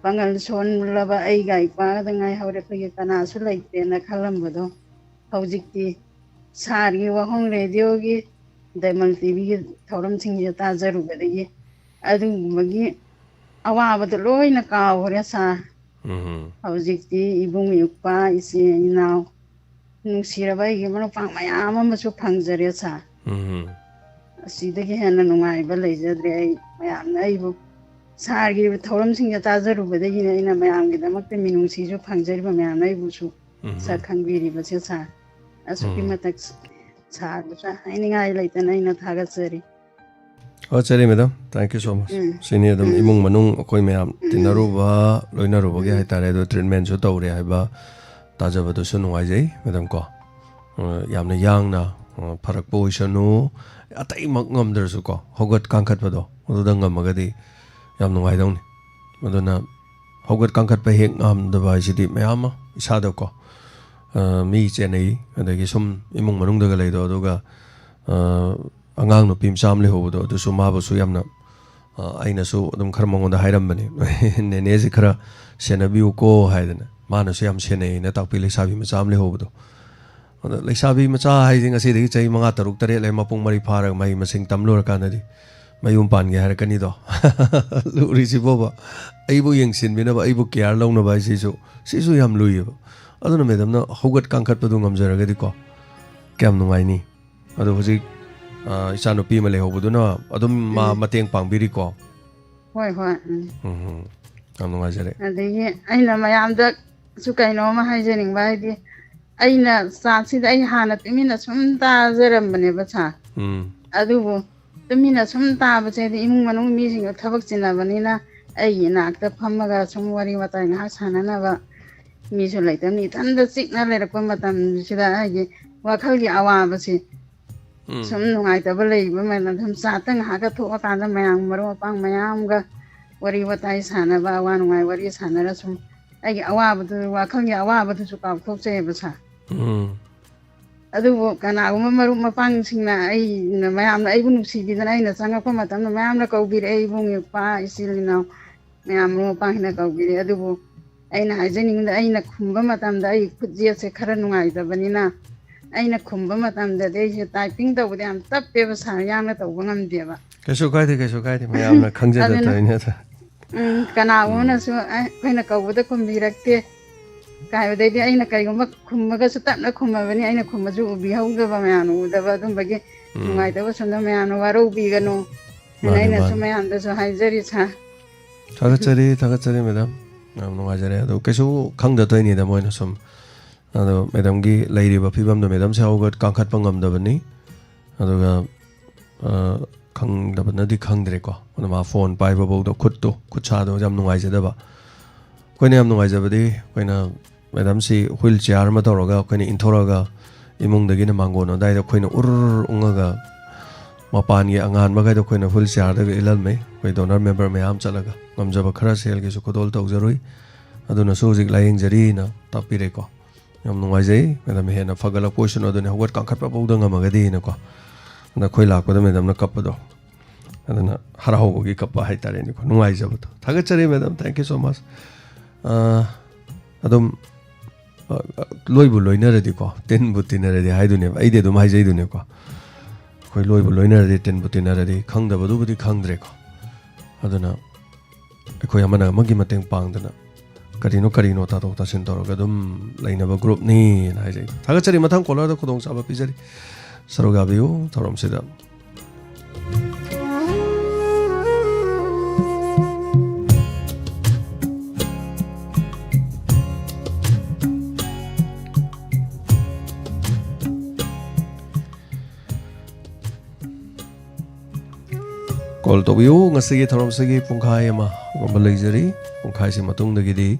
ꯄꯥꯡꯒꯜ ꯁꯣꯟꯂꯕ ꯑꯩꯒ ꯏꯄꯥꯒꯗ ꯉꯥꯏꯍꯧꯔꯦ, ꯑꯩꯈꯣꯏꯒꯤ ꯀꯅꯥꯁꯨ ꯂꯩꯇ꯭ꯔꯦꯅ ꯈꯜꯂꯝꯕꯗꯣ, ꯍꯧꯖꯤꯛꯇꯤ ꯁꯥꯔꯒꯤ ꯋꯥꯍꯣꯡ ꯔꯦꯗꯤꯑꯣꯒꯤ, ꯗꯥꯏꯃꯟ ꯇꯤ ꯚꯤꯒꯤ ꯊꯧꯔꯝꯁꯤꯡꯁꯦ ꯇꯥꯖꯔꯨꯕꯗꯒꯤ ꯑꯗꯨꯒꯨꯝꯕꯒꯤ ꯑꯋꯥꯕꯗꯣ ꯂꯣꯏꯅ ꯀꯥꯎꯈ꯭ꯔꯦ, ꯁꯥꯔ꯫ ꯎꯝ꯫ ꯍꯧꯖꯤꯛꯇꯤ ꯏꯕꯨꯡ ꯏꯄ꯭ꯋꯥ, ꯏꯆꯦ ꯏꯅꯥꯎ, ꯅꯨꯡꯁꯤꯔꯕ ꯑꯩꯒꯤ ꯃꯔꯨꯞ ꯃꯄꯥꯡ ꯃꯌꯥꯝ ꯑꯃꯁꯨ ꯐꯪꯖꯔꯦ, ꯁꯥꯔ꯫ ꯎꯝ꯫ ꯑꯁꯤꯗꯒꯤ ꯍꯦꯟꯅ ꯅꯨꯡꯉꯥꯏꯕ ꯂꯩꯖꯗ꯭ꯔꯦ꯫ ꯑꯩ ꯃꯌꯥꯝꯅ ꯑꯩꯕꯨ ꯁꯥꯔꯒꯤ ꯊꯧꯔꯝꯁꯤꯡꯗ ꯇꯥꯖꯔꯨꯕꯗꯒꯤꯅꯦ ꯑꯩꯅ ꯃꯌꯥꯝꯒꯤꯗꯃꯛꯇ ꯃꯤꯅꯨꯡꯁꯤꯁꯨ ꯐꯪꯖꯔꯤꯕ, ꯃꯌꯥꯝꯅ ꯑꯩꯕꯨꯁꯨ ꯎꯝ꯫ ꯁꯛ ꯈꯪꯕꯤꯔꯤꯕꯁꯦ ꯁꯥꯔ꯫ ꯑꯁꯨꯛꯀꯤ ꯎꯝ꯫ ꯃꯇꯤꯛ ꯁꯥꯔꯕꯁꯨ ꯍꯥꯏꯅꯤꯡꯉꯥꯏ ꯂꯩꯇꯅ ꯑꯩꯅ ꯊꯥꯒꯠꯆꯔꯤ꯫ ꯐꯠꯖꯔꯦ madam, thank you so much꯫ ꯎꯝ꯫ ꯁꯤꯅꯤ ꯑꯗꯨꯝ ꯎꯝ꯫ ꯏꯃꯨꯡ ꯃꯅꯨꯡ ꯑꯩꯈꯣꯏ ꯃꯌꯥꯝ ꯎꯝ꯫ ꯇꯤꯟꯅꯔꯨꯕ, ꯂꯣꯏꯅꯔꯨꯕꯒꯤ ꯎꯝ꯫ ꯍꯥꯏꯇꯥꯔꯦ, ꯑꯗꯣ ꯇ꯭ꯔꯤꯠꯃꯦꯟꯁꯨ ꯇꯧꯔꯦ ꯍꯥꯏꯕ ꯇꯥꯖꯕꯗꯨꯁꯨ ꯅꯨꯡꯉꯥꯏꯖꯩ ꯃꯦꯗꯥꯝ ꯀꯣ꯫ ꯑ, ꯌꯥꯝꯅ ꯌꯥꯡꯅ, ꯑ, ꯐꯔꯛꯄ ꯑꯣꯏꯁꯅꯨ, ꯑꯇꯩꯃꯛ ꯉꯝꯗ꯭ꯔꯁꯨꯀꯣ, ꯍꯧꯒꯠ ꯀꯥꯡꯈꯠꯄꯗꯣ ꯑꯗꯨꯗ ꯉꯝꯃꯒꯗꯤ ꯌꯥꯝ ꯅꯨꯡꯉꯥꯏꯗꯧꯅꯤ꯫ ꯑꯗꯨꯅ ꯍꯧꯒꯠ ꯀꯥꯡꯈꯠꯄ ꯍꯦꯛ ꯉꯝꯗꯕ ꯍꯥꯏꯁꯤꯗꯤ ꯃꯌꯥꯝ ꯑꯃ ꯏꯁꯥꯗꯀꯣ, ꯑ, ꯃꯤ ꯆꯦꯟꯅꯩ, ꯑꯗꯒꯤ ꯁꯨꯝ ꯏꯃꯨꯡ ꯃꯅꯨꯡꯗꯒ ꯂꯩꯗꯣ, ꯑꯗꯨꯒ, ꯑ, ꯑꯉꯥꯡ ꯅꯨꯄꯤ ꯃꯆꯥ ꯑꯃ ꯂꯩꯍꯧꯕꯗꯣ, ꯑꯗꯨꯁꯨ ꯃꯥꯕꯨꯁꯨ ꯌꯥꯝꯅ, ꯑ, ꯑꯩꯅꯁꯨ ꯑꯗꯨꯝ ꯈꯔ ꯃꯉꯣꯟꯗ ꯍꯥꯏꯔꯝꯕꯅꯦ, "ꯅꯦꯅꯦꯁꯦ ꯈꯔ ꯁꯦꯟꯅꯕꯤꯌꯨꯀꯣ" ꯍꯥꯏꯗꯅ꯫ ꯃꯥꯅꯁꯨ ꯌꯥꯝ ꯁꯦꯟꯅꯩꯅ ꯇꯥꯛꯄꯤ, ꯂꯩꯁꯥꯕꯤ ꯃꯆꯥ ꯑꯃ ꯂꯩꯍꯧꯕꯗꯣ꯫ ꯑꯗꯣ ꯂꯩꯁꯥꯕꯤ ꯃꯆꯥ ꯍꯥꯏꯁꯦ ꯉꯁꯤꯗꯒꯤ ꯆꯍꯤ ꯃꯉꯥ, ꯇꯔꯨꯛ, ꯇꯔꯦꯠ ꯂꯩ, ꯃꯄꯨꯡ ꯃꯔꯩ ꯐꯥꯔꯒ ꯃꯍꯩ ꯃꯁꯤꯡ ꯇꯝ ꯂꯣꯏꯔꯀꯥꯟꯗꯗꯤ ꯃꯌꯨꯝ ꯄꯥꯟꯒꯦ ꯍꯥꯏꯔꯛꯀꯅꯤꯗꯣ꯫ ꯂꯨꯔꯤꯁꯤꯕꯣꯕ, ꯑꯩꯕꯨ ꯌꯦꯡꯁꯤꯟꯕꯤꯅꯕ, ꯑꯩꯕꯨ ꯀꯤꯌꯥꯔ ꯂꯧꯅꯕ ꯍꯥꯏꯁꯤꯁꯨ, ꯁꯤꯁꯨ ꯌꯥꯝ ꯂꯨꯏꯌꯦꯕ꯫ ꯑꯗꯨꯅ ꯃꯦꯗꯥꯝꯅ ꯍꯧꯒꯠ ꯀꯥꯡꯈꯠꯄꯗꯨ ꯉꯝꯖꯔꯒꯗꯤꯀꯣ, ꯀꯌꯥꯝ ꯅꯨꯡꯉꯥꯏꯅꯤ꯫ ꯑꯗꯣ ꯍꯧꯖꯤꯛ, ꯑ, ꯏꯆꯥꯅꯨꯄꯤ ꯑꯃ ꯂꯩꯍꯧꯕꯗꯨꯅ ꯑꯗꯨꯝ ꯃꯥ ꯎꯝ꯫ ꯃꯇꯦꯡ ꯄꯥꯡꯕꯤꯔꯤꯀꯣ? ꯍꯣꯏ, ꯍꯣꯏ, ꯎꯝ꯫ ꯎꯝ, ꯎꯝ꯫ ꯌꯥꯝ ꯅꯨꯡꯉꯥꯏꯖꯔꯦ꯫ ꯑꯗꯒꯤ ꯑꯩꯅ ꯃꯌꯥꯝꯗꯁꯨ ꯀꯩꯅꯣꯝꯃ ꯍꯥꯏꯖꯅꯤꯡꯕ, ꯍꯥꯏꯗꯤ ꯑꯩꯅ ꯆꯥꯛꯁꯤꯗ ꯑꯩ ꯍꯥꯟꯅ ꯇꯨꯃꯤꯟꯅ ꯁꯨꯝ ꯇꯥꯖꯔꯝꯕꯅꯦꯕ ꯁꯥꯔ꯫ ꯎꯝ꯫ ꯑꯗꯨꯕꯨ ꯇꯨꯃꯤꯟꯅ ꯁꯨꯝ ꯇꯥꯕꯁꯦ ꯍꯥꯏꯗꯤ ꯏꯃꯨꯡ ꯃꯅꯨꯡ ꯃꯤꯁꯤꯡꯗꯣ ꯊꯕꯛ ꯆꯤꯟꯅꯕꯅꯤꯅ ꯑꯩꯒꯤ ꯏꯅꯥꯛꯇ ꯐꯝꯃꯒ ꯁꯨꯝ ꯋꯥꯔꯤ ꯋꯥꯇꯥꯏ ꯉꯥꯏꯍꯥꯛ ꯁꯥꯟꯅꯅꯕ ꯃꯤꯁꯨ ꯂꯩꯇꯕꯅꯤ꯫ ꯏꯊꯟꯗ ꯆꯤꯛꯅ ꯂꯩꯔꯛꯄ ꯃꯇꯝꯁꯤꯗ ꯑꯩꯒꯤ ꯋꯥꯈꯜꯒꯤ ꯑꯋꯥꯕꯁꯤ ꯎꯝ꯫ ꯁꯨꯝ ꯅꯨꯡꯉꯥꯏꯇꯕ ꯂꯩꯕ ꯃꯌꯥꯝ ꯁꯨꯝ ꯆꯥꯠꯇ ꯉꯥꯏꯍꯥꯛꯀ ꯊꯣꯛꯑꯀꯥꯟꯗ ꯃꯌꯥꯝ ꯃꯔꯨꯞ ꯃꯄꯥꯡ ꯃꯌꯥꯝꯒ ꯋꯥꯔꯤ ꯋꯥꯇꯥꯏ ꯁꯥꯟꯅꯕ, ꯑꯋꯥ ꯅꯨꯡꯉꯥꯏ ꯋꯥꯔꯤ ꯁꯥꯟꯅꯔ ꯁꯨꯝ ꯑꯩꯒꯤ ꯑꯋꯥꯕꯗꯨ, ꯋꯥꯈꯜꯒꯤ ꯑꯋꯥꯕꯗꯨꯁꯨ ꯀꯥꯎꯊꯣꯛꯆꯩꯑꯕ ꯁꯥꯔ꯫ ꯎꯝ꯫ ꯑꯗꯨꯕꯨ ꯀꯅꯥꯒꯨꯝꯕ ꯃꯔꯨꯞ ꯃꯄꯥꯡꯁꯤꯡꯅ ꯑꯩꯅ, ꯃꯌꯥꯝꯅ ꯑꯩꯕꯨ ꯅꯨꯡꯁꯤꯕꯤꯗꯅ ꯑꯩꯅ ꯆꯪꯉꯛꯄ ꯃꯇꯝꯗ ꯃꯌꯥꯝꯅ ꯀꯧꯕꯤꯔꯛꯑꯦ, "ꯏꯕꯨꯡ, ꯏꯄ꯭ꯋꯥ, ꯏꯆꯤꯜ ꯏꯅꯥꯎ", ꯃꯌꯥꯝ ꯃꯔꯨꯞ ꯃꯄꯥꯡꯁꯤꯡꯅ ꯀꯧꯕꯤꯔꯛꯑꯦ꯫ ꯑꯗꯨꯕꯨ ꯑꯩꯅ ꯍꯥꯏꯖꯅꯤꯡꯕꯗ ꯑꯩꯅ ꯈꯨꯝꯕ ꯃꯇꯝꯗ ꯑꯩꯒꯤ ꯈꯨꯠ ꯌꯦꯠꯁꯦ ꯈꯔ ꯅꯨꯡꯉꯥꯏꯇꯕꯅꯤꯅ ꯑꯩꯅ ꯈꯨꯝꯕ ꯃꯇꯝꯗꯗꯤ ꯑꯩꯁꯦ ꯇꯥꯏꯄꯤꯡ ꯇꯧꯕꯗ ꯌꯥꯝ ꯇꯞꯄꯦꯕ ꯁꯥꯔ, ꯌꯥꯡꯅ ꯇꯧꯕ ꯉꯝꯗꯦꯕ꯫ ꯀꯩꯁꯨ ꯀꯥꯏꯗꯦ, ꯀꯩꯁꯨ ꯀꯥꯏꯗꯦ, ꯃꯌꯥꯝꯅ ꯈꯪꯖꯗ ꯑꯗꯨꯅ ꯇꯧꯔꯤꯅꯦ ꯑꯗꯣ꯫ ꯎꯝ, ꯀꯅꯥꯒꯨꯝꯕꯅꯁꯨ, "ꯑꯦ, ꯑꯩꯈꯣꯏꯅ ꯀꯧꯕꯗ ꯈꯨꯝꯕꯤꯔꯛꯇꯦ" ꯀꯥꯏꯕꯗꯩꯗꯤ ꯑꯩꯅ ꯀꯩꯒꯨꯝꯕ ꯈꯨꯝꯃꯒꯁꯨ ꯇꯞꯅ ꯈꯨꯝꯃꯕꯅꯤ, ꯑꯩꯅ ꯈꯨꯝꯃꯁꯨ ꯎꯕꯤꯍꯧꯗꯕ, ꯃꯌꯥꯝꯅ ꯎꯗꯕ, ꯑꯗꯨꯝꯕꯒꯤ ꯎꯝ꯫ ꯅꯨꯡꯉꯥꯏꯇꯕ ꯁꯣꯝꯗ ꯃꯌꯥꯝꯅ ꯋꯥꯔꯧꯕꯤꯒꯅꯨ ꯍꯥꯏꯅ ꯃꯥꯅꯦ, ꯑꯩꯅꯁꯨ ꯃꯥꯅꯦ꯫ ꯃꯌꯥꯝꯗꯁꯨ ꯍꯥꯏꯖꯔꯤ, ꯁꯥꯔ꯫ ꯊꯥꯒꯠꯆꯔꯤ, ꯊꯥꯒꯠꯆꯔꯤ, ꯃꯦꯗꯥꯝ꯫ ꯌꯥꯝ ꯅꯨꯡꯉꯥꯏꯖꯔꯦ꯫ ꯑꯗꯣ ꯀꯩꯁꯨ ꯈꯪꯗ ꯇꯧꯔꯤꯅꯤꯗ, ꯃꯣꯏꯅ ꯁꯨꯝ꯫ ꯑꯗꯣ ꯃꯦꯗꯥꯝꯒꯤ ꯂꯩꯔꯤꯕ ꯐꯤꯕꯝꯗꯣ ꯃꯦꯗꯥꯝꯁꯦ ꯍꯧꯒꯠ ꯀꯥꯡꯈꯠꯄ ꯉꯝꯗꯕꯅꯤ꯫ ꯑꯗꯨꯒ, ꯑ, ꯈꯪꯗꯕꯅꯗꯤ ꯈꯪꯗ꯭ꯔꯦꯀꯣ꯫ ꯑꯗꯣ ꯃꯥ ꯐꯣꯟ ꯄꯥꯏꯕꯐꯥꯎꯗ ꯈꯨꯠꯇꯣ, ꯈꯨꯠꯁꯥꯗꯣ ꯌꯥꯝ ꯅꯨꯡꯉꯥꯏꯖꯗꯕ꯫ ꯑꯩꯈꯣꯏꯅ ꯌꯥꯝ ꯅꯨꯡꯉꯥꯏꯖꯕꯗꯤ, ꯑꯩꯈꯣꯏꯅ ꯃꯦꯗꯥꯝꯁꯤ ꯍꯨꯏꯜ ꯆꯤꯌꯥꯔ ꯑꯃ ꯇꯧꯔꯒ ꯑꯩꯈꯣꯏꯅ ꯏꯟꯊꯣꯔꯛꯑꯒ ꯏꯃꯨꯡꯗꯒꯤꯅ ꯃꯥꯡꯒꯣꯟ ꯑꯗꯨꯋꯥꯏꯗ ꯑꯩꯈꯣꯏꯅ ꯎꯔ ꯎꯪꯉꯒ ꯃꯄꯥꯟꯒꯤ ꯑꯉꯥꯟꯕꯈꯩꯗꯣ ꯑꯩꯈꯣꯏꯅ ꯍꯨꯏꯜ ꯆꯤꯌꯥꯔꯗꯒ ꯏꯜꯍꯜꯂꯝꯃꯦ꯫ ꯑꯩꯈꯣꯏ ꯗꯣꯅꯔ ꯃꯦꯝꯕꯔ ꯃꯌꯥꯝ ꯆꯠꯂꯒ ꯉꯝꯖꯕ ꯈꯔ ꯁꯦꯜꯒꯤꯁꯨ ꯈꯨꯗꯣꯜ ꯇꯧꯖꯔꯨꯏ꯫ ꯑꯗꯨꯅꯁꯨ ꯍꯧꯖꯤꯛ ꯂꯥꯏꯌꯦꯡꯖꯔꯤꯅ ꯇꯥꯛꯄꯤꯔꯦꯀꯣ꯫ ꯌꯥꯝ ꯅꯨꯡꯉꯥꯏꯖꯩ꯫ ꯃꯦꯗꯥꯝ ꯍꯦꯟꯅ ꯐꯒꯠꯂꯛꯄ ꯑꯣꯏꯁꯅꯨ, ꯑꯗꯨꯅꯤ ꯍꯧꯒꯠ ꯀꯥꯡꯈꯠꯄ ꯐꯥꯎꯗ ꯉꯝꯃꯒꯗꯤꯅꯀꯣ꯫ ꯑꯗ ꯑꯩꯈꯣꯏ ꯂꯥꯛꯄꯗ ꯃꯦꯗꯥꯝꯅ ꯀꯞꯄꯗꯣ, ꯑꯗꯨꯅ ꯍꯔꯥꯎꯕꯒꯤ ꯀꯞꯄ ꯍꯥꯏꯇꯥꯔꯦꯅꯦꯀꯣ, ꯅꯨꯡꯉꯥꯏꯖꯕꯗꯣ꯫ ꯊꯥꯒꯠꯆꯔꯤ madam, thank you so much꯫ ꯑ, ꯑꯗꯨꯝ, ꯑ, ꯂꯣꯏꯕꯨ ꯂꯣꯏꯅꯔꯗꯤꯀꯣ, ꯇꯤꯟꯕꯨ ꯇꯤꯟꯅꯔꯗꯤ ꯍꯥꯏꯗꯨꯅꯦꯕ, ꯑꯩꯗꯤ ꯑꯗꯨꯝ ꯍꯥꯏꯖꯩꯗꯨꯅꯦꯀꯣ꯫ ꯑꯩꯈꯣꯏ ꯂꯣꯏꯕꯨ ꯂꯣꯏꯅꯔꯗꯤ, ꯇꯤꯟꯕꯨ ꯇꯤꯟꯅꯔꯗꯤ, ꯈꯪꯗꯕꯗꯨꯕꯨꯗꯤ ꯈꯪꯗ꯭ꯔꯦꯀꯣ꯫ ꯑꯗꯨꯅ ꯑꯩꯈꯣꯏ ꯑꯃꯅ ꯑꯃꯒꯤ ꯃꯇꯦꯡ ꯄꯥꯡꯗꯅ ꯀꯔꯤꯅꯣ ꯀꯔꯤꯅꯣ ꯇꯥꯊꯣꯛ ꯇꯥꯁꯤꯟ ꯇꯧꯔꯒ ꯑꯗꯨꯝ ꯂꯩꯅꯕ ꯒ꯭ꯔꯨꯞꯅꯤꯅ ꯍꯥꯏꯖꯩ꯫ ꯊꯥꯒꯠꯆꯔꯤ꯫ ꯃꯊꯪ ꯀꯣꯂꯔꯗ ꯈꯨꯗꯣꯡꯆꯥꯕ ꯄꯤꯖꯔꯤ꯫ ꯁꯔꯨꯛ ꯌꯥꯕꯤꯌꯨ ꯊꯧꯔꯝꯁꯤꯗ꯫ ꯀꯣꯜ ꯇꯧꯕꯤꯌꯨ꯫ ꯉꯁꯤꯒꯤ ꯊꯧꯔꯝꯁꯤꯒꯤ ꯄꯨꯡꯈꯥꯏ ꯑꯃꯒꯨꯝꯕ ꯂꯩꯖꯔꯤ꯫ ꯄꯨꯡꯈꯥꯏꯁꯤ ꯃꯇꯨꯡꯗꯒꯤꯗꯤ,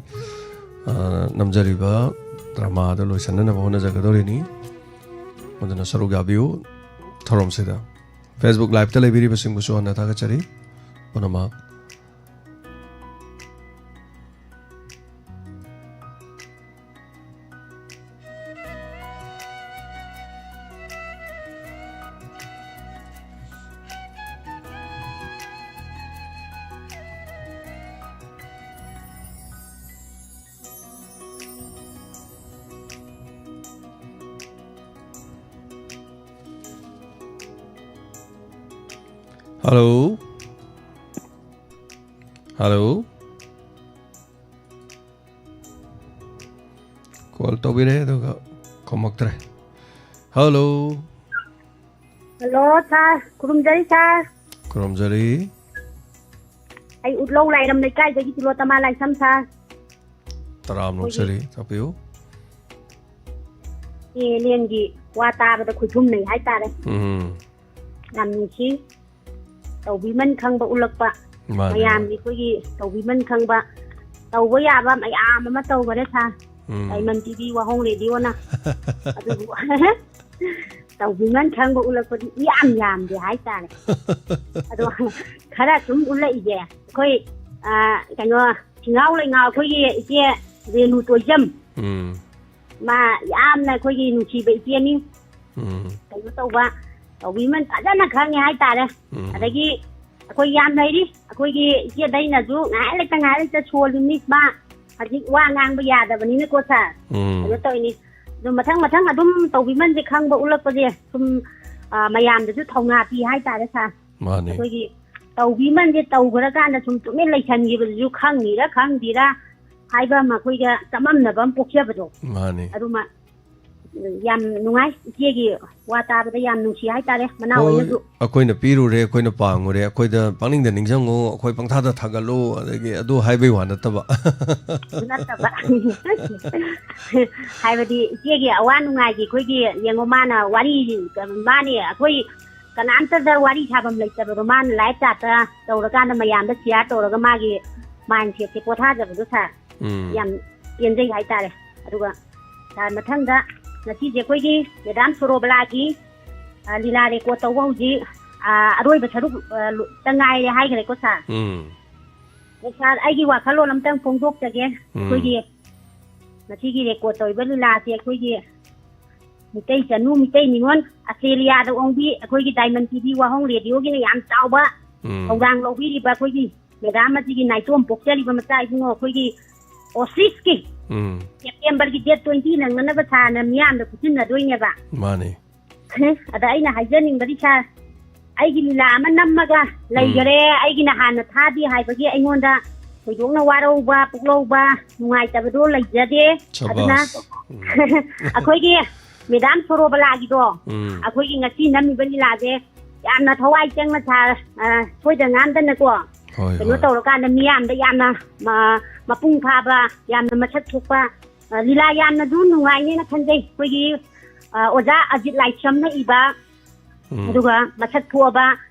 ꯑ, ꯅꯝꯖꯔꯤꯕ ꯗ꯭ꯔꯃꯥꯗ ꯂꯣꯏꯁꯤꯟꯅꯅꯕ ꯍꯣꯠꯅꯖꯒꯗꯧꯔꯤꯅꯤ꯫ ꯑꯗꯨꯅ ꯁꯔꯨꯛ ꯌꯥꯕꯤꯌꯨ ꯊꯧꯔꯝꯁꯤꯗ꯫ Facebook Liveꯇ ꯂꯩꯕꯤꯔꯤꯕꯁꯤꯡꯕꯨꯁꯨ ꯍꯟꯅ ꯊꯥꯒꯠꯆꯔꯤ꯫ ꯄꯨꯝꯅꯃꯛ꯫ Hello? Hello? ꯀꯣꯜ ꯇꯧꯕꯤꯔꯦ ꯑꯗꯨꯒ ꯈꯨꯝꯃꯛꯇ꯭ꯔꯦ꯫ Hello? ꯍꯜꯂꯣ ꯁꯥꯔ, ꯈꯨꯔꯨꯝꯖꯔꯤ ꯁꯥꯔ꯫ ꯈꯨꯔꯨꯝꯖꯔꯤ꯫ ꯑꯩ ꯎꯠꯂꯧ ꯂꯥꯏꯔꯝ ꯂꯩꯀꯥꯏꯗꯒꯤ ꯇꯤꯂꯣꯇꯃꯥ ꯂꯥꯏꯁ꯭ꯔꯝ ꯁꯥꯔ꯫ ꯇꯔꯥꯝꯅ ꯑꯣꯛꯆꯔꯤ, ꯇꯥꯛꯄꯤꯌꯨ꯫ ꯏꯂꯦꯟꯒꯤ ꯋꯥ ꯇꯥꯕꯗ ꯈꯨꯊꯨꯝꯅꯩ ꯍꯥꯏꯇꯥꯔꯦ꯫ ꯎꯝ꯫ ꯌꯥꯝ ꯅꯨꯡꯁꯤ꯫ ꯇꯧꯕꯤꯃꯟ ꯈꯪꯕ ꯎꯠꯂꯛꯄ꯫ ꯃꯥꯅꯦ, ꯃꯌꯥꯝꯒꯤ ꯃꯥꯅꯦ꯫ ꯑꯩꯈꯣꯏꯒꯤ ꯇꯧꯕꯤꯃꯟ ꯈꯪꯕ, ꯇꯧꯕ ꯌꯥꯕ ꯃꯌꯥꯝ ꯑꯃ ꯇꯧꯈꯔꯦ ꯁꯥꯔ꯫ ꯎꯝ꯫ ꯗꯥꯏꯃꯟ ꯇꯤ ꯚꯤ ꯋꯥꯍꯣꯡ ꯔꯦꯗꯤꯑꯣꯅ꯫ ꯑꯗꯨꯕꯨ ꯇꯧꯕꯤꯃꯟ ꯈꯪꯕ ꯎꯠꯂꯛꯄꯗꯤ ꯏꯌꯥꯝ ꯌꯥꯝꯗꯦ ꯍꯥꯏꯇꯥꯔꯦ꯫ ꯑꯗꯣ ꯈꯔ ꯁꯨꯝ ꯎꯠꯂꯛꯏꯁꯦ ꯑꯩꯈꯣꯏ, ꯑ, ꯀꯩꯅꯣ, ꯊꯤꯉꯥꯎ ꯂꯩꯉꯥꯎ ꯑꯩꯈꯣꯏꯒꯤ ꯏꯆꯦ ꯔꯦꯅꯨ ꯇꯣꯏꯖꯝ꯫ ꯎꯝ꯫ ꯃꯥ ꯌꯥꯝꯅ ꯑꯩꯈꯣꯏꯒꯤ ꯅꯨꯡꯁꯤꯕ ꯏꯆꯦꯅꯤ꯫ ꯎꯝ꯫ ꯀꯩꯅꯣ ꯇꯧꯕ, ꯇꯧꯕꯤꯃꯟ ꯐꯖꯅ ꯈꯪꯉꯦ ꯍꯥꯏꯇꯥꯔꯦ꯫ ꯎꯝ꯫ ꯑꯗꯒꯤ ꯑꯩꯈꯣꯏ ꯌꯥꯝ ꯂꯩꯔꯤ꯫ ꯑꯩꯈꯣꯏꯒꯤ ꯏꯆꯦ ꯗꯩꯅꯁꯨ ꯉꯥꯏꯍꯥꯛ ꯂꯩꯇ ꯉꯥꯏꯍꯥꯛ ꯂꯩꯇ ꯁꯣꯜꯂꯤꯕꯅꯤ꯫ ꯃꯥ ꯍꯧꯖꯤꯛ ꯋꯥ ꯉꯥꯡꯕ ꯌꯥꯗꯕꯅꯤꯅꯀꯣ ꯁꯥꯔ꯫ ꯎꯝ꯫ ꯀꯩꯅꯣ ꯇꯧꯔꯤꯅꯤ꯫ ꯑꯗꯨ ꯃꯊꯪ ꯃꯊꯪ ꯑꯗꯨꯝ ꯇꯧꯕꯤꯃꯟꯁꯦ ꯈꯪꯕ ꯎꯠꯂꯛꯄꯁꯦ ꯁꯨꯝ, ꯑ, ꯃꯌꯥꯝꯗꯁꯨ ꯊꯧꯅꯥ ꯄꯤ ꯍꯥꯏꯇꯥꯔꯦ ꯁꯥꯔ꯫ ꯃꯥꯅꯤ꯫ ꯑꯩꯈꯣꯏꯒꯤ ꯇꯧꯕꯤꯃꯟꯁꯦ ꯇꯧꯈ꯭ꯔꯀꯥꯟꯗ ꯁꯨꯝ ꯇꯨꯃꯤꯟ ꯂꯩꯁꯟꯈꯤꯕꯗꯨꯁꯨ ꯈꯪꯉꯤꯔꯥ ꯈꯪꯗ꯭ꯔꯤꯔꯥ ꯍꯥꯏꯕ ꯑꯃ ꯑꯩꯈꯣꯏꯒ ꯆꯃꯝꯅꯕ ꯑꯃ ꯄꯣꯛꯆꯕꯗꯣ꯫ ꯃꯥꯅꯤ꯫ ꯑꯗꯨꯃ ꯌꯥꯝ ꯅꯨꯡꯉꯥꯏ꯫ ꯏꯆꯦꯒꯤ ꯋꯥ ꯇꯥꯕꯗ ꯌꯥꯝ ꯅꯨꯡꯁꯤ ꯍꯥꯏꯇꯥꯔꯦ, ꯃꯅꯥꯎ ꯍꯣꯏ, ꯍꯣꯏꯅꯁꯨ꯫ ꯑꯩꯈꯣꯏꯅ ꯄꯤꯔꯨꯔꯦ, ꯑꯩꯈꯣꯏꯅ ꯄꯥꯡꯉꯨꯔꯦ, ꯑꯩꯈꯣꯏꯗ ꯄꯪꯅꯤꯡꯗ ꯅꯤꯡꯁꯤꯡꯉꯨ, ꯑꯩꯈꯣꯏ ꯄꯪꯊꯥꯗ ꯊꯥꯒꯠꯂꯨ, ꯑꯗꯒꯤ ꯑꯗꯨ ꯍꯥꯏꯕꯩ ꯋꯥ ꯅꯠꯇꯕ꯫ ꯅꯠꯇꯕ꯫ ꯍꯥꯏꯕꯗꯤ ꯏꯆꯦꯒꯤ ꯑꯋꯥ ꯅꯨꯡꯉꯥꯏꯒꯤ ꯑꯩꯈꯣꯏꯒꯤ, ꯌꯦꯡꯉꯣ, ꯃꯥꯅ ꯋꯥꯔꯤ, ꯃꯥꯅꯦ, ꯑꯩꯈꯣꯏ ꯀꯅꯥꯝꯇꯗ ꯋꯥꯔꯤ ꯁꯥꯐꯝ ꯂꯩꯇꯕꯗꯣ ꯃꯥꯅ live chatꯇ ꯇꯧꯔꯀꯥꯟꯗ ꯃꯌꯥꯝꯗ share ꯇꯧꯔꯒ ꯃꯥꯒꯤ mindsetꯁꯦ ꯄꯣꯊꯥꯖꯕꯗꯣ ꯁꯥꯔ꯫ ꯎꯝ꯫ ꯌꯥꯝ ꯄꯦꯟꯖꯩ ꯍꯥꯏꯇꯥꯔꯦ꯫ ꯑꯗꯨꯒ ꯁꯥꯔ, ꯃꯊꯪꯗ ꯉꯁꯤꯁꯦ ꯑꯩꯈꯣꯏꯒꯤ ꯃꯦꯗꯥꯝ ꯁꯣꯔꯣꯕꯂꯥꯒꯤ, ꯑ, ꯂꯤꯂꯥ record ꯇꯧꯕ ꯍꯧꯖꯤꯛ, ꯑ, ꯑꯔꯣꯏꯕ ꯁꯔꯨꯛ, ꯑ, ꯂꯣ-, ꯇ ꯉꯥꯏꯔꯦ ꯍꯥꯏꯈ꯭ꯔꯦꯀꯣ ꯁꯥꯔ꯫ ꯎꯝ꯫ ꯑꯗꯣ ꯁꯥꯔ, ꯑꯩꯒꯤ ꯋꯥꯈꯜꯂꯣꯟ ꯑꯝꯇꯪ ꯐꯣꯡꯗꯣꯛꯆꯒꯦ꯫ ꯎꯝ꯫ ꯑꯩꯈꯣꯏꯒꯤ ꯉꯁꯤꯒꯤ record ꯇꯧꯔꯤꯕ ꯂꯤꯂꯥꯁꯦ ꯑꯩꯈꯣꯏꯒꯤ ꯃꯤꯇꯩ ꯆꯅꯨ, ꯃꯤꯇꯩ ꯅꯤꯉꯣꯜ, ꯑꯁꯇ꯭ꯔꯦꯂꯤꯌꯥꯗ ꯑꯣꯡꯕꯤ ꯑꯩꯈꯣꯏꯒꯤ ꯗꯥꯏꯃꯟ ꯇꯤ ꯚꯤ ꯋꯥꯍꯣꯡ ꯔꯦꯗꯤꯑꯣꯒꯤꯅ ꯌꯥꯝ ꯆꯥꯎꯕ ꯎꯝ꯫ ꯊꯧꯗꯥꯡ ꯂꯧꯕꯤꯔꯤꯕ ꯑꯩꯈꯣꯏꯒꯤ ꯃꯦꯗꯥꯝ ꯑꯁꯤꯒꯤ ꯅꯥꯏꯇꯣꯝ ꯄꯣꯛꯆꯔꯤꯕ ꯃꯆꯥ ꯏꯕꯨꯡꯉꯣ ꯑꯩꯈꯣꯏꯒꯤ ꯑꯣꯁꯤꯁꯀꯤ ꯎꯝ꯫ ꯁꯦꯞꯇꯦꯝꯕꯔꯒꯤ date twenty ꯅꯪꯅꯅꯕ ꯁꯥꯔꯅ ꯃꯤꯌꯥꯝꯗ ꯈꯨꯠꯁꯤꯟꯅꯗꯣꯏꯅꯦꯕ꯫ ꯃꯥꯅꯤ꯫ ꯑꯗ ꯑꯩꯅ ꯍꯥꯏꯖꯅꯤꯡꯕꯗꯤ ꯁꯥꯔ, ꯑꯩꯒꯤ ꯂꯤꯂꯥ ꯑꯃ ꯅꯝꯃꯒ ꯎꯝ꯫ ꯂꯩꯈꯔꯦ, ꯑꯩꯒꯤꯅ ꯍꯥꯟꯅ ꯊꯥꯗꯦ ꯍꯥꯏꯕꯒꯤ ꯑꯩꯉꯣꯟꯗ ꯊꯣꯏꯗꯣꯛꯅ ꯋꯥꯔꯧꯕ, ꯄꯨꯛꯂꯧꯕ, ꯅꯨꯡꯉꯥꯏꯇꯕꯗꯣ ꯂꯩꯖꯗꯦ꯫ ꯑꯗꯨꯅ ꯁꯕꯥꯁ꯫ ꯎꯝ꯫ ꯑꯩꯈꯣꯏꯒꯤ ꯃꯦꯗꯥꯝ ꯁꯣꯔꯣꯕꯂꯥꯒꯤꯗꯣ, ꯎꯝ꯫ ꯑꯩꯈꯣꯏꯒꯤ ꯉꯁꯤ ꯅꯝꯃꯤꯕ ꯂꯤꯂꯥꯁꯦ ꯌꯥꯝꯅ ꯊꯋꯥꯏ ꯆꯪꯅ ꯁꯥꯔ, ꯑ, ꯁꯣꯏꯗ ꯉꯥꯝꯗꯅꯀꯣ, ꯍꯣꯏ, ꯀꯩꯅꯣ ꯍꯣꯏ꯫ ꯇꯧꯔꯀꯥꯟꯗ ꯃꯤꯌꯥꯝꯗ ꯌꯥꯝꯅ, ꯃ-, ꯃꯄꯨꯡ ꯐꯥꯕ, ꯌꯥꯝꯅ ꯃꯁꯛ ꯊꯣꯛꯄ, ꯑ, ꯂꯤꯂꯥ ꯌꯥꯝꯅꯁꯨ ꯅꯨꯡꯉꯥꯏꯅꯦꯅ ꯈꯟꯖꯩ꯫ ꯑꯩꯈꯣꯏꯒꯤ, ꯑ, ꯑꯣꯖꯥ ꯑꯖꯤꯠ ꯂꯥꯏꯁ꯭ꯔꯝꯅ ꯏꯕ, ꯎꯝ꯫ ꯑꯗꯨꯒ ꯃꯁꯛ ꯊꯣꯛꯑꯕ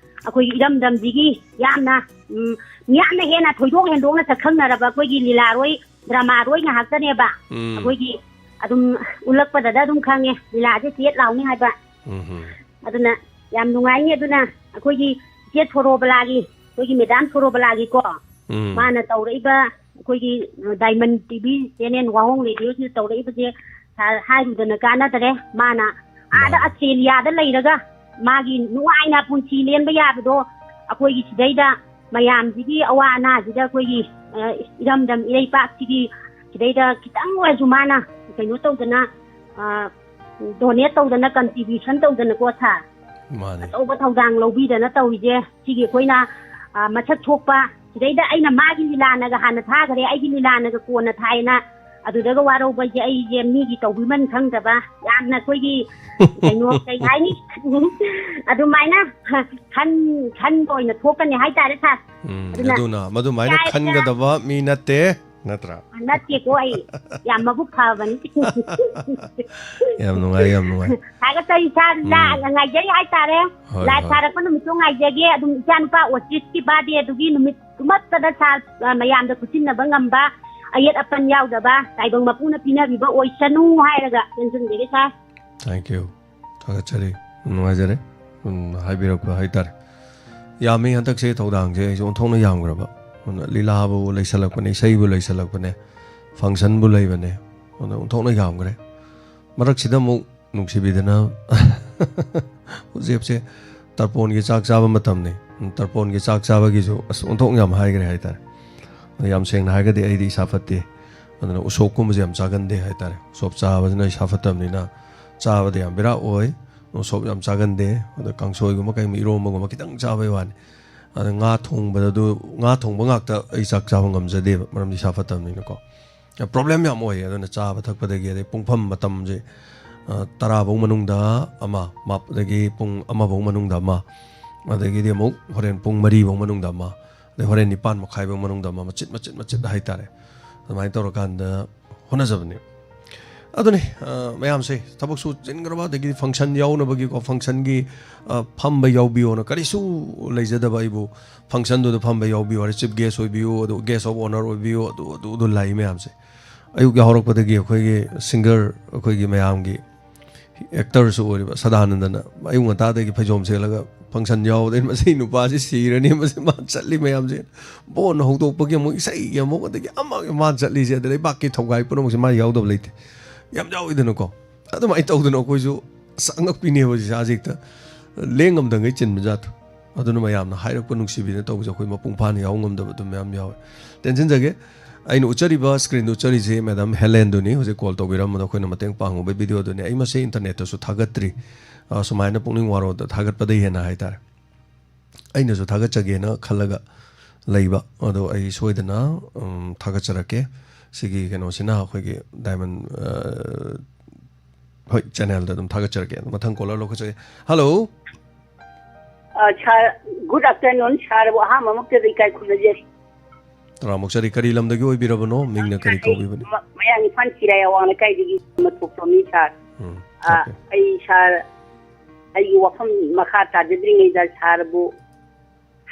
ꯑꯩꯈꯣꯏꯒꯤ ꯏꯔꯝꯗꯝꯁꯤꯒꯤ ꯌꯥꯝꯅ, ꯎꯝ, ꯃꯤꯌꯥꯝꯅ ꯍꯦꯟꯅ ꯊꯣꯏꯗꯣꯛ ꯍꯦꯟꯗꯣꯛꯅ ꯁꯛꯈꯪꯅꯔꯕ ꯑꯩꯈꯣꯏꯒꯤ ꯂꯤꯂꯥꯔꯣꯏ, ꯗ꯭ꯔꯃꯥꯔꯣꯏ ꯉꯥꯛꯇꯅꯦꯕ꯫ ꯎꯝ꯫ ꯑꯩꯈꯣꯏꯒꯤ ꯑꯗꯨꯝ ꯎꯠꯂꯛꯄꯗꯗ ꯑꯗꯨꯝ ꯈꯪꯉꯦ ꯂꯤꯂꯥꯁꯦ ꯆꯦꯠ ꯂꯥꯎꯅꯤ ꯍꯥꯏꯕ꯫ ꯎꯝ ꯍꯝ꯫ ꯑꯗꯨꯅ ꯌꯥꯝ ꯅꯨꯡꯉꯥꯏꯅꯤ꯫ ꯑꯗꯨꯅ ꯑꯩꯈꯣꯏꯒꯤ ꯏꯆꯦ ꯁꯣꯔꯣꯕꯂꯥꯒꯤ, ꯑꯩꯈꯣꯏꯒꯤ ꯃꯦꯗꯥꯝ ꯁꯣꯔꯣꯕꯂꯥꯒꯤꯀꯣ, ꯎꯝ꯫ ꯃꯥꯅ ꯇꯧꯔꯛꯏꯕ ꯑꯩꯈꯣꯏꯒꯤ Diamond T V channel ꯋꯥꯍꯣꯡ ꯔꯦꯗꯤꯑꯣꯁꯤꯗ ꯇꯧꯔꯛꯏꯕꯁꯦ ꯁꯥꯔ ꯍꯥꯏꯔꯨꯗꯅ ꯀꯥꯟꯅꯗꯔꯦ꯫ ꯃꯥꯅ ꯑꯥꯗ ꯃꯥꯅꯦ꯫ ꯑꯁꯇ꯭ꯔꯦꯂꯤꯌꯥꯗ ꯂꯩꯔꯒ ꯃꯥꯒꯤ ꯅꯨꯡꯉꯥꯏꯅ ꯄꯨꯟꯁꯤ ꯂꯦꯟꯕ ꯌꯥꯕꯗꯣ ꯑꯩꯈꯣꯏꯒꯤ ꯁꯤꯗꯩꯗ ꯃꯌꯥꯝꯁꯤꯒꯤ ꯑꯋꯥ ꯑꯅꯥꯁꯤꯗ ꯑꯩꯈꯣꯏꯒꯤ, ꯑ, ꯏꯔꯝꯗꯝ ꯏꯔꯩꯄꯥꯛꯁꯤꯒꯤ ꯁꯤꯗꯩꯗ ꯈꯤꯇꯪ ꯑꯣꯏꯔꯁꯨ ꯃꯥꯅ ꯀꯩꯅꯣ ꯇꯧꯗꯅ, ꯑ, donate ꯇꯧꯗꯅ, contribution ꯇꯧꯗꯅꯀꯣ ꯁꯥꯔ꯫ ꯃꯥꯅꯦ꯫ ꯑꯆꯧꯕ ꯊꯧꯗꯥꯡ ꯂꯧꯕꯤꯗꯅ ꯇꯧꯔꯤꯁꯦ꯫ ꯁꯤꯒꯤ ꯑꯩꯈꯣꯏꯅ, ꯑ, ꯃꯁꯛ ꯊꯣꯛꯄ, ꯁꯤꯗꯩꯗ ꯑꯩꯅ ꯃꯥꯒꯤ ꯂꯤꯂꯥꯅꯒ ꯍꯥꯟꯅ ꯊꯥꯈ꯭ꯔꯦ, ꯑꯩꯒꯤ ꯂꯤꯂꯥꯅꯒ ꯀꯣꯟꯅ ꯊꯥꯏꯅ ꯑꯗꯨꯗꯒ ꯋꯥꯔꯧꯕꯁꯦ ꯑꯩꯁꯦ ꯃꯤꯒꯤ ꯇꯧꯕꯤꯃꯟ ꯈꯪꯗꯕ, ꯌꯥꯝꯅ ꯑꯩꯈꯣꯏꯒꯤ ꯀꯩꯅꯣ, ꯀꯩ ꯍꯥꯏꯅꯤ? ꯑꯗꯨꯃꯥꯏꯅ ꯈꯟ-, ꯈꯟꯕ ꯑꯣꯏꯅ ꯊꯣꯛꯀꯅꯤ ꯍꯥꯏꯇꯥꯔꯦ ꯁꯥꯔ꯫ ꯎꯝ, ꯑꯗꯨꯅ ꯑꯗꯨꯅ ꯃꯗꯨꯃꯥꯏꯅ ꯌꯥꯏꯗ꯫ ꯈꯟꯒꯗꯕ ꯃꯤ ꯅꯠꯇꯦ, ꯅꯠꯇ꯭ꯔꯥ? ꯅꯠꯇꯦꯀꯣ, ꯑꯩ ꯌꯥꯝ ꯃꯕꯨꯛ ꯐꯕꯅꯤ꯫ ꯌꯥꯝ ꯅꯨꯡꯉꯥꯏ, ꯌꯥꯝ ꯅꯨꯡꯉꯥꯏ꯫ ꯊꯥꯒꯠꯆꯔꯤ ꯁꯥꯔ, ꯎꯝ꯫ ꯂꯥ-, ꯉꯥꯏꯖꯔꯤ ꯍꯥꯏꯇꯥꯔꯦ꯫ ꯍꯣꯏ, ꯂꯥꯏꯚ ꯍꯣꯏ꯫ ꯊꯥꯔꯛꯄ ꯅꯨꯃꯤꯠꯇꯣ ꯉꯥꯏꯖꯒꯦ꯫ ꯑꯗꯨꯝ ꯏꯆꯥꯅꯨꯄꯥ ꯑꯣꯇꯤꯁꯀꯤ ꯕꯥꯔꯗꯦ ꯑꯗꯨꯒꯤ ꯅꯨꯃꯤꯠ ꯑꯃꯠꯇꯗ ꯁꯥꯔ, ꯑ, ꯃꯌꯥꯝꯗ ꯈꯨꯠꯁꯤꯟꯅꯕ ꯉꯝꯕ, ꯑꯌꯦꯠ ꯑꯄꯟ ꯌꯥꯎꯗꯕ, ꯇꯥꯏꯕꯪ ꯃꯄꯨꯅ ꯄꯤꯅꯕꯤꯕ ꯑꯣꯏꯁꯅꯨ ꯍꯥꯏꯔꯒ ꯆꯦꯟꯁꯤꯟꯖꯒꯦ ꯁꯥꯔ꯫ Thank you꯫ ꯊꯥꯒꯠꯆꯔꯤ꯫ ꯅꯨꯡꯉꯥꯏꯖꯔꯦ꯫ ꯎꯝ, ꯍꯥꯏꯕꯤꯔꯛꯄ ꯍꯥꯏꯇꯥꯔꯦ꯫ ꯌꯥꯝꯃꯤ ꯍꯟꯗꯛꯁꯦ ꯊꯧꯗꯥꯡꯁꯦ ꯑꯩꯁꯨ ꯑꯣꯟꯊꯣꯛꯅ ꯌꯥꯝꯈ꯭ꯔꯕ꯫ ꯑꯗꯨꯅ ꯂꯤꯂꯥꯕꯨ ꯂꯩꯁꯜꯂꯛꯄꯅꯦ, ꯏꯁꯩꯕꯨ ꯂꯩꯁꯜꯂꯛꯄꯅꯦ, functionꯕꯨ ꯂꯩꯕꯅꯦ꯫ ꯑꯗꯨꯅ ꯑꯣꯟꯊꯣꯛꯅ ꯌꯥꯝꯈ꯭ꯔꯦ꯫ ꯃꯔꯛꯁꯤꯗ ꯑꯃꯨꯛ ꯅꯨꯡꯁꯤꯕꯤꯗꯅ ꯎꯖꯦꯞꯁꯦ ꯇꯔꯄꯣꯟꯒꯤ ꯆꯥꯛ ꯆꯥꯕ ꯃꯇꯝꯅꯤ꯫ ꯎꯝ, ꯇꯔꯄꯣꯟꯒꯤ ꯆꯥꯛ ꯆꯥꯕꯒꯤꯁꯨ ꯑꯁ ꯑꯣꯟꯊꯣꯛꯅ ꯌꯥꯝ ꯍꯥꯏꯈ꯭ꯔꯦ ꯍꯥꯏꯇꯥꯔꯦ꯫ ꯑꯗꯣ ꯌꯥꯝ ꯁꯦꯡꯅ ꯍꯥꯏꯔꯒꯗꯤ ꯑꯩꯗꯤ ꯏꯁꯥ ꯐꯠꯇꯦ꯫ ꯑꯗꯨꯅ ꯎꯁꯣꯞꯀꯨꯝꯕꯁꯦ ꯌꯥꯝ ꯆꯥꯒꯟꯗꯦ ꯍꯥꯏꯇꯥꯔꯦ꯫ ꯎꯁꯣꯞ ꯆꯥꯕꯁꯤꯅ ꯏꯁꯥ ꯐꯠꯇꯕꯅꯤꯅ ꯆꯥꯕꯗ ꯌꯥꯝ ꯕꯦꯔꯥ ꯑꯣꯏ꯫ ꯎꯁꯣꯞ ꯌꯥꯝ ꯆꯥꯒꯟꯗꯦ꯫ ꯑꯗ ꯀꯥꯡꯁꯣꯏꯒꯨꯝꯕ ꯀꯩꯒꯨꯝꯕ ꯏꯔꯣꯝꯕꯒꯨꯝꯕ ꯈꯤꯇꯪ ꯆꯥꯕꯩ ꯋꯥꯅꯤ꯫ ꯑꯗ ꯉꯥ ꯊꯣꯡꯕꯗ ꯑꯗꯨ, ꯉꯥ ꯊꯣꯡꯕ ꯉꯥꯛꯇ ꯑꯩ ꯆꯥꯛ ꯆꯥꯕ ꯉꯝꯖꯗꯦꯕ, ꯃꯔꯝꯗꯤ ꯏꯁꯥ ꯐꯠꯇꯕꯅꯤꯅꯀꯣ꯫ ꯌꯥꯝ problem ꯌꯥꯝ ꯑꯣꯏꯌꯦ꯫ ꯑꯗꯨꯅ ꯆꯥꯕ ꯊꯛꯄꯗꯒꯤ ꯑꯗꯩ ꯄꯨꯡꯐꯝ ꯃꯇꯝꯁꯦ ꯑ, ꯇꯔꯥ ꯐꯧ ꯃꯅꯨꯡꯗ ꯑꯃ, ꯃꯥꯞ-, ꯑꯗꯒꯤ ꯄꯨꯡ ꯑꯃ ꯐꯧ ꯃꯅꯨꯡꯗ ꯑꯃ, ꯑꯗꯒꯤꯗꯤ ꯑꯃꯨꯛ ꯍꯣꯔꯦꯟ ꯄꯨꯡ ꯃꯔꯤ ꯐꯧ ꯃꯅꯨꯡꯗ ꯑꯃ, ꯑꯗꯩ ꯍꯣꯔꯦꯟ ꯅꯤꯄꯥꯟ ꯃꯈꯥꯏ ꯐꯧ ꯃꯅꯨꯡꯗ ꯑꯃ, ꯃꯆꯤꯠ, ꯃꯆꯤꯠ, ꯃꯆꯤꯠ ꯍꯥꯏꯇꯥꯔꯦ꯫ ꯑꯗꯨꯃꯥꯏꯅ ꯇꯧꯔꯀꯥꯟꯗ ꯍꯣꯠꯅꯖꯕꯅꯤ꯫ ꯑꯗꯨꯅꯤ, ꯑ, ꯃꯌꯥꯝꯁꯦ ꯊꯕꯛꯁꯨ ꯆꯤꯟꯈ꯭ꯔꯕ, ꯑꯗꯒꯤꯗꯤ function ꯌꯥꯎꯅꯕꯒꯤꯀꯣ, function ꯒꯤ, ꯑ, ꯐꯝꯕ ꯌꯥꯎꯕꯤꯌꯣꯅ ꯀꯔꯤꯁꯨ ꯂꯩꯖꯗꯕ ꯑꯩꯕꯨ function ꯗꯨꯗ ꯐꯝꯕ ꯌꯥꯎꯕꯤꯌꯨ ꯍꯥꯏꯔꯦ, chief guest ꯑꯣꯏꯕꯤꯌꯨ, ꯑꯗꯨ guest of honour ꯑꯣꯏꯕꯤꯌꯨ, ꯑꯗꯨ, ꯑꯗꯨ, ꯑꯗꯨ ꯂꯥꯛꯏ ꯃꯌꯥꯝꯁꯦ꯫ ꯑꯌꯨꯛ ꯌꯥꯍꯧꯔꯛꯄꯗꯒꯤ ꯑꯩꯈꯣꯏꯒꯤ singer, ꯑꯩꯈꯣꯏꯒꯤ ꯃꯌꯥꯝꯒꯤ actor ꯁꯨ ꯑꯣꯏꯔꯤꯕ ꯁꯗꯥꯅꯟꯗꯅ ꯑꯌꯨꯛ ꯉꯟꯇꯥꯗꯒꯤ ꯐꯩꯖꯣꯝ ꯁꯦꯠꯂꯒ function ꯌꯥꯎꯕꯗꯩ, "ꯃꯁꯤ ꯅꯨꯄꯥꯁꯤ ꯁꯤꯔꯅꯤ, ꯃꯁꯤ ꯃꯥ ꯆꯠꯂꯤ ꯃꯌꯥꯝꯁꯦ", ꯕꯣꯟ ꯍꯧꯗꯣꯛꯄꯒꯤ ꯑꯃꯨꯛ ꯏꯁꯩꯒꯤ ꯑꯃꯨꯛ, ꯑꯗꯒꯤ ꯑꯃꯒꯤ ꯃꯥ ꯆꯠꯂꯤꯁꯦ, ꯑꯗ ꯂꯩꯕꯥꯛꯀꯤ ꯊꯧꯒꯥꯏ ꯄꯨꯝꯅꯃꯛꯁꯦ ꯃꯥ ꯌꯥꯎꯗꯕ ꯂꯩꯇꯦ, ꯌꯥꯝ ꯌꯥꯎꯋꯤꯗꯅꯀꯣ꯫ ꯑꯗꯨꯃꯥꯏꯅ ꯇꯧꯗꯅ ꯑꯩꯈꯣꯏꯁꯨ ꯑꯁ ꯑꯉꯛꯄꯤꯅꯦꯕ ꯍꯧꯖꯤꯛꯁꯦ, ꯍꯧꯖꯤꯛꯇ ꯂꯦꯡ ꯉꯝꯗꯉꯩ ꯆꯤꯟꯕ ꯖꯥꯠꯇꯣ꯫ ꯑꯗꯨꯅ ꯃꯌꯥꯝꯅ ꯍꯥꯏꯔꯛꯄ ꯅꯨꯡꯁꯤꯕꯤꯅ ꯇꯧꯕꯁꯦ ꯑꯩꯈꯣꯏ ꯃꯄꯨꯡ ꯐꯥꯅ ꯌꯥꯎ ꯉꯝꯗꯕ ꯑꯗꯨꯝ ꯃꯌꯥꯝ ꯌꯥꯎꯋꯦ꯫ ꯇꯦꯟꯁꯤꯟꯖꯒꯦ, ꯑꯩꯅ ꯎꯠꯆꯔꯤꯕ screen ꯗ ꯎꯠꯆꯔꯤꯁꯦ Madam Helen ꯗꯨꯅꯤ, ꯍꯧꯖꯤꯛ call ꯇꯧꯕꯤꯔꯝꯕꯗꯣ ꯑꯩꯈꯣꯏꯅ ꯃꯇꯦꯡ ꯄꯥꯡꯉꯨꯕꯩ video ꯗꯨꯅꯤ꯫ ꯑꯩ ꯃꯁꯤ internet ꯇꯁꯨ ꯊꯥꯒꯠꯇ꯭ꯔꯤ, ꯑ, ꯁꯨꯃꯥꯏꯅ ꯄꯨꯛꯅꯤꯡ ꯋꯥꯔꯣꯗ ꯊꯥꯒꯠꯄꯗꯩ ꯍꯦꯟꯅ ꯍꯥꯏꯇꯥꯔꯦ꯫ ꯑꯩꯅꯁꯨ ꯊꯥꯒꯠꯆꯒꯦꯅ ꯈꯜꯂꯒ ꯂꯩꯕ, ꯑꯗꯣ ꯑꯩ ꯁꯣꯏꯗꯅ, ꯎꯝ, ꯊꯥꯒꯠꯆꯔꯛꯀꯦ꯫ ꯁꯤꯒꯤ ꯀꯩꯅꯣꯁꯤꯅ ꯑꯩꯈꯣꯏꯒꯤ Diamond, ꯑ, ꯍꯣꯏ, channel ꯗ ꯑꯗꯨꯝ ꯊꯥꯒꯠꯆꯔꯛꯀꯦ꯫ ꯑꯗꯣ ꯃꯊꯪ caller ꯂꯧꯈꯠꯆꯒꯦ꯫ Hello꯫ ꯑ, sir, good afternoon, sir ꯕꯨ ꯑꯍꯥꯟꯕꯃꯛꯇꯗ ꯏꯀꯥꯏ ꯈꯨꯝꯅꯖꯔꯤ꯫ ꯇꯔꯥꯃꯨꯛ ꯆꯥꯔꯤ, ꯀꯔꯤ ꯂꯝꯗꯒꯤ ꯑꯣꯏꯕꯤꯔꯕꯅꯣ? ꯃꯤꯡꯅ ꯀꯔꯤ ꯑꯩ ꯀꯧꯕꯤꯕꯅꯤ? ꯃ-, ꯃꯌꯥꯡ ꯏꯝꯐꯥꯜ ꯆꯤꯔꯥꯏ ꯑꯋꯥꯡ ꯂꯩꯀꯥꯏꯗꯒꯤ ꯃꯊꯣꯛꯇꯣꯝꯅꯤ, sir꯫ ꯎꯝ, ꯑ, okay꯫ ꯑꯩ sir, ꯑꯩꯒꯤ ꯋꯥꯐꯝ ꯃꯈꯥ ꯇꯥꯖꯗ꯭ꯔꯤꯉꯩꯗ sir ꯕꯨ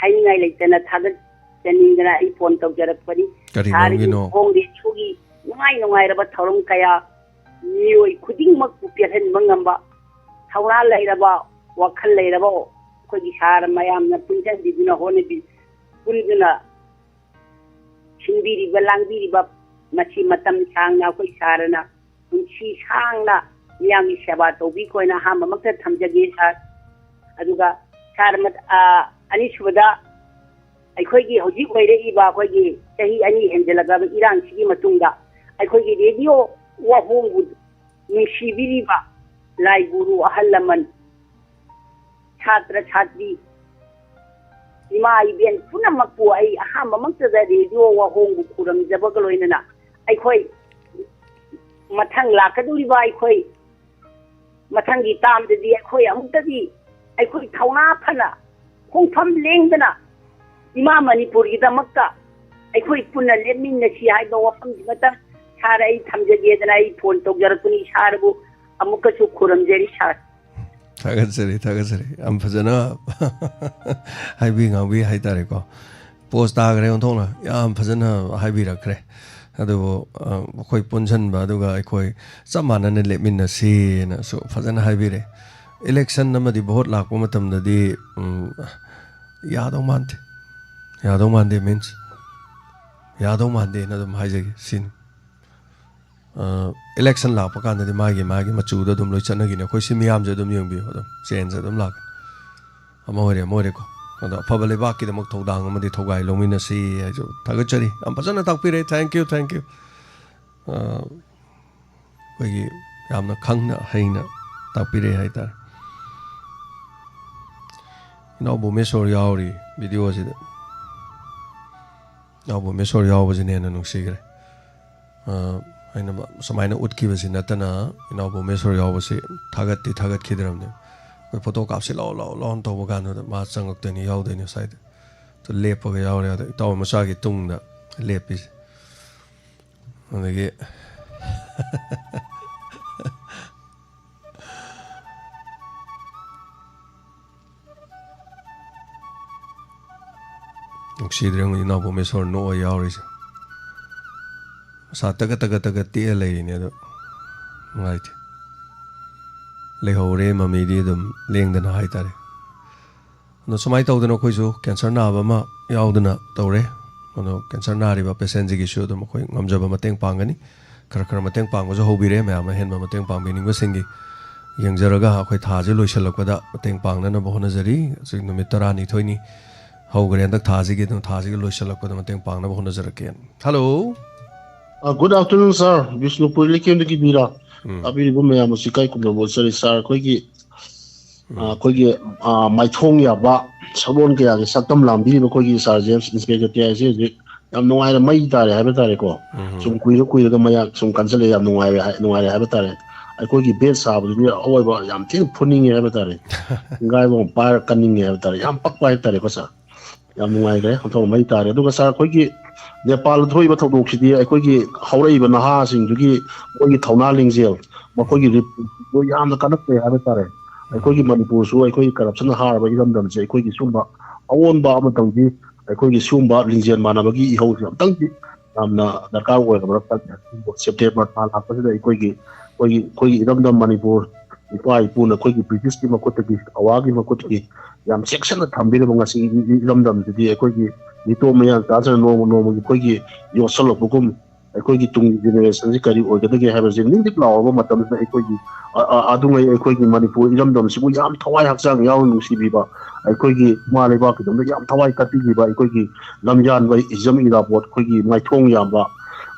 ꯍꯥꯏꯅꯤꯡꯉꯥꯏ ꯂꯩꯇꯅ ꯊꯥꯒꯠꯆꯅꯤꯡꯗꯅ ꯑꯩ phone ꯇꯧꯖꯔꯛꯄꯅꯤ꯫ ꯀꯔꯤ sir ꯒꯤ ꯃꯔꯝꯒꯤꯅꯣ? ꯈꯣꯡ ꯔꯦꯗꯤꯑꯣꯒꯤ ꯅꯨꯡꯉꯥꯏ ꯅꯨꯡꯉꯥꯏꯔꯕ ꯊꯧꯔꯝ ꯀꯌꯥ ꯃꯤꯑꯣꯏ ꯈꯨꯗꯤꯡꯃꯛꯄꯨ ꯄꯦꯜꯍꯟꯕ ꯉꯝꯕ, ꯊꯧꯅꯥ ꯂꯩꯔꯕ, ꯋꯥꯈꯜ ꯂꯩꯔꯕ ꯑꯩꯈꯣꯏꯒꯤ sir ꯃꯌꯥꯝꯅ ꯄꯨꯟꯁꯤꯟꯕꯤꯗꯨꯅ ꯍꯣꯠꯅꯕꯤ-, ꯄꯨꯟꯗꯨꯅ ꯁꯤꯟꯕꯤꯔꯤꯕ, ꯂꯥꯡꯕꯤꯔꯤꯕ, ꯃꯁꯤ ꯃꯇꯝ ꯁꯥꯡꯅ ꯑꯩꯈꯣꯏ sir ꯅ ꯄꯨꯟꯁꯤ ꯁꯥꯡꯅ ꯃꯤꯌꯥꯝꯒꯤ ꯁꯦꯕꯥ ꯇꯧꯕꯤꯈꯣꯅ ꯑꯍꯥꯟꯕꯃꯛꯇ ꯊꯝꯖꯒꯦ sir꯫ ꯑꯗꯨꯒ sir, ꯃꯠ-, ꯑ, ꯑꯅꯤꯁꯨꯕꯗ, ꯑꯩꯈꯣꯏꯒꯤ ꯍꯧꯖꯤꯛ ꯑꯣꯏꯔꯛꯏꯕ ꯑꯩꯈꯣꯏꯒꯤ ꯆꯍꯤ ꯑꯅꯤ ꯍꯦꯟꯖꯜꯂꯛꯂꯕ ꯏꯔꯥꯡꯁꯤꯒꯤ ꯃꯇꯨꯡꯗ ꯑꯩꯈꯣꯏꯒꯤ ꯔꯦꯗꯤꯑꯣ ꯋꯥꯍꯣꯡꯕꯨ ꯅꯨꯡꯁꯤꯕꯤꯔꯤꯕ ꯂꯥꯏ ꯒꯨꯔꯨ, ꯑꯍꯜ ꯂꯃꯟ, ꯁꯥꯇ꯭ꯔ ꯁꯥꯇ꯭ꯔꯤ, ꯏꯃꯥ ꯏꯕꯦꯟ ꯄꯨꯝꯅꯃꯛꯄꯨ ꯑꯩ ꯑꯍꯥꯟꯕꯃꯛꯇꯗ ꯔꯦꯗꯤꯑꯣ ꯋꯥꯍꯣꯡꯕꯨ ꯈꯨꯔꯨꯝꯖꯕꯒ ꯂꯣꯏꯅꯅ ꯑꯩꯈꯣꯏ ꯃꯊꯪ ꯂꯥꯛꯀꯗꯧꯔꯤꯕ ꯑꯩꯈꯣꯏ ꯃꯊꯪꯒꯤ ꯇꯥꯝꯗꯗꯤ ꯑꯩꯈꯣꯏ ꯑꯃꯨꯛꯇꯗꯤ ꯑꯩꯈꯣꯏ ꯊꯧꯅꯥ ꯐꯅ ꯈꯣꯡꯐꯝ ꯂꯦꯡꯗꯅ ꯏꯃꯥ ꯃꯅꯤꯄꯨꯔꯒꯤꯗꯃꯛꯇ ꯑꯩꯈꯣꯏ ꯄꯨꯟꯅ ꯂꯦꯞꯃꯤꯟꯅꯁꯤ ꯍꯥꯏꯕ ꯋꯥꯐꯝꯁꯤꯃꯇꯪ ꯁꯥꯔ ꯑꯩ ꯊꯝꯖꯒꯦꯗꯅ ꯑꯩ ꯐꯣꯟ ꯇꯧꯖꯔꯛꯄꯅꯤ꯫ ꯁꯥꯔꯕꯨ ꯑꯃꯨꯛꯀꯁꯨ ꯈꯨꯔꯨꯝꯖꯔꯤ ꯁꯥꯔ꯫ ꯊꯥꯒꯠꯆꯔꯤ, ꯊꯥꯒꯠꯆꯔꯤ꯫ ꯌꯥꯝ ꯐꯖꯅ ꯍꯥꯏꯕꯤ ꯉꯥꯡꯕꯤ ꯍꯥꯏꯇꯥꯔꯦꯀꯣ꯫ ꯄꯣꯁ ꯇꯥꯈ꯭ꯔꯦ ꯑꯣꯟꯊꯣꯛꯅ꯫ ꯌꯥꯝ ꯐꯖꯅ ꯍꯥꯏꯕꯤꯔꯛꯈ꯭ꯔꯦ꯫ ꯑꯗꯨꯕꯨ, ꯑ, ꯑꯩꯈꯣꯏ ꯄꯨꯟꯁꯤꯟꯕ ꯑꯗꯨꯒ ꯑꯩꯈꯣꯏ ꯆꯞ ꯃꯥꯟꯅꯅ ꯂꯦꯞꯃꯤꯟꯅꯁꯤꯅꯁꯨ ꯐꯖꯅ ꯍꯥꯏꯕꯤꯔꯦ꯫ ꯏꯂꯦꯛꯁꯟ ꯑꯃꯗꯤ ꯚꯣꯠ ꯂꯥꯛꯄ ꯃꯇꯝꯗꯗꯤ, ꯎꯝ, ꯌꯥꯗꯧ ꯃꯥꯟꯗꯦ꯫ ꯌꯥꯗꯧ ꯃꯥꯟꯗꯦ means ꯌꯥꯗꯧ ꯃꯥꯟꯗꯦꯅ ꯑꯗꯨꯝ ꯍꯥꯏꯖꯒꯦ ꯁꯤꯅꯤ꯫ ꯑ, ꯏꯂꯦꯛꯁꯟ ꯂꯥꯛꯄ ꯀꯥꯟꯗꯗꯤ ꯃꯥꯒꯤ, ꯃꯥꯒꯤ ꯃꯆꯨꯗ ꯑꯗꯨꯝ ꯂꯣꯏ ꯆꯠꯅꯈꯤꯅꯤ꯫ ꯑꯩꯈꯣꯏ ꯁꯤ ꯃꯤꯌꯥꯝꯁꯦ ꯑꯗꯨꯝ ꯌꯦꯡꯕꯤꯌꯨ, ꯑꯗꯨꯝ ꯆꯦꯟꯖ ꯑꯗꯨꯝ ꯂꯥꯛꯀꯅꯤ꯫ ꯑꯃ ꯑꯣꯏꯔꯦ, ꯑꯃ ꯑꯣꯏꯔꯦꯀꯣ꯫ ꯑꯗꯣ ꯑꯐꯕ ꯂꯩꯕꯥꯛꯀꯤꯗꯃꯛ ꯊꯧꯗꯥꯡ ꯑꯃꯗꯤ ꯊꯧꯒꯥꯏ ꯂꯧꯃꯤꯟꯅꯁꯤ ꯍꯥꯏꯁꯨ ꯊꯥꯒꯠꯆꯔꯤ꯫ ꯌꯥꯝ ꯐꯖꯅ ꯇꯥꯛꯄꯤꯔꯦ꯫ Thank you, thank you꯫ ꯑ, ꯑꯩꯈꯣꯏꯒꯤ ꯌꯥꯝꯅ ꯈꯪꯅ ꯍꯩꯅ ꯇꯥꯛꯄꯤꯔꯦ ꯍꯥꯏꯇꯥꯔꯦ꯫ ꯏꯅꯥꯎ ꯚꯨꯃꯦꯁꯣꯔ ꯌꯥꯎꯔꯤ ꯚꯤꯗꯤꯑꯣꯁꯤꯗ꯫ ꯏꯅꯥꯎ ꯚꯨꯃꯦꯁꯣꯔ ꯌꯥꯎꯕꯁꯤꯅ ꯍꯦꯟꯅ ꯅꯨꯡꯁꯤꯈ꯭ꯔꯦ꯫ ꯑ, ꯑꯩꯅ ꯃ-, ꯁꯨꯃꯥꯏꯅ ꯎꯠꯈꯤꯕꯁꯤ ꯅꯠꯇꯅ ꯏꯅꯥꯎ ꯚꯨꯃꯦꯁꯣꯔ ꯌꯥꯎꯕꯁꯤ ꯊꯥꯒꯠꯇꯤ ꯊꯥꯒꯠꯈꯤꯗ꯭ꯔꯕꯅꯦ꯫ ꯑꯩꯈꯣꯏ ꯐꯣꯇꯣ ꯀꯥꯞꯁꯤ ꯂꯥꯎ, ꯂꯥꯎ, ꯂꯥꯎꯅ ꯇꯧꯕ ꯀꯥꯟꯗꯨꯗ ꯃꯥ ꯆꯪꯉꯛꯇꯣꯏꯅꯤ, ꯌꯥꯎꯗꯣꯏꯅꯤ ꯉꯁꯥꯏꯗ꯫ ꯑꯗꯨ ꯂꯦꯞꯄꯒ ꯌꯥꯎꯔꯦ꯫ ꯑꯗ ꯏꯇꯥꯎ ꯃꯆꯥꯒꯤ ꯇꯨꯡꯗ ꯂꯦꯞꯄꯤꯁꯦ꯫ ꯑꯗꯒꯤ ꯅꯨꯡꯁꯤꯗ꯭ꯔꯦ ꯏꯅꯥꯎ ꯚꯨꯃꯦꯁꯣꯔ ꯅꯣꯛꯑ ꯌꯥꯎꯔꯤꯁꯦ꯫ ꯃꯁꯥ ꯇꯒꯠ ꯇꯒꯠ ꯇꯒꯠ ꯇꯦꯛꯑ ꯂꯩꯔꯤꯅꯦ꯫ ꯑꯗꯣ ꯅꯨꯡꯉꯥꯏꯇꯦ꯫ ꯂꯩꯍꯧꯔꯦ ꯃꯃꯤꯗꯤ ꯑꯗꯨꯝ ꯂꯦꯡꯗꯅ ꯍꯥꯏꯇꯥꯔꯦ꯫ ꯑꯗꯣ ꯁꯨꯃꯥꯏꯅ ꯇꯧꯗꯅ ꯑꯩꯈꯣꯏꯁꯨ ꯀꯦꯟꯁꯔ ꯅꯥꯕ ꯑꯃ ꯌꯥꯎꯗꯅ ꯇꯧꯔꯦ꯫ ꯑꯗꯣ ꯀꯦꯟꯁꯔ ꯅꯥꯔꯤꯕ ꯄꯦꯁꯦꯟꯁꯤꯒꯤꯁꯨ ꯑꯗꯨꯝ ꯑꯩꯈꯣꯏ ꯉꯝꯖꯕ ꯃꯇꯦꯡ ꯄꯥꯡꯒꯅꯤ꯫ ꯈꯔ ꯈꯔ ꯃꯇꯦꯡ ꯄꯥꯡꯕꯁꯨ ꯍꯧꯕꯤꯔꯦ꯫ ꯃꯌꯥꯝ ꯑꯍꯦꯟꯕ ꯃꯇꯦꯡ ꯄꯥꯡꯕꯤꯅꯤꯡꯕꯁꯤꯡꯒꯤ ꯌꯦꯡꯖꯔꯒ ꯑꯩꯈꯣꯏ ꯊꯥꯁꯦ ꯂꯣꯏꯁꯤꯜꯂꯛꯄꯗ ꯃꯇꯦꯡ ꯄꯥꯡꯅꯅꯕ ꯍꯣꯠꯅꯖꯔꯤ꯫ ꯍꯧꯖꯤꯛ ꯅꯨꯃꯤꯠ ꯇꯔꯥꯅꯤꯊꯣꯏꯅꯤ ꯍꯧꯈ꯭ꯔꯦ ꯍꯟꯗꯛ ꯊꯥꯁꯤꯒꯤ꯫ ꯑꯗꯨꯝ ꯊꯥꯁꯤꯒꯤ ꯂꯣꯏꯁꯤꯜꯂꯛꯄꯗ ꯃꯇꯦꯡ ꯄꯥꯡꯅꯕ ꯍꯣꯠꯅꯖꯔꯛꯀꯦ꯫ Hello. Good afternoon, sir. Bishnupur ꯂꯩꯀꯦꯝꯗꯒꯤ ꯃꯤꯔꯥ꯫ ꯎꯝ꯫ ꯇꯥꯕꯤꯔꯤꯕ ꯃꯌꯥꯝ ꯑꯁꯤ ꯏꯀꯥꯏ ꯈꯨꯝꯅꯕ ꯎꯠꯆꯔꯤ, sir꯫ ꯑꯩꯈꯣꯏꯒꯤ, ꯎꯝ꯫ ꯑ, ꯑꯩꯈꯣꯏꯒꯤ, ꯑ, ꯃꯥꯏꯊꯣꯡ ꯌꯥꯕ ꯁꯒꯣꯜ ꯀꯌꯥꯒꯤ ꯁꯛꯇꯝ ꯂꯥꯡꯕꯤꯔꯤꯕ ꯑꯩꯈꯣꯏꯒꯤ sir James, inspector T I C ꯍꯧꯖꯤꯛ ꯌꯥꯝ ꯅꯨꯡꯉꯥꯏꯅ ꯃꯩ ꯇꯥꯔꯦ ꯍꯥꯏꯕ ꯇꯥꯔꯦꯀꯣ꯫ ꯎꯝ꯫ ꯁꯨꯝ ꯀꯨꯏꯔ ꯀꯨꯏꯔꯒ ꯃꯌꯥꯝ ꯁꯨꯝ ꯀꯟꯁꯤꯜꯂꯛꯑꯦ, ꯌꯥꯝ ꯅꯨꯡꯉꯥꯏꯔꯦ ꯍꯥꯏ-, ꯅꯨꯡꯉꯥꯏꯔꯦ ꯍꯥꯏꯕ ꯇꯥꯔꯦ꯫ ꯑꯩꯈꯣꯏꯒꯤ ꯕꯦꯠ ꯁꯥꯕꯗꯨꯗꯤ ꯑꯑꯣꯏꯕ ꯌꯥꯝ ꯊꯤꯅ ꯐꯨꯅꯤꯡꯉꯦ ꯍꯥꯏꯕ ꯇꯥꯔꯦ꯫ ꯊꯤꯡꯒꯥꯏꯕ ꯑꯃ ꯄꯥꯏꯔ ꯀꯟꯅꯤꯡꯉꯦ ꯍꯥꯏꯕ ꯇꯥꯔꯦ꯫ ꯌꯥꯝ ꯄꯛꯄ ꯍꯥꯏꯕ ꯇꯥꯔꯦꯀꯣ ꯁꯥꯔ꯫ ꯌꯥꯝ ꯅꯨꯡꯉꯥꯏꯈ꯭ꯔꯦ, ꯑꯣꯟꯊꯣꯛꯅ ꯃꯩ ꯇꯥꯔꯦ꯫ ꯑꯗꯨꯒ ꯁꯥꯔ, ꯑꯩꯈꯣꯏꯒꯤ ꯅꯦꯄꯥꯜꯗ ꯊꯣꯛꯏꯕ ꯊꯧꯗꯣꯛꯁꯤꯗꯤ ꯑꯩꯈꯣꯏꯒꯤ ꯍꯧꯔꯛꯏꯕ ꯅꯍꯥꯁꯤꯡꯗꯨꯒꯤ ꯃꯣꯏꯒꯤ ꯊꯧꯅꯥ ꯂꯤꯡꯖꯦꯜ, ꯃꯈꯣꯏꯒꯤ ꯔꯤꯄꯣꯔꯠꯇꯨ ꯌꯥꯝꯅ ꯀꯥꯟꯅꯩ ꯍꯥꯏꯕ ꯇꯥꯔꯦ꯫ ꯑꯩꯈꯣꯏꯒꯤ ꯃꯅꯤꯄꯨꯔꯁꯨ ꯑꯩꯈꯣꯏꯒꯤ ꯀꯔꯞꯁꯟꯅ ꯍꯥꯔꯕ ꯏꯔꯝꯗꯝꯁꯦ ꯑꯩꯈꯣꯏꯒꯤ ꯁꯨꯝꯕ ꯑꯑꯣꯟꯕ ꯑꯃꯇꯪꯗꯤ ꯑꯩꯈꯣꯏꯒꯤ ꯁꯤꯒꯨꯝꯕ ꯂꯤꯡꯖꯦꯜ ꯃꯥꯟꯅꯕꯒꯤ ꯏꯍꯧꯁꯦ ꯑꯃꯨꯛꯇꯪꯗꯤ ꯌꯥꯝꯅ ꯗꯔꯀꯥꯔ ꯑꯣꯏꯔꯕ꯭ꯔꯥ ꯈꯜꯂꯦ꯫ ꯁꯦꯞꯇꯦꯝꯕꯔ ꯊꯥ ꯂꯥꯛꯄꯁꯤꯗ ꯑꯩꯈꯣꯏꯒꯤ, ꯑꯩꯈꯣꯏꯒꯤ, ꯑꯩꯈꯣꯏꯒꯤ ꯏꯔꯝꯗꯝ ꯃꯅꯤꯄꯨꯔ, ꯏꯄꯥ ꯏꯄꯨꯅ ꯑꯩꯈꯣꯏꯒꯤ ꯕ꯭ꯔꯤꯇꯤꯁꯀꯤ ꯃꯈꯨꯠꯇꯒꯤ, ꯑꯋꯥꯒꯤ ꯃꯈꯨꯠꯇꯒꯤ ꯌꯥꯝ ꯆꯦꯛꯁꯤꯟꯅ ꯊꯝꯕꯤꯔꯕ ꯉꯁꯤꯒꯤ ꯏꯔꯝꯗꯝꯁꯤꯗꯤ ꯑꯩꯈꯣꯏꯒꯤ ꯃꯤꯇꯣꯞ ꯃꯌꯥ ꯆꯥꯁꯤꯅ ꯅꯣꯡꯃ ꯅꯣꯡꯃꯒꯤ ꯑꯩꯈꯣꯏꯒꯤ ꯌꯣꯠꯁꯜꯂꯛꯄꯒꯨꯝ, ꯑꯩꯈꯣꯏꯒꯤ ꯇꯨꯡꯒꯤ ꯖꯦꯅꯦꯔꯦꯁꯟꯁꯤ ꯀꯔꯤ ꯑꯣꯏꯒꯗꯒꯦ ꯍꯥꯏꯕꯁꯤ ꯅꯤꯡ ꯅꯤꯛ ꯂꯥꯎꯔꯕ ꯃꯇꯝꯁꯤꯗ ꯑꯩꯈꯣꯏꯒꯤ, ꯑ-, ꯑ-, ꯑꯗꯨꯉꯩ ꯑꯩꯈꯣꯏꯒꯤ ꯃꯅꯤꯄꯨꯔ ꯏꯔꯝꯗꯝꯁꯤꯕꯨ ꯌꯥꯝ ꯊꯋꯥꯏ ꯍꯛꯆꯥꯡ ꯌꯥꯎꯅ ꯅꯨꯡꯁꯤꯕꯤꯕ, ꯑꯩꯈꯣꯏꯒꯤ ꯏꯃꯥ ꯂꯩꯕꯥꯛꯀꯤꯗꯃꯛꯇ ꯌꯥꯝ ꯊꯋꯥꯏ ꯀꯠꯄꯤꯈꯤꯕ ꯑꯩꯈꯣꯏꯒꯤ ꯂꯝꯌꯥꯟꯕ ꯍꯤꯖꯝ ꯏꯔꯥꯕꯣꯠ, ꯑꯩꯈꯣꯏꯒꯤ ꯃꯥꯏꯊꯣꯡ ꯌꯥꯝꯕ,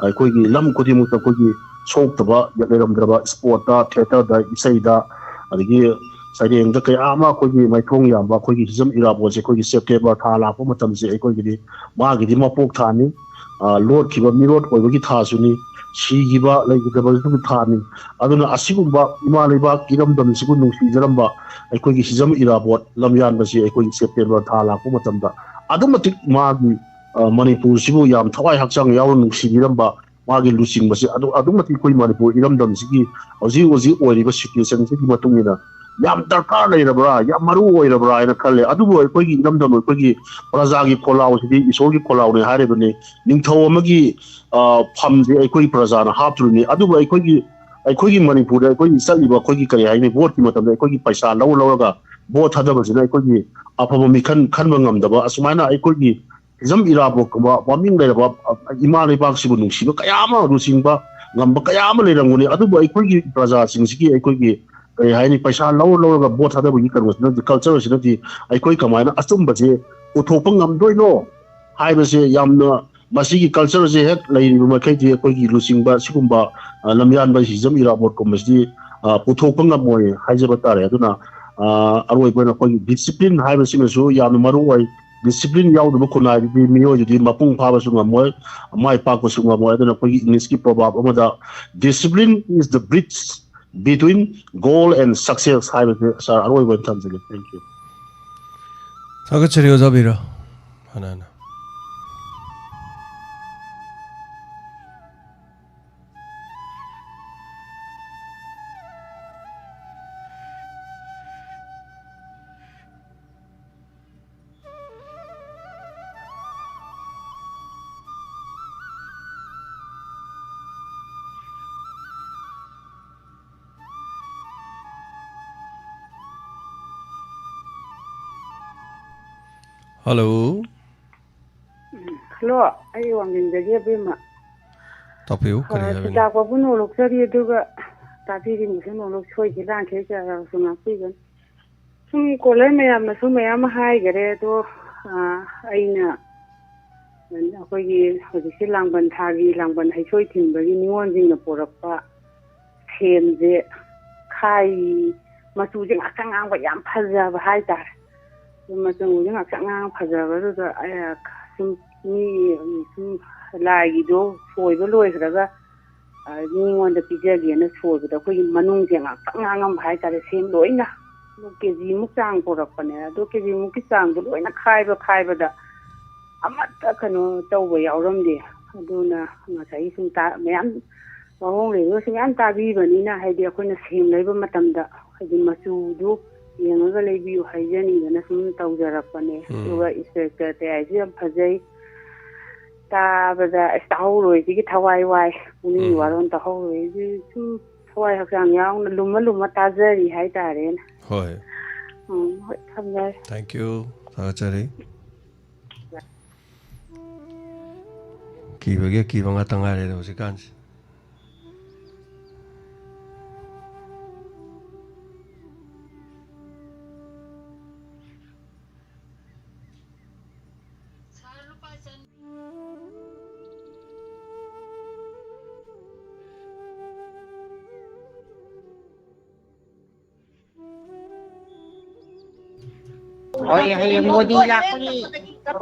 ꯑꯩꯈꯣꯏꯒꯤ ꯂꯝ ꯈꯨꯗꯤꯡꯃꯛꯇ ꯑꯩꯈꯣꯏꯒꯤ ꯁꯣꯛꯇꯕ ꯂꯩꯔꯝꯗ꯭ꯔꯕ, ꯏꯁꯄꯣꯔꯠꯇ, ꯊꯤꯌꯦꯇꯔꯗ, ꯏꯁꯩꯗ, ꯑꯗꯒꯤ ꯁꯩꯔꯦꯡꯗ ꯀꯌꯥ ꯑꯃ ꯑꯩꯈꯣꯏꯒꯤ ꯃꯥꯏꯊꯣꯡ ꯌꯥꯝꯕ ꯑꯩꯈꯣꯏꯒꯤ ꯍꯤꯖꯝ ꯏꯔꯥꯕꯣꯠꯁꯦ ꯑꯩꯈꯣꯏꯒꯤ ꯁꯦꯞꯇꯦꯝꯕꯔ ꯊꯥ ꯂꯥꯛꯄ ꯃꯇꯝꯁꯦ ꯑꯩꯈꯣꯏꯒꯤꯗꯤ ꯃꯥꯒꯤꯗꯤ ꯃꯄꯣꯛ ꯊꯥꯅꯤ꯫ ꯑ, ꯂꯣꯠꯈꯤꯕ ꯃꯤꯔꯣꯠ ꯑꯣꯏꯕꯒꯤ ꯊꯥꯁꯨꯅꯤ, ꯁꯤꯈꯤꯕ ꯂꯩꯈꯤꯗꯕꯁꯨ ꯊꯥꯅꯤ꯫ ꯑꯗꯨꯅ ꯑꯁꯤꯒꯨꯝꯕ ꯏꯃꯥ ꯂꯩꯕꯥꯛ ꯏꯔꯝꯗꯝꯁꯤꯕꯨ ꯅꯨꯡꯁꯤꯖꯔꯝꯕ ꯑꯩꯈꯣꯏꯒꯤ ꯍꯤꯖꯝ ꯏꯔꯥꯕꯣꯠ ꯂꯝꯌꯥꯟꯕꯁꯤ ꯑꯩꯈꯣꯏꯒꯤ ꯁꯦꯞꯇꯦꯝꯕꯔ ꯊꯥ ꯂꯥꯛꯄ ꯃꯇꯝꯗ ꯑꯗꯨꯛ ꯃꯇꯤꯛ ꯃꯥꯒꯤ, ꯑ, ꯃꯅꯤꯄꯨꯔꯁꯤꯕꯨ ꯌꯥꯝ ꯊꯋꯥꯏ ꯍꯛꯆꯥꯡ ꯌꯥꯎꯅ ꯅꯨꯡꯁꯤꯕꯤꯔꯝꯕ ꯃꯥꯒꯤ ꯂꯨꯆꯤꯡꯕꯁꯤ ꯑꯗꯨ, ꯑꯗꯨꯛ ꯃꯇꯤꯛ ꯑꯩꯈꯣꯏ ꯃꯅꯤꯄꯨꯔ ꯏꯔꯝꯗꯝꯁꯤꯒꯤ ꯍꯧꯖꯤꯛ ꯍꯧꯖꯤꯛ ꯑꯣꯏꯔꯤꯕ ꯁꯤꯆꯨꯋꯦꯁꯟꯁꯤꯒꯤ ꯃꯇꯨꯡ ꯏꯟꯅ ꯌꯥꯝ ꯗꯔꯀꯥꯔ ꯂꯩꯔꯕ꯭ꯔꯥ, ꯌꯥꯝ ꯃꯔꯨ ꯑꯣꯏꯔꯕ꯭ꯔꯥ ꯍꯥꯏꯅ ꯈꯜꯂꯦ꯫ ꯑꯗꯨꯕꯨ ꯑꯩꯈꯣꯏꯒꯤ ꯏꯔꯝꯗꯝ, ꯑꯩꯈꯣꯏꯒꯤ ꯄ꯭ꯔꯖꯥꯒꯤ ꯈꯣꯜꯂꯥꯎꯁꯤꯗꯤ ꯏꯁꯣꯔꯒꯤ ꯈꯣꯜꯂꯥꯎꯅꯤ ꯍꯥꯏꯔꯤꯕꯅꯤ꯫ ꯅꯤꯡꯊꯧ ꯑꯃꯒꯤ, ꯑ, ꯐꯝꯁꯦ ꯑꯩꯈꯣꯏꯒꯤ ꯄ꯭ꯔꯖꯥꯅ ꯍꯥꯞꯇꯣꯔꯤꯅꯤ꯫ ꯑꯗꯨꯕꯨ ꯑꯩꯈꯣꯏꯒꯤ, ꯑꯩꯈꯣꯏꯒꯤ ꯃꯅꯤꯄꯨꯔꯗ ꯑꯩꯈꯣꯏꯒꯤ ꯆꯠꯂꯤꯕ ꯑꯩꯈꯣꯏꯒꯤ ꯀꯔꯤ ꯍꯥꯏꯅꯤ, ꯚꯣꯠꯀꯤ ꯃꯇꯝꯗ ꯑꯩꯈꯣꯏꯒꯤ ꯄꯩꯁꯥ ꯂꯧꯔ ꯂꯧꯔꯒ ꯚꯣꯠ ꯊꯥꯗꯕꯁꯤꯅ ꯑꯩꯈꯣꯏꯒꯤ ꯑꯐꯕ ꯃꯤꯈꯜ ꯈꯟꯕ ꯉꯝꯗꯕ, ꯑꯁꯨꯃꯥꯏꯅ ꯑꯩꯈꯣꯏꯒꯤ ꯍꯤꯖꯝ ꯏꯔꯥꯕꯣꯠꯀꯨꯝꯕ ꯃꯃꯤꯡ ꯂꯩꯔꯕ, ꯑ, ꯏꯃꯥ ꯂꯩꯕꯥꯛꯁꯤꯕꯨ ꯅꯨꯡꯁꯤꯕ ꯀꯌꯥ ꯑꯃ, ꯂꯨꯆꯤꯡꯕ ꯉꯝꯕ ꯀꯌꯥ ꯑꯃ ꯂꯩꯔꯝꯒꯅꯤ꯫ ꯑꯗꯨꯕꯨ ꯑꯩꯈꯣꯏꯒꯤ ꯄ꯭ꯔꯖꯥꯁꯤꯡꯁꯤꯒꯤ ꯑꯩꯈꯣꯏꯒꯤ ꯀꯔꯤ ꯍꯥꯏꯅꯤ, ꯄꯩꯁꯥ ꯂꯧꯔ ꯂꯧꯔꯒ ꯚꯣꯠ ꯊꯥꯗꯕꯒꯤ ꯀꯩꯅꯣꯁꯤꯅꯗꯤ, ꯀꯜꯆꯔꯁꯤꯅꯗꯤ ꯑꯩꯈꯣꯏ ꯀꯃꯥꯏꯅ ꯑꯆꯨꯝꯕꯁꯦ ꯄꯨꯊꯣꯛꯄ ꯉꯝꯗꯣꯏꯅꯣ ꯍꯥꯏꯕꯁꯦ ꯌꯥꯝꯅ, ꯃꯁꯤꯒꯤ ꯀꯜꯆꯔꯁꯦ ꯍꯦꯛ ꯂꯩꯔꯤꯕ ꯃꯈꯩꯗꯤ ꯑꯩꯈꯣꯏꯒꯤ ꯂꯨꯆꯤꯡꯕ ꯁꯤꯒꯨꯝꯕ, ꯑ, ꯂꯝꯌꯥꯟꯕ ꯍꯤꯖꯝ ꯏꯔꯥꯕꯣꯠꯀꯨꯝꯕꯁꯤꯗꯤ, ꯑ, ꯄꯨꯊꯣꯛꯄ ꯉꯝꯃꯣꯏ ꯍꯥꯏꯖꯕ ꯇꯥꯔꯦ꯫ ꯑꯗꯨꯅ, ꯑ, ꯑꯔꯣꯏꯕ ꯑꯣꯏꯅ ꯑꯩꯈꯣꯏꯒꯤ ꯗꯤꯁꯤꯄ꯭ꯂꯤꯟ ꯍꯥꯏꯕꯁꯤꯃꯁꯨ ꯌꯥꯝꯅ ꯃꯔꯨ ꯑꯣꯏ꯫ ꯗꯤꯁꯤꯄ꯭ꯂꯤꯟ ꯌꯥꯎꯗꯕ ꯈꯨꯟꯅꯥꯏꯗꯗꯤ ꯃꯤꯑꯣꯏꯗꯨꯗꯤ ꯃꯄꯨꯡ ꯐꯥꯕꯁꯨ ꯉꯝꯃꯣꯏ, ꯃꯥꯏ ꯄꯥꯛꯄꯁꯨ ꯉꯝꯃꯣꯏ꯫ ꯑꯗꯨꯅ ꯑꯩꯈꯣꯏꯒꯤ ꯏꯪꯂꯤꯁꯀꯤ ꯄ꯭ꯔꯣꯚꯥꯕ ꯑꯃꯗ, "Discipline is the bridge Between goal and success ꯍꯥꯏꯕꯁꯦ ꯁꯥꯔ ꯑꯔꯣꯏꯕ ꯑꯣꯏꯅ ꯊꯝꯖꯒꯦ꯫ Thank you. ꯊꯥꯒꯠꯆꯔꯤ ꯑꯣꯖꯥ ꯕꯤꯔ꯫ ꯍꯅꯥꯅ꯫ ꯍꯜꯂꯣ꯫ ꯎꯝ, ꯍꯜꯂꯣ, ꯑꯩ ꯋꯥꯡꯖꯤꯡꯗꯒꯤ ꯑꯕꯦꯝꯃ꯫ ꯇꯥꯛꯄꯤꯌꯨ, ꯀꯔꯤ ꯑ, ꯍꯥꯏꯕꯅꯣ? ꯁꯦꯟꯖꯥ ꯄꯥꯕꯨ ꯅꯣꯂꯣꯛꯆꯔꯤ, ꯑꯗꯨꯒ ꯇꯥꯕꯤꯔꯤꯕꯁꯨ ꯅꯣꯂꯣꯛ ꯁꯣꯏꯈꯤ ꯂꯥꯟꯈꯤ ꯀꯌꯥꯁꯨ ꯉꯥꯛꯄꯤꯒꯅꯤ꯫ ꯁꯨꯝ ꯀꯣꯂꯔ ꯃꯌꯥꯝꯅꯁꯨ ꯃꯌꯥꯝ ꯍꯥꯏꯈꯔꯦ, ꯑꯗꯣ ꯑ, ꯑꯩꯅ ꯑꯩꯈꯣꯏꯒꯤ ꯍꯧꯖꯤꯛꯁꯦ ꯂꯥꯡꯕꯟ ꯊꯥꯒꯤ ꯂꯥꯡꯕꯟ ꯍꯩꯁꯣꯏ ꯊꯤꯟꯕꯒꯤ ꯅꯤꯉꯣꯜꯁꯤꯡꯅ ꯄꯣꯔꯛꯄ ꯁꯦꯝꯁꯦ ꯈꯥꯏ ꯃꯆꯨꯁꯦ ꯉꯥꯛꯁꯪ ꯉꯥꯡꯕ ꯌꯥꯝ ꯐꯖꯕ ꯍꯥꯏꯇꯥꯔꯦ꯫ ꯑꯗꯨ ꯃꯆꯨꯁꯦ ꯉꯥꯛꯁꯪ ꯉꯥꯡꯕ ꯐꯖꯕꯗꯨꯗ ꯑꯩ ꯁꯨꯝ ꯃꯤ ꯁꯨꯝ ꯂꯥꯏꯒꯤꯗꯣ ꯁꯣꯏꯕ ꯂꯣꯏꯈ꯭ꯔꯒ ꯑ, ꯃꯤꯉꯣꯟꯗ ꯄꯤꯖꯒꯦꯅ ꯁꯣꯏꯕꯗ ꯑꯩꯈꯣꯏꯒꯤ ꯃꯅꯨꯡꯁꯦ ꯉꯥꯛꯁꯪ ꯉꯥꯡꯉꯝꯕ ꯍꯥꯏꯇꯥꯔꯦ, ꯁꯦꯝ ꯂꯣꯏꯅ꯫ ꯑꯗꯨ ꯀꯦ ꯖꯤ ꯃꯨꯛ ꯆꯥꯡ ꯄꯨꯔꯛꯄꯅꯦ꯫ ꯑꯗꯣ ꯀꯦ ꯖꯤ ꯃꯨꯛꯀꯤ ꯆꯥꯡꯗꯣ ꯂꯣꯏꯅ ꯈꯥꯏꯕ ꯈꯥꯏꯕꯗ ꯑꯃꯠꯇ ꯀꯩꯅꯣ ꯇꯧꯕ ꯌꯥꯎꯔꯝꯗꯦ꯫ ꯑꯗꯨꯅ ꯉꯁꯥꯏꯒꯤ ꯁꯨꯝ ꯇꯥ-, ꯃꯌꯥꯝ ꯃꯑꯣꯡ ꯂꯩꯕꯁꯨ ꯃꯌꯥꯝ ꯇꯥꯕꯤꯕꯅꯤꯅ, ꯍꯥꯏꯗꯤ ꯑꯩꯈꯣꯏꯅ ꯁꯦꯝ ꯂꯩꯕ ꯃꯇꯝꯗ ꯍꯥꯏꯗꯤ ꯃꯆꯨꯗꯨ ꯌꯦꯡꯉꯒ ꯂꯩꯕꯤꯌꯨ ꯍꯥꯏꯖꯅꯤꯡꯗꯅ ꯁꯨꯝ ꯇꯧꯖꯔꯛꯄꯅꯦ꯫ ꯎꯝ꯫ ꯑꯗꯨꯒ ꯏꯟꯁꯄꯦꯛꯇꯔ ꯇꯌꯥꯏꯁꯨ ꯌꯥꯝ ꯐꯖꯩ꯫ ꯇꯥꯕꯗ ꯑꯁ ꯇꯥꯍꯧꯔꯣꯏꯁꯤꯒꯤ ꯊꯋꯥꯏ ꯋꯥꯏ꯫ ꯄꯨꯛꯅꯤꯡꯒꯤ ꯎꯝ꯫ ꯋꯥꯔꯣꯜ ꯇꯥꯍꯧꯔꯣꯏꯁꯤ ꯁꯨꯝ ꯊꯋꯥꯏ ꯍꯛꯆꯥꯡ ꯌꯥꯎꯅ ꯂꯨꯝꯃ ꯂꯨꯝꯃ ꯇꯥꯖꯔꯤ ꯍꯥꯏꯇꯥꯔꯦꯅꯦ꯫ ꯍꯣꯏ꯫ ꯎꯝ, ꯍꯣꯏ, ꯊꯝꯖꯔꯦ꯫ Thank you. ꯊꯥꯒꯠꯆꯔꯤ꯫ ꯀꯤꯕꯒꯤ ꯑꯀꯤꯕ ꯉꯥꯛꯇ ꯉꯥꯏꯔꯦꯗ ꯍꯧꯖꯤꯛꯀꯥꯟꯁꯦ꯫ ꯍꯣꯏ, ꯍꯌꯦꯡ ꯃꯣꯗꯤ ꯂꯥꯛꯄꯒꯤ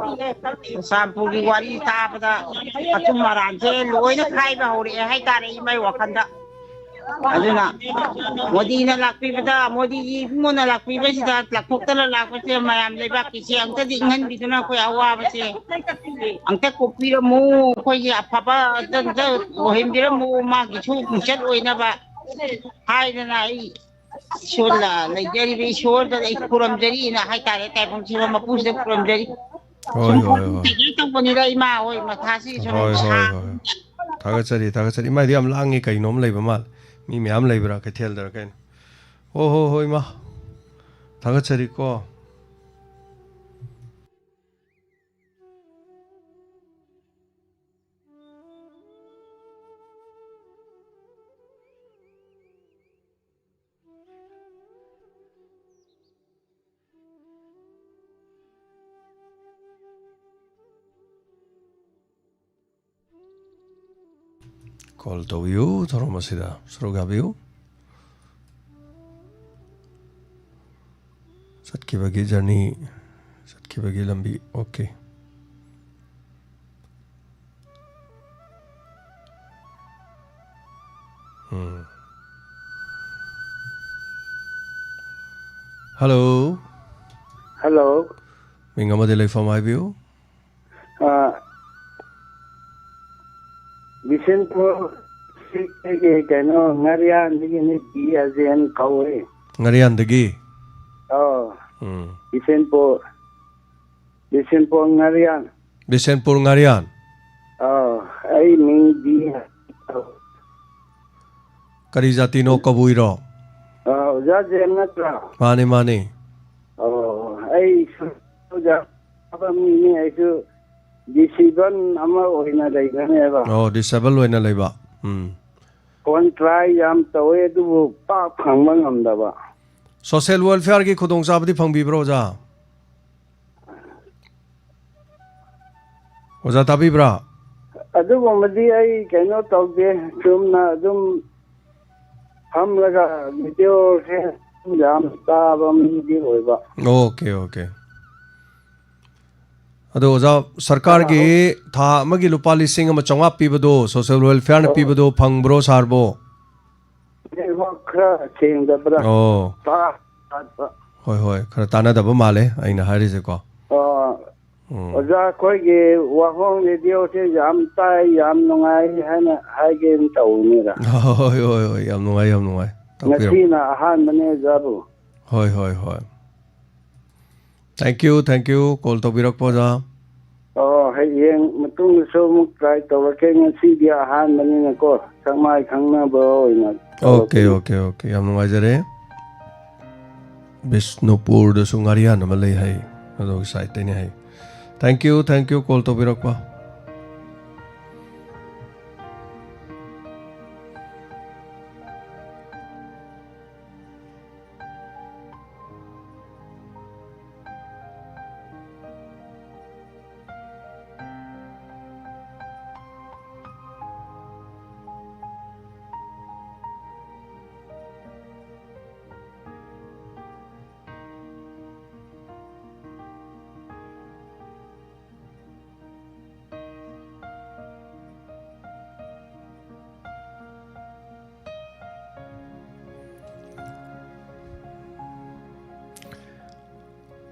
ꯆꯨꯔꯆꯥꯟꯄꯨꯔꯒꯤ ꯋꯥꯔꯤ ꯇꯥꯕꯗ ꯑꯆꯨꯝ ꯑꯔꯥꯟꯁꯦ ꯂꯣꯏꯅ ꯈꯥꯏꯕ ꯍꯧꯔꯛꯑꯦ ꯍꯥꯏꯇꯥꯔꯦ ꯏꯃꯥꯏ ꯋꯥꯈꯜꯗ꯫ ꯑꯗꯨꯅ ꯃꯣꯗꯤꯅ ꯂꯥꯛꯄꯤꯕꯗ, ꯃꯣꯗꯤꯒꯤ ꯏꯕꯨꯡꯉꯣꯅ ꯂꯥꯛꯄꯤꯕꯁꯤꯗ ꯂꯥꯛꯊꯣꯛꯇꯅ ꯂꯥꯛꯄꯁꯦ ꯃꯌꯥꯝ ꯂꯩꯕꯥꯛꯀꯤꯁꯦ ꯑꯝꯇꯗꯤ ꯏꯪꯍꯟꯕꯤꯗꯨꯅ ꯑꯩꯈꯣꯏ ꯑꯋꯥꯕꯁꯦ ꯑꯝꯇ ꯀꯣꯛꯄꯤꯔꯝꯃꯨ, ꯑꯩꯈꯣꯏꯒꯤ ꯑꯐꯕ ꯑꯝꯇ ꯑꯣꯏꯍꯟꯕꯤꯔꯝꯃꯨ, ꯃꯥꯒꯤꯁꯨ ꯃꯤꯡꯆꯠ ꯑꯣꯏꯅꯕ ꯍꯥꯏꯗꯅ ꯑꯩ ꯏꯁꯣꯔꯗ ꯂꯩꯖꯔꯤꯕ ꯏꯁꯣꯔꯗ ꯑꯩ ꯈꯨꯔꯨꯝꯖꯔꯤꯅ ꯍꯥꯏꯇꯥꯔꯦ, ꯇꯥꯏꯕꯪꯁꯤꯕ ꯃꯄꯨꯁꯤꯗ ꯈꯨꯔꯨꯝꯖꯔꯤ꯫ ꯍꯣꯏ, ꯁꯨꯝ ꯍꯣꯏ, ꯍꯣꯏ꯫ ꯇꯧꯕꯅꯤꯗ ꯏꯃꯥ ꯍꯣꯏ, ꯃꯊꯥꯁꯤ ꯁꯨꯝ ꯍꯣꯏ, ꯍꯣꯏ, ꯁꯥ- ꯍꯣꯏ꯫ ꯊꯥꯒꯠꯆꯔꯤ, ꯊꯥꯒꯠꯆꯔꯤ꯫ ꯏꯃꯥꯗꯤ ꯌꯥꯝ ꯂꯥꯡꯉꯤ, ꯀꯩꯅꯣꯝ ꯂꯩꯕ ꯃꯥꯜꯂꯦ꯫ ꯃꯤ ꯃꯌꯥꯝ ꯂꯩꯕ꯭ꯔꯥ ꯀꯩꯊꯦꯜꯗꯔ ꯀꯩꯅꯣ? ꯍꯣ, ꯍꯣ, ꯍꯣꯏ, ꯏꯃꯥ꯫ ꯊꯥꯒꯠꯆꯔꯤꯀꯣ꯫ ꯀꯣꯜ ꯇꯧꯕꯤꯌꯨ, ꯊꯧꯔꯝ ꯑꯁꯤꯗ ꯁꯔꯨꯛ ꯌꯥꯕꯤꯌꯨ꯫ ꯆꯠꯈꯤꯕꯒꯤ ꯖꯔꯅꯤ, ꯆꯠꯈꯤꯕꯒꯤ ꯂꯝꯕꯤ꯫ ꯑꯣꯀꯦ꯫ ꯎꯝ꯫ ꯍꯜꯂꯣ꯫ ꯍꯜꯂꯣ꯫ ꯃꯤꯡ ꯑꯃꯗꯤ ꯂꯩꯐꯝ ꯍꯥꯏꯕꯤꯌꯨ꯫ ꯑ, ꯕꯤꯁꯦꯟꯄꯨꯔ ꯗꯤꯁꯇ꯭ꯔꯤꯛꯇꯒꯤ ꯀꯩꯅꯣ, ꯉꯥꯔꯤꯌꯥꯟꯗꯒꯤꯅꯤ, ꯕꯤ ꯑꯖꯦꯟ ꯀꯧꯏ꯫ ꯉꯥꯔꯤꯌꯥꯟꯗꯒꯤ? ꯑꯧ꯫ ꯎꯝ꯫ ꯕꯤꯁꯦꯟꯄꯨꯔ, ꯕꯤꯁꯦꯟꯄꯨꯔ ꯉꯥꯔꯤꯌꯥꯟ꯫ ꯕꯤꯁꯦꯟꯄꯨꯔ ꯉꯥꯔꯤꯌꯥꯟ? ꯑꯧ, ꯑꯩ ꯃꯤꯡ ꯕꯤ꯫ ꯀꯔꯤ ꯖꯥꯇꯤꯅꯣ, ꯀꯕꯨꯏꯔꯣ? ꯑ, ꯑꯣꯖꯥ ꯖꯦꯟ ꯅꯠꯇ꯭ꯔꯥ? ꯃꯥꯅꯦ, ꯃꯥꯅꯦ꯫ ꯑꯣ, ꯑꯩꯁꯨ ꯑꯣꯖꯥ ꯐꯕ ꯃꯤꯅꯤ, ꯑꯩꯁꯨ ꯗꯤꯁꯤꯕꯜ ꯑꯃ ꯑꯣꯏꯅ ꯂꯩꯕꯅꯦꯕ꯫ ꯑꯣ, ꯗꯤꯁꯦꯕꯜ ꯑꯣꯏꯅ ꯂꯩꯕ꯫ ꯎꯝ꯫ ꯐꯣꯟ ꯇ꯭ꯔꯥꯏ ꯌꯥꯝ ꯇꯧꯋꯦ, ꯑꯗꯨꯕꯨ ꯄꯥꯛ ꯐꯪꯕ ꯉꯝꯗꯕ꯫ ꯁꯣꯁꯦꯜ ꯋꯦꯜꯐꯤꯌꯔꯒꯤ ꯈꯨꯗꯣꯡꯆꯥꯕꯗꯤ ꯐꯪꯕꯤꯕ꯭ꯔꯣ, ꯑꯣꯖꯥ? ꯑꯣꯖꯥ ꯇꯥꯕꯤꯕ꯭ꯔꯥ? ꯑꯗꯨꯒꯨꯝꯕꯗꯤ ꯑꯩ ꯀꯩꯅꯣ ꯇꯧꯗꯦ, ꯆꯨꯝꯅ ꯑꯗꯨꯝ ꯐꯝꯂꯒ ꯚꯤꯗꯤꯑꯣꯁꯦ ꯌꯥꯝ ꯇꯥꯕ ꯃꯤꯗꯤ ꯑꯣꯏꯕ꯫ Okay, okay. ꯑꯗꯣ ꯑꯣꯖꯥ, ꯁꯔꯀꯥꯔꯒꯤ ꯊꯥ ꯑꯃꯒꯤ ꯂꯨꯄꯥ ꯂꯤꯁꯤꯡ ꯑꯃ ꯆꯥꯝꯃꯉꯥ ꯄꯤꯕꯗꯣ, ꯁꯣꯁꯦꯜ ꯋꯦꯜꯐꯤꯌꯔꯅ ꯄꯤꯕꯗꯣ ꯐꯪꯕ꯭ꯔꯣ, ꯁꯥꯔꯕꯣ? ꯅꯦꯠꯋꯥꯛ ꯈꯔ ꯊꯦꯡꯗꯕ꯭ꯔꯥ? ꯑꯣ, ꯇꯥ- ꯇꯥꯗꯕ꯫ ꯍꯣꯏ, ꯍꯣꯏ, ꯈꯔ ꯇꯥꯟꯅꯗꯕ ꯃꯥꯜꯂꯦ ꯑꯩꯅ ꯍꯥꯏꯔꯤꯁꯦꯀꯣ. ꯑꯣ, ꯎꯝ. ꯑꯣꯖꯥ, ꯑꯩꯈꯣꯏꯒꯤ ꯋꯥꯍꯣꯡ ꯔꯦꯗꯤꯑꯣꯁꯦ ꯌꯥꯝ ꯇꯥꯏ, ꯌꯥꯝ ꯅꯨꯡꯉꯥꯏ ꯍꯥꯏꯅ ꯍꯥꯏꯒꯦꯅ ꯇꯧꯕꯅꯤꯗ꯫ ꯍꯣꯏ, ꯍꯣꯏ, ꯍꯣꯏ, ꯌꯥꯝ ꯅꯨꯡꯉꯥꯏ, ꯌꯥꯝ ꯅꯨꯡꯉꯥꯏ꯫ ꯇꯥꯛꯄꯤꯔꯣ꯫ ꯉꯁꯤꯅ ꯑꯍꯥꯟꯕꯅꯦ ꯑꯣꯖꯥꯕꯨ꯫ ꯍꯣꯏ, ꯍꯣꯏ, ꯍꯣꯏ꯫ Thank you, thank you, call ꯇꯧꯕꯤꯔꯛꯄ ꯑꯣꯖꯥ꯫ ꯑꯣ, ꯍꯌꯦꯡ ꯃꯇꯨꯡꯗꯁꯨ ꯑꯃꯨꯛ ꯇ꯭ꯔꯥꯏ ꯇꯧꯔꯛꯀꯦ꯫ ꯉꯁꯤꯗꯤ ꯑꯍꯥꯟꯕꯅꯤꯅꯀꯣ, ꯁꯛꯃꯥꯏ ꯈꯪꯅꯕ ꯑꯣꯏꯅ ꯑꯣꯀꯦ, ꯇꯧꯔꯛꯀꯦ꯫ ꯑꯣꯀꯦ, ꯑꯣꯀꯦ, ꯌꯥꯝ ꯅꯨꯡꯉꯥꯏꯖꯔꯦ꯫ ꯕꯤꯁꯅꯨꯄꯨꯔꯗꯁꯨ ꯉꯥꯔꯤꯌꯥꯟ ꯑꯃ ꯂꯩ ꯍꯥꯏ, ꯑꯗꯣꯝꯒꯤ ꯁꯥꯏꯠꯇꯩꯅꯦ ꯍꯥꯏ꯫ Thank you, thank you, call ꯇꯧꯕꯤꯔꯛꯄ꯫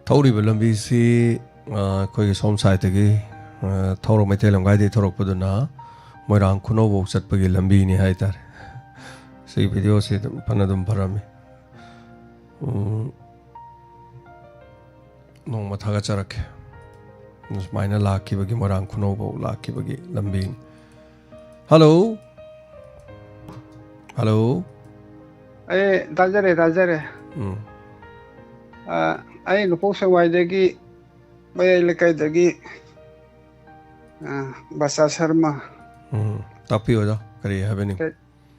ꯊꯧꯔꯤꯕ ꯂꯝꯕꯤꯁꯤ, ꯑ, ꯑꯩꯈꯣꯏꯒꯤ ꯁꯣꯝ ꯁꯥꯏꯠꯇꯒꯤ, ꯑ, ꯊꯧꯔ ꯃꯩꯇꯩ ꯂꯝꯈꯥꯏꯗꯒꯤ ꯊꯧꯔꯛꯄꯗꯨꯅ ꯃꯣꯏꯔꯥꯡ ꯈꯨꯅꯧꯐꯧ ꯆꯠꯄꯒꯤ ꯂꯝꯕꯤꯅꯤ ꯍꯥꯏꯇꯥꯔꯦ꯫ ꯁꯤꯒꯤ ꯚꯤꯗꯤꯑꯣꯁꯤ ꯑꯗꯨꯝ ꯐꯅ ꯑꯗꯨꯝ ꯐꯔꯝꯃꯤ꯫ ꯎꯝ, ꯅꯣꯡꯃ ꯊꯥꯒꯠꯆꯔꯛꯀꯦ꯫ ꯁꯨꯃꯥꯏꯅ ꯂꯥꯛꯈꯤꯕꯒꯤ, ꯃꯣꯏꯔꯥꯡ ꯈꯨꯅꯧꯐꯧ ꯂꯥꯛꯈꯤꯕꯒꯤ ꯂꯝꯕꯤꯅꯤ꯫ ꯍꯜꯂꯣ꯫ ꯍꯜꯂꯣ꯫ ꯑꯦ, ꯇꯥꯖꯔꯦ, ꯇꯥꯖꯔꯦ꯫ ꯎꯝ꯫ ꯑ, ꯑꯩ ꯅꯣꯡꯄꯣꯛ ꯁꯦꯛꯃꯥꯏꯗꯒꯤ, ꯃꯌꯥꯏ ꯂꯩꯀꯥꯏꯗꯒꯤ, ꯑ, ꯕꯆꯥ ꯁꯔꯃ꯫ ꯎꯝ꯫ ꯇꯥꯛꯄꯤꯌꯨ ꯑꯣꯖꯥ, ꯀꯔꯤ ꯍꯥꯏꯕꯅꯤ? ꯀꯩ-,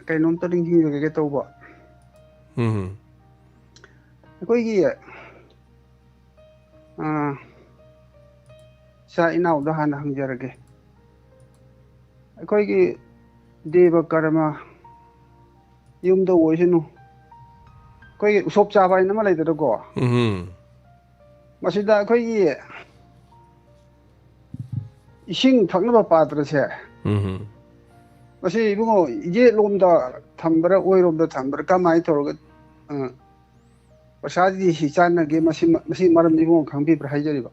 ꯀꯩꯅꯣꯝꯇ ꯅꯤꯡꯁꯤꯡꯖꯒꯦ ꯇꯧꯕ꯫ ꯎꯝ꯫ ꯑꯩꯈꯣꯏꯒꯤ, ꯑ, ꯏꯆꯥ ꯏꯅꯥꯎꯗ ꯍꯥꯟꯅ ꯍꯪꯖꯔꯒꯦ꯫ ꯑꯩꯈꯣꯏꯒꯤ ꯗꯦꯕ ꯀꯔꯃ ꯌꯨꯝꯗ ꯑꯣꯏꯁꯅꯨ, ꯑꯩꯈꯣꯏꯒꯤ ꯎꯁꯣꯞ ꯆꯥꯕ ꯍꯥꯏꯅ ꯑꯃ ꯂꯩꯗꯅꯀꯣ꯫ ꯎꯝ꯫ ꯃꯁꯤꯗ ꯑꯩꯈꯣꯏꯒꯤ ꯏꯁꯤꯡ ꯊꯛꯅꯕ ꯄꯥꯇ꯭ꯔꯁꯦ, ꯎꯝ꯫ ꯃꯁꯤ ꯏꯕꯨꯡꯉꯣ ꯌꯦꯠꯂꯣꯝꯗ ꯊꯝꯕ꯭ꯔꯥ, ꯑꯣꯏꯔꯣꯝꯗ ꯊꯝꯕ꯭ꯔꯥ, ꯀꯃꯥꯏꯅ ꯇꯧꯔꯒ, ꯑ, ꯄꯩꯁꯥꯗꯤ ꯁꯤ ꯆꯥꯟꯅꯒꯦ, ꯃꯁꯤ, ꯃꯁꯤ ꯃꯔꯝꯗꯤ ꯏꯕꯨꯡꯉꯣ ꯈꯪꯕꯤꯕ꯭ꯔꯥ ꯍꯥꯏꯖꯔꯤꯕ?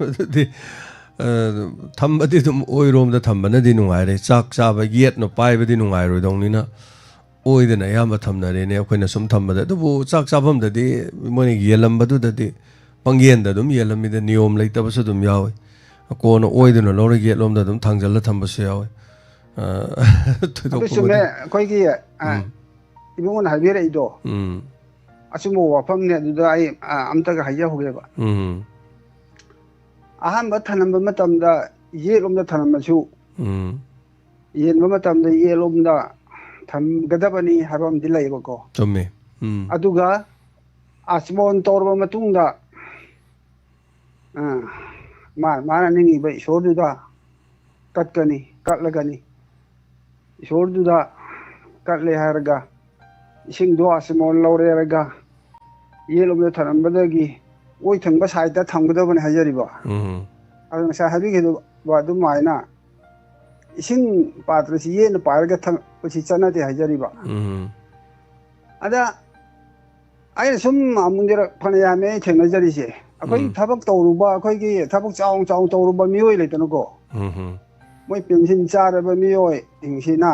ꯑꯗꯨꯗꯤ, ꯑ, ꯊꯝꯕꯗꯤ ꯑꯗꯨꯝ ꯑꯣꯏꯔꯣꯝꯗ ꯊꯝꯕꯅꯗꯤ ꯅꯨꯡꯉꯥꯏꯔꯦ꯫ ꯆꯥꯛ ꯆꯥꯕ ꯌꯦꯠꯅ ꯄꯥꯏꯕꯗꯤ ꯅꯨꯡꯉꯥꯏꯔꯣꯏꯗꯧꯅꯤꯅ ꯑꯣꯏꯗꯅ ꯑꯌꯥꯝꯕ ꯊꯝꯅꯔꯦꯅꯦ ꯑꯩꯈꯣꯏꯅ ꯁꯨꯝ ꯊꯝꯕꯗ꯫ ꯑꯗꯨꯕꯨ ꯆꯥꯛ ꯆꯥꯐꯝꯗꯗꯤ ꯃꯣꯏꯅ ꯌꯦꯜꯂꯝꯕꯗꯨꯗꯗꯤ ꯄꯪꯌꯦꯟꯗ ꯑꯗꯨꯝ ꯌꯦꯜꯂꯝꯃꯤꯗ, ꯅꯤꯌꯣꯝ ꯂꯩꯇꯕꯁꯨ ꯑꯗꯨꯝ ꯌꯥꯎꯏ꯫ ꯀꯣꯟꯅ ꯑꯣꯏꯗꯨꯅ ꯂꯧꯔ ꯌꯦꯠꯂꯣꯝꯗ ꯑꯗꯨꯝ ꯊꯥꯡꯖꯜꯂ ꯊꯝꯕꯁꯨ ꯌꯥꯎꯏ꯫ ꯑ, ꯑꯗꯨ ꯆꯨꯝꯃꯦ꯫ ꯊꯣꯏꯗꯣꯛꯄꯕꯨꯗꯤ ꯑꯩꯈꯣꯏꯒꯤ, ꯑ, ꯎꯝ꯫ ꯏꯕꯨꯡꯉꯣꯅ ꯍꯥꯏꯕꯤꯔꯛꯏꯗꯣ ꯎꯝ꯫ ꯑꯆꯨꯝꯕ ꯋꯥꯐꯝꯅꯦ꯫ ꯑꯗꯨꯗ ꯑꯩ, ꯑ, ꯑꯝꯇꯒ ꯍꯥꯏꯖꯍꯧꯒꯦꯕ꯫ ꯎꯝ꯫ ꯑꯍꯥꯟꯕ ꯊꯅꯝꯕ ꯃꯇꯝꯗ ꯌꯦꯠꯂꯣꯝꯗ ꯊꯅꯝꯃꯁꯨ, ꯎꯝ꯫ ꯌꯦꯟꯕ ꯃꯇꯝꯗ ꯌꯦꯠꯂꯣꯝꯗ ꯊꯝꯒꯗꯕꯅꯤ ꯍꯥꯏꯕ ꯑꯃꯗꯤ ꯂꯩꯌꯦꯕꯀꯣ꯫ ꯆꯨꯝꯃꯦ꯫ ꯎꯝ꯫ ꯑꯗꯨꯒ ꯑꯆꯃꯣꯟ ꯇꯧꯔꯕ ꯃꯇꯨꯡꯗ, ꯑ, ꯃꯥ-, ꯃꯥꯅ ꯅꯤꯡꯉꯤꯕ ꯏꯁꯣꯔꯗꯨꯗ ꯀꯠꯀꯅꯤ, ꯀꯠꯂꯒꯅꯤ꯫ ꯏꯁꯣꯔꯗꯨꯗ ꯀꯠꯂꯦ ꯍꯥꯏꯔꯒ, ꯏꯁꯤꯡꯗꯣ ꯑꯆꯃꯣꯟ ꯂꯧꯔꯦ ꯍꯥꯏꯔꯒ, ꯌꯦꯠꯂꯣꯝꯗ ꯊꯅꯝꯕꯗꯒꯤ ꯑꯣꯏ ꯊꯪꯕ ꯁꯥꯏꯠꯇ ꯊꯝꯒꯗꯕꯅꯤ ꯍꯥꯏꯖꯔꯤꯕ꯫ ꯎꯝ꯫ ꯑꯗꯨ ꯉꯁꯥꯏ ꯍꯥꯏꯕꯤꯈꯤꯕ ꯑꯗꯨꯃꯥꯏꯅ ꯏꯁꯤꯡ ꯄꯥꯇ꯭ꯔꯁꯤ ꯌꯦꯠꯅ ꯄꯥꯏꯔꯒ ꯊꯝꯕꯁꯤ ꯆꯠꯅꯗꯦ ꯍꯥꯏꯖꯔꯤꯕ꯫ ꯎꯝ꯫ ꯑꯗ ꯑꯩꯅ ꯁꯨꯝ ꯑꯃꯨꯛꯅꯤꯔꯛ ꯐꯅ ꯌꯥꯝꯃꯦ ꯑꯩ ꯊꯦꯡꯅꯖꯔꯤꯁꯦ꯫ ꯑꯩꯈꯣꯏ ꯎꯝ꯫ ꯊꯕꯛ ꯇꯧꯔꯨꯕ, ꯑꯩꯈꯣꯏꯒꯤ ꯊꯕꯛ ꯆꯥꯎ ꯆꯥꯎ ꯇꯧꯔꯨꯕ ꯃꯤꯑꯣꯏ ꯂꯩꯇꯅꯀꯣ꯫ ꯎꯝ ꯍꯝ꯫ ꯃꯣꯏ ꯄꯦꯟꯁꯤꯟ ꯆꯥꯔꯕ ꯃꯤꯑꯣꯏꯁꯤꯡꯁꯤꯅ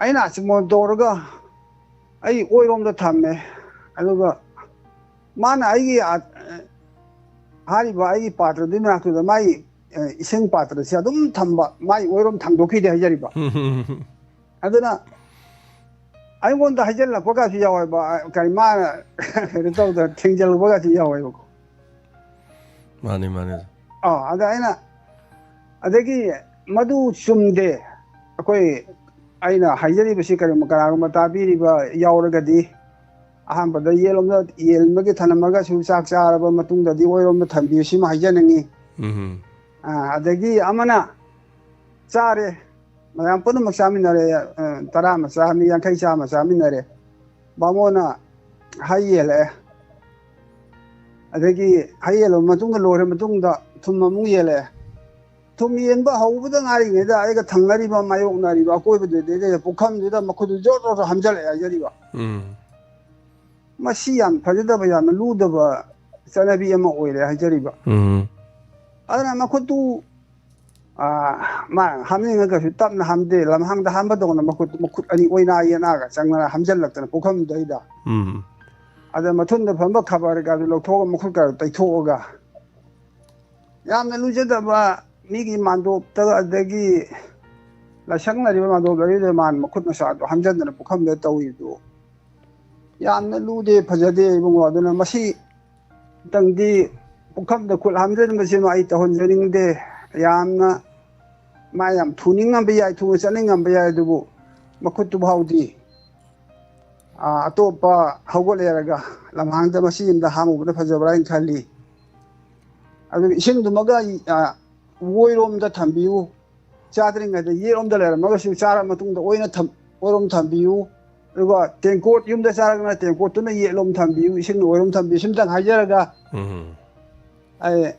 ꯑꯩꯅ ꯑꯆꯃꯣꯟ ꯇꯧꯔꯒ ꯑꯩ ꯑꯣꯏꯔꯣꯝꯗ ꯊꯝꯃꯦ꯫ ꯑꯗꯨꯒ ꯃꯥꯅ ꯑꯩꯒꯤ ꯑ-, ꯍꯥꯏꯔꯤꯕ ꯑꯩꯒꯤ ꯄꯥꯇ꯭ꯔꯗꯨꯒꯤ ꯃꯅꯥꯛꯇꯨꯗ ꯃꯥꯏ, ꯑ, ꯏꯁꯤꯡ ꯄꯥꯇ꯭ꯔꯁꯦ ꯑꯗꯨꯝ ꯊꯝꯕ, ꯃꯥꯏ ꯑꯣꯏꯔꯣꯝ ꯊꯥꯡꯗꯣꯛꯈꯤꯗꯦ ꯍꯥꯏꯖꯔꯤꯕ꯫ ꯑꯗꯨꯅ ꯑꯩꯉꯣꯟꯗ ꯍꯩꯖꯤꯜꯂꯛꯄꯒꯁꯨ ꯌꯥꯎꯋꯦꯕ, ꯑ, ꯀꯔꯤ ꯃꯥꯅ ꯀꯩꯅꯣ ꯇꯧꯗꯅ ꯊꯦꯡꯖꯤꯜꯂꯨꯕꯒꯁꯨ ꯌꯥꯎꯋꯦꯕꯀꯣ꯫ ꯃꯥꯅꯤ, ꯃꯥꯅꯤ꯫ ꯑꯥ, ꯑꯗ ꯑꯩꯅ, ꯑꯗꯒꯤ ꯃꯗꯨ ꯆꯨꯝꯗꯦ꯫ ꯑꯩꯈꯣꯏ, ꯑꯩꯅ ꯍꯥꯏꯖꯔꯤꯕꯁꯤ ꯀꯔꯤꯒꯨꯝꯕ ꯀꯅꯥꯒꯨꯝꯕ ꯇꯥꯕꯤꯔꯤꯕ ꯌꯥꯎꯔꯒꯗꯤ, ꯑꯍꯥꯟꯕꯗ ꯌꯦꯠꯂꯣꯝꯗ ꯌꯦꯟꯕꯒꯤ ꯊꯅꯝꯃꯒꯁꯨ ꯆꯥꯛ ꯆꯥꯔꯕ ꯃꯇꯨꯡꯗꯗꯤ ꯑꯣꯏꯔꯣꯝꯗ ꯊꯝꯕꯤꯌꯨ, ꯁꯤꯃ ꯍꯥꯏꯖꯅꯤꯡꯉꯤ꯫ ꯎꯝ꯫ ꯑꯥ, ꯑꯗꯒꯤ ꯑꯃꯅ ꯆꯥꯔꯦ, ꯃꯌꯥꯝ ꯄꯨꯝꯅꯃꯛ ꯆꯥꯃꯤꯟꯅꯔꯦ, ꯑ, ꯇꯔꯥ ꯑꯃ ꯆꯥ, ꯃꯤ ꯌꯥꯡꯈꯩ ꯆꯥꯝꯃ ꯆꯥꯃꯤꯟꯅꯔꯦ꯫ ꯕꯥꯃꯣꯟꯅ ꯍꯩ ꯌꯦꯜꯂꯛꯑꯦ꯫ ꯑꯗꯒꯤ ꯍꯩ ꯌꯦꯜꯂꯕ ꯃꯇꯨꯡꯗ, ꯂꯣꯏꯔ ꯃꯇꯨꯡꯗ ꯊꯨꯝ ꯑꯃꯨꯛ ꯌꯦꯜꯂꯛꯑꯦ꯫ ꯊꯨꯝ ꯌꯦꯟꯕ ꯍꯧꯕꯗ ꯉꯥꯏꯔꯤꯉꯩꯗ ꯑꯩꯒ ꯊꯪꯅꯔꯤꯕ, ꯃꯥꯌꯣꯛꯅꯔꯤꯕ ꯑꯀꯣꯏꯕꯗꯨꯗꯩꯗ ꯄꯨꯈꯝꯗꯨꯗ ꯃꯈꯨꯠꯇꯨ ꯖꯣꯔ ꯖꯣꯔ ꯖꯣꯔ ꯍꯥꯝꯖꯜꯂꯛꯑꯦ ꯍꯥꯏꯖꯔꯤꯕ꯫ ꯎꯝ꯫ ꯃꯁꯤ ꯌꯥꯝ ꯐꯖꯗꯕ, ꯌꯥꯝꯅ ꯂꯨꯗꯕ ꯆꯠꯅꯕꯤ ꯑꯃ ꯑꯣꯏꯔꯦ ꯍꯥꯏꯖꯔꯤꯕ꯫ ꯎꯝ꯫ ꯑꯗꯨꯅ ꯃꯈꯨꯠꯇꯨ, ꯑꯥ, ꯃꯥ ꯍꯥꯝꯅꯤꯡꯉꯒꯁꯨ ꯇꯞꯅ ꯍꯥꯝꯗꯦ, ꯂꯝꯍꯥꯡꯗ ꯍꯥꯝꯕꯗꯧꯅ ꯃꯈꯨꯠ, ꯃꯈꯨꯠ ꯑꯅꯤ ꯑꯣꯏꯅꯥ ꯌꯦꯅꯥꯒ ꯆꯪꯗꯅ ꯍꯥꯝꯖꯜꯂꯛꯇꯅ ꯄꯨꯈꯝꯗꯩꯗ꯫ ꯎꯝ꯫ ꯑꯗ ꯃꯊꯨꯟꯗ ꯐꯝꯕ ꯈꯕꯔꯒꯗꯨ ꯂꯧꯊꯣꯛꯑꯒ ꯃꯈꯨꯠꯀ ꯇꯩꯊꯣꯛꯑꯒ, ꯌꯥꯝꯅ ꯂꯨꯖꯗꯕ, ꯃꯤꯒꯤ ꯃꯥꯟꯗꯣꯞꯇ ꯑꯗꯒꯤ ꯂꯥꯏꯁꯪꯅꯔꯤꯕ ꯃꯥꯟꯗꯣꯞ ꯂꯩꯔꯤꯕ ꯃꯥꯟ ꯃꯈꯨꯠ ꯃꯁꯥꯗꯣ ꯍꯥꯝꯖꯟꯗꯅ ꯄꯨꯈꯝꯗ ꯇꯧꯔꯤꯗꯣ ꯌꯥꯝꯅ ꯂꯨꯗꯦ, ꯐꯖꯗꯦ ꯏꯕꯨꯡꯉꯣ꯫ ꯑꯗꯨꯅ ꯃꯁꯤ ꯈꯤꯇꯪꯗꯤ ꯄꯨꯈꯝꯗ ꯈꯨꯠ ꯍꯥꯝꯖꯟꯕꯁꯤꯃ ꯑꯩ ꯇꯧꯍꯟꯖꯅꯤꯡꯗꯦ꯫ ꯌꯥꯝꯅ ꯃꯥ ꯌꯥꯝ ꯊꯨꯅꯤꯡꯉꯝꯕ ꯌꯥꯏ, ꯊꯨꯅ ꯆꯠꯅꯤꯡꯉꯝꯕ ꯌꯥꯏ, ꯑꯗꯨꯕꯨ ꯃꯈꯨꯠꯇꯨ ꯐꯥꯎꯗꯤ, ꯑꯥ, ꯑꯇꯣꯞꯄ ꯍꯧꯒꯠꯂꯦꯔꯒ ꯂꯝꯍꯥꯡꯗ ꯃꯁꯤ ꯑꯃꯗ ꯍꯥꯝꯃꯨꯕꯅ ꯐꯖꯕ꯭ꯔꯥ ꯍꯥꯏꯅ ꯈꯜꯂꯤ꯫ ꯑꯗꯨꯒ ꯏꯁꯤꯡꯗꯨꯃꯒ, ꯑꯥ, ꯑꯣꯏꯔꯣꯝꯗ ꯊꯝꯕꯤꯌꯨ꯫ ꯆꯥꯗ꯭ꯔꯤꯉꯩꯗ ꯌꯦꯠꯂꯣꯝꯗ ꯂꯩꯔꯝꯃꯒꯁꯨ ꯆꯥꯔ ꯃꯇꯨꯡꯗ ꯑꯣꯏꯅ ꯊꯝ-, ꯑꯣꯏꯔꯣꯝ ꯊꯝꯕꯤꯌꯨ꯫ ꯑꯗꯨꯒ ꯇꯦꯡꯀꯣꯠ, ꯌꯨꯝꯗ ꯆꯥꯔꯒꯅ ꯇꯦꯡꯀꯣꯠꯇꯨꯅ ꯌꯦꯠꯂꯣꯝ ꯊꯝꯕꯤꯌꯨ, ꯏꯁꯤꯡꯅ ꯑꯣꯏꯔꯣꯝ ꯊꯝꯕꯤꯌꯨ꯫ ꯁꯤꯝꯇꯪ ꯍꯥꯏꯖꯔꯒ ꯎꯝ꯫ ꯑꯩ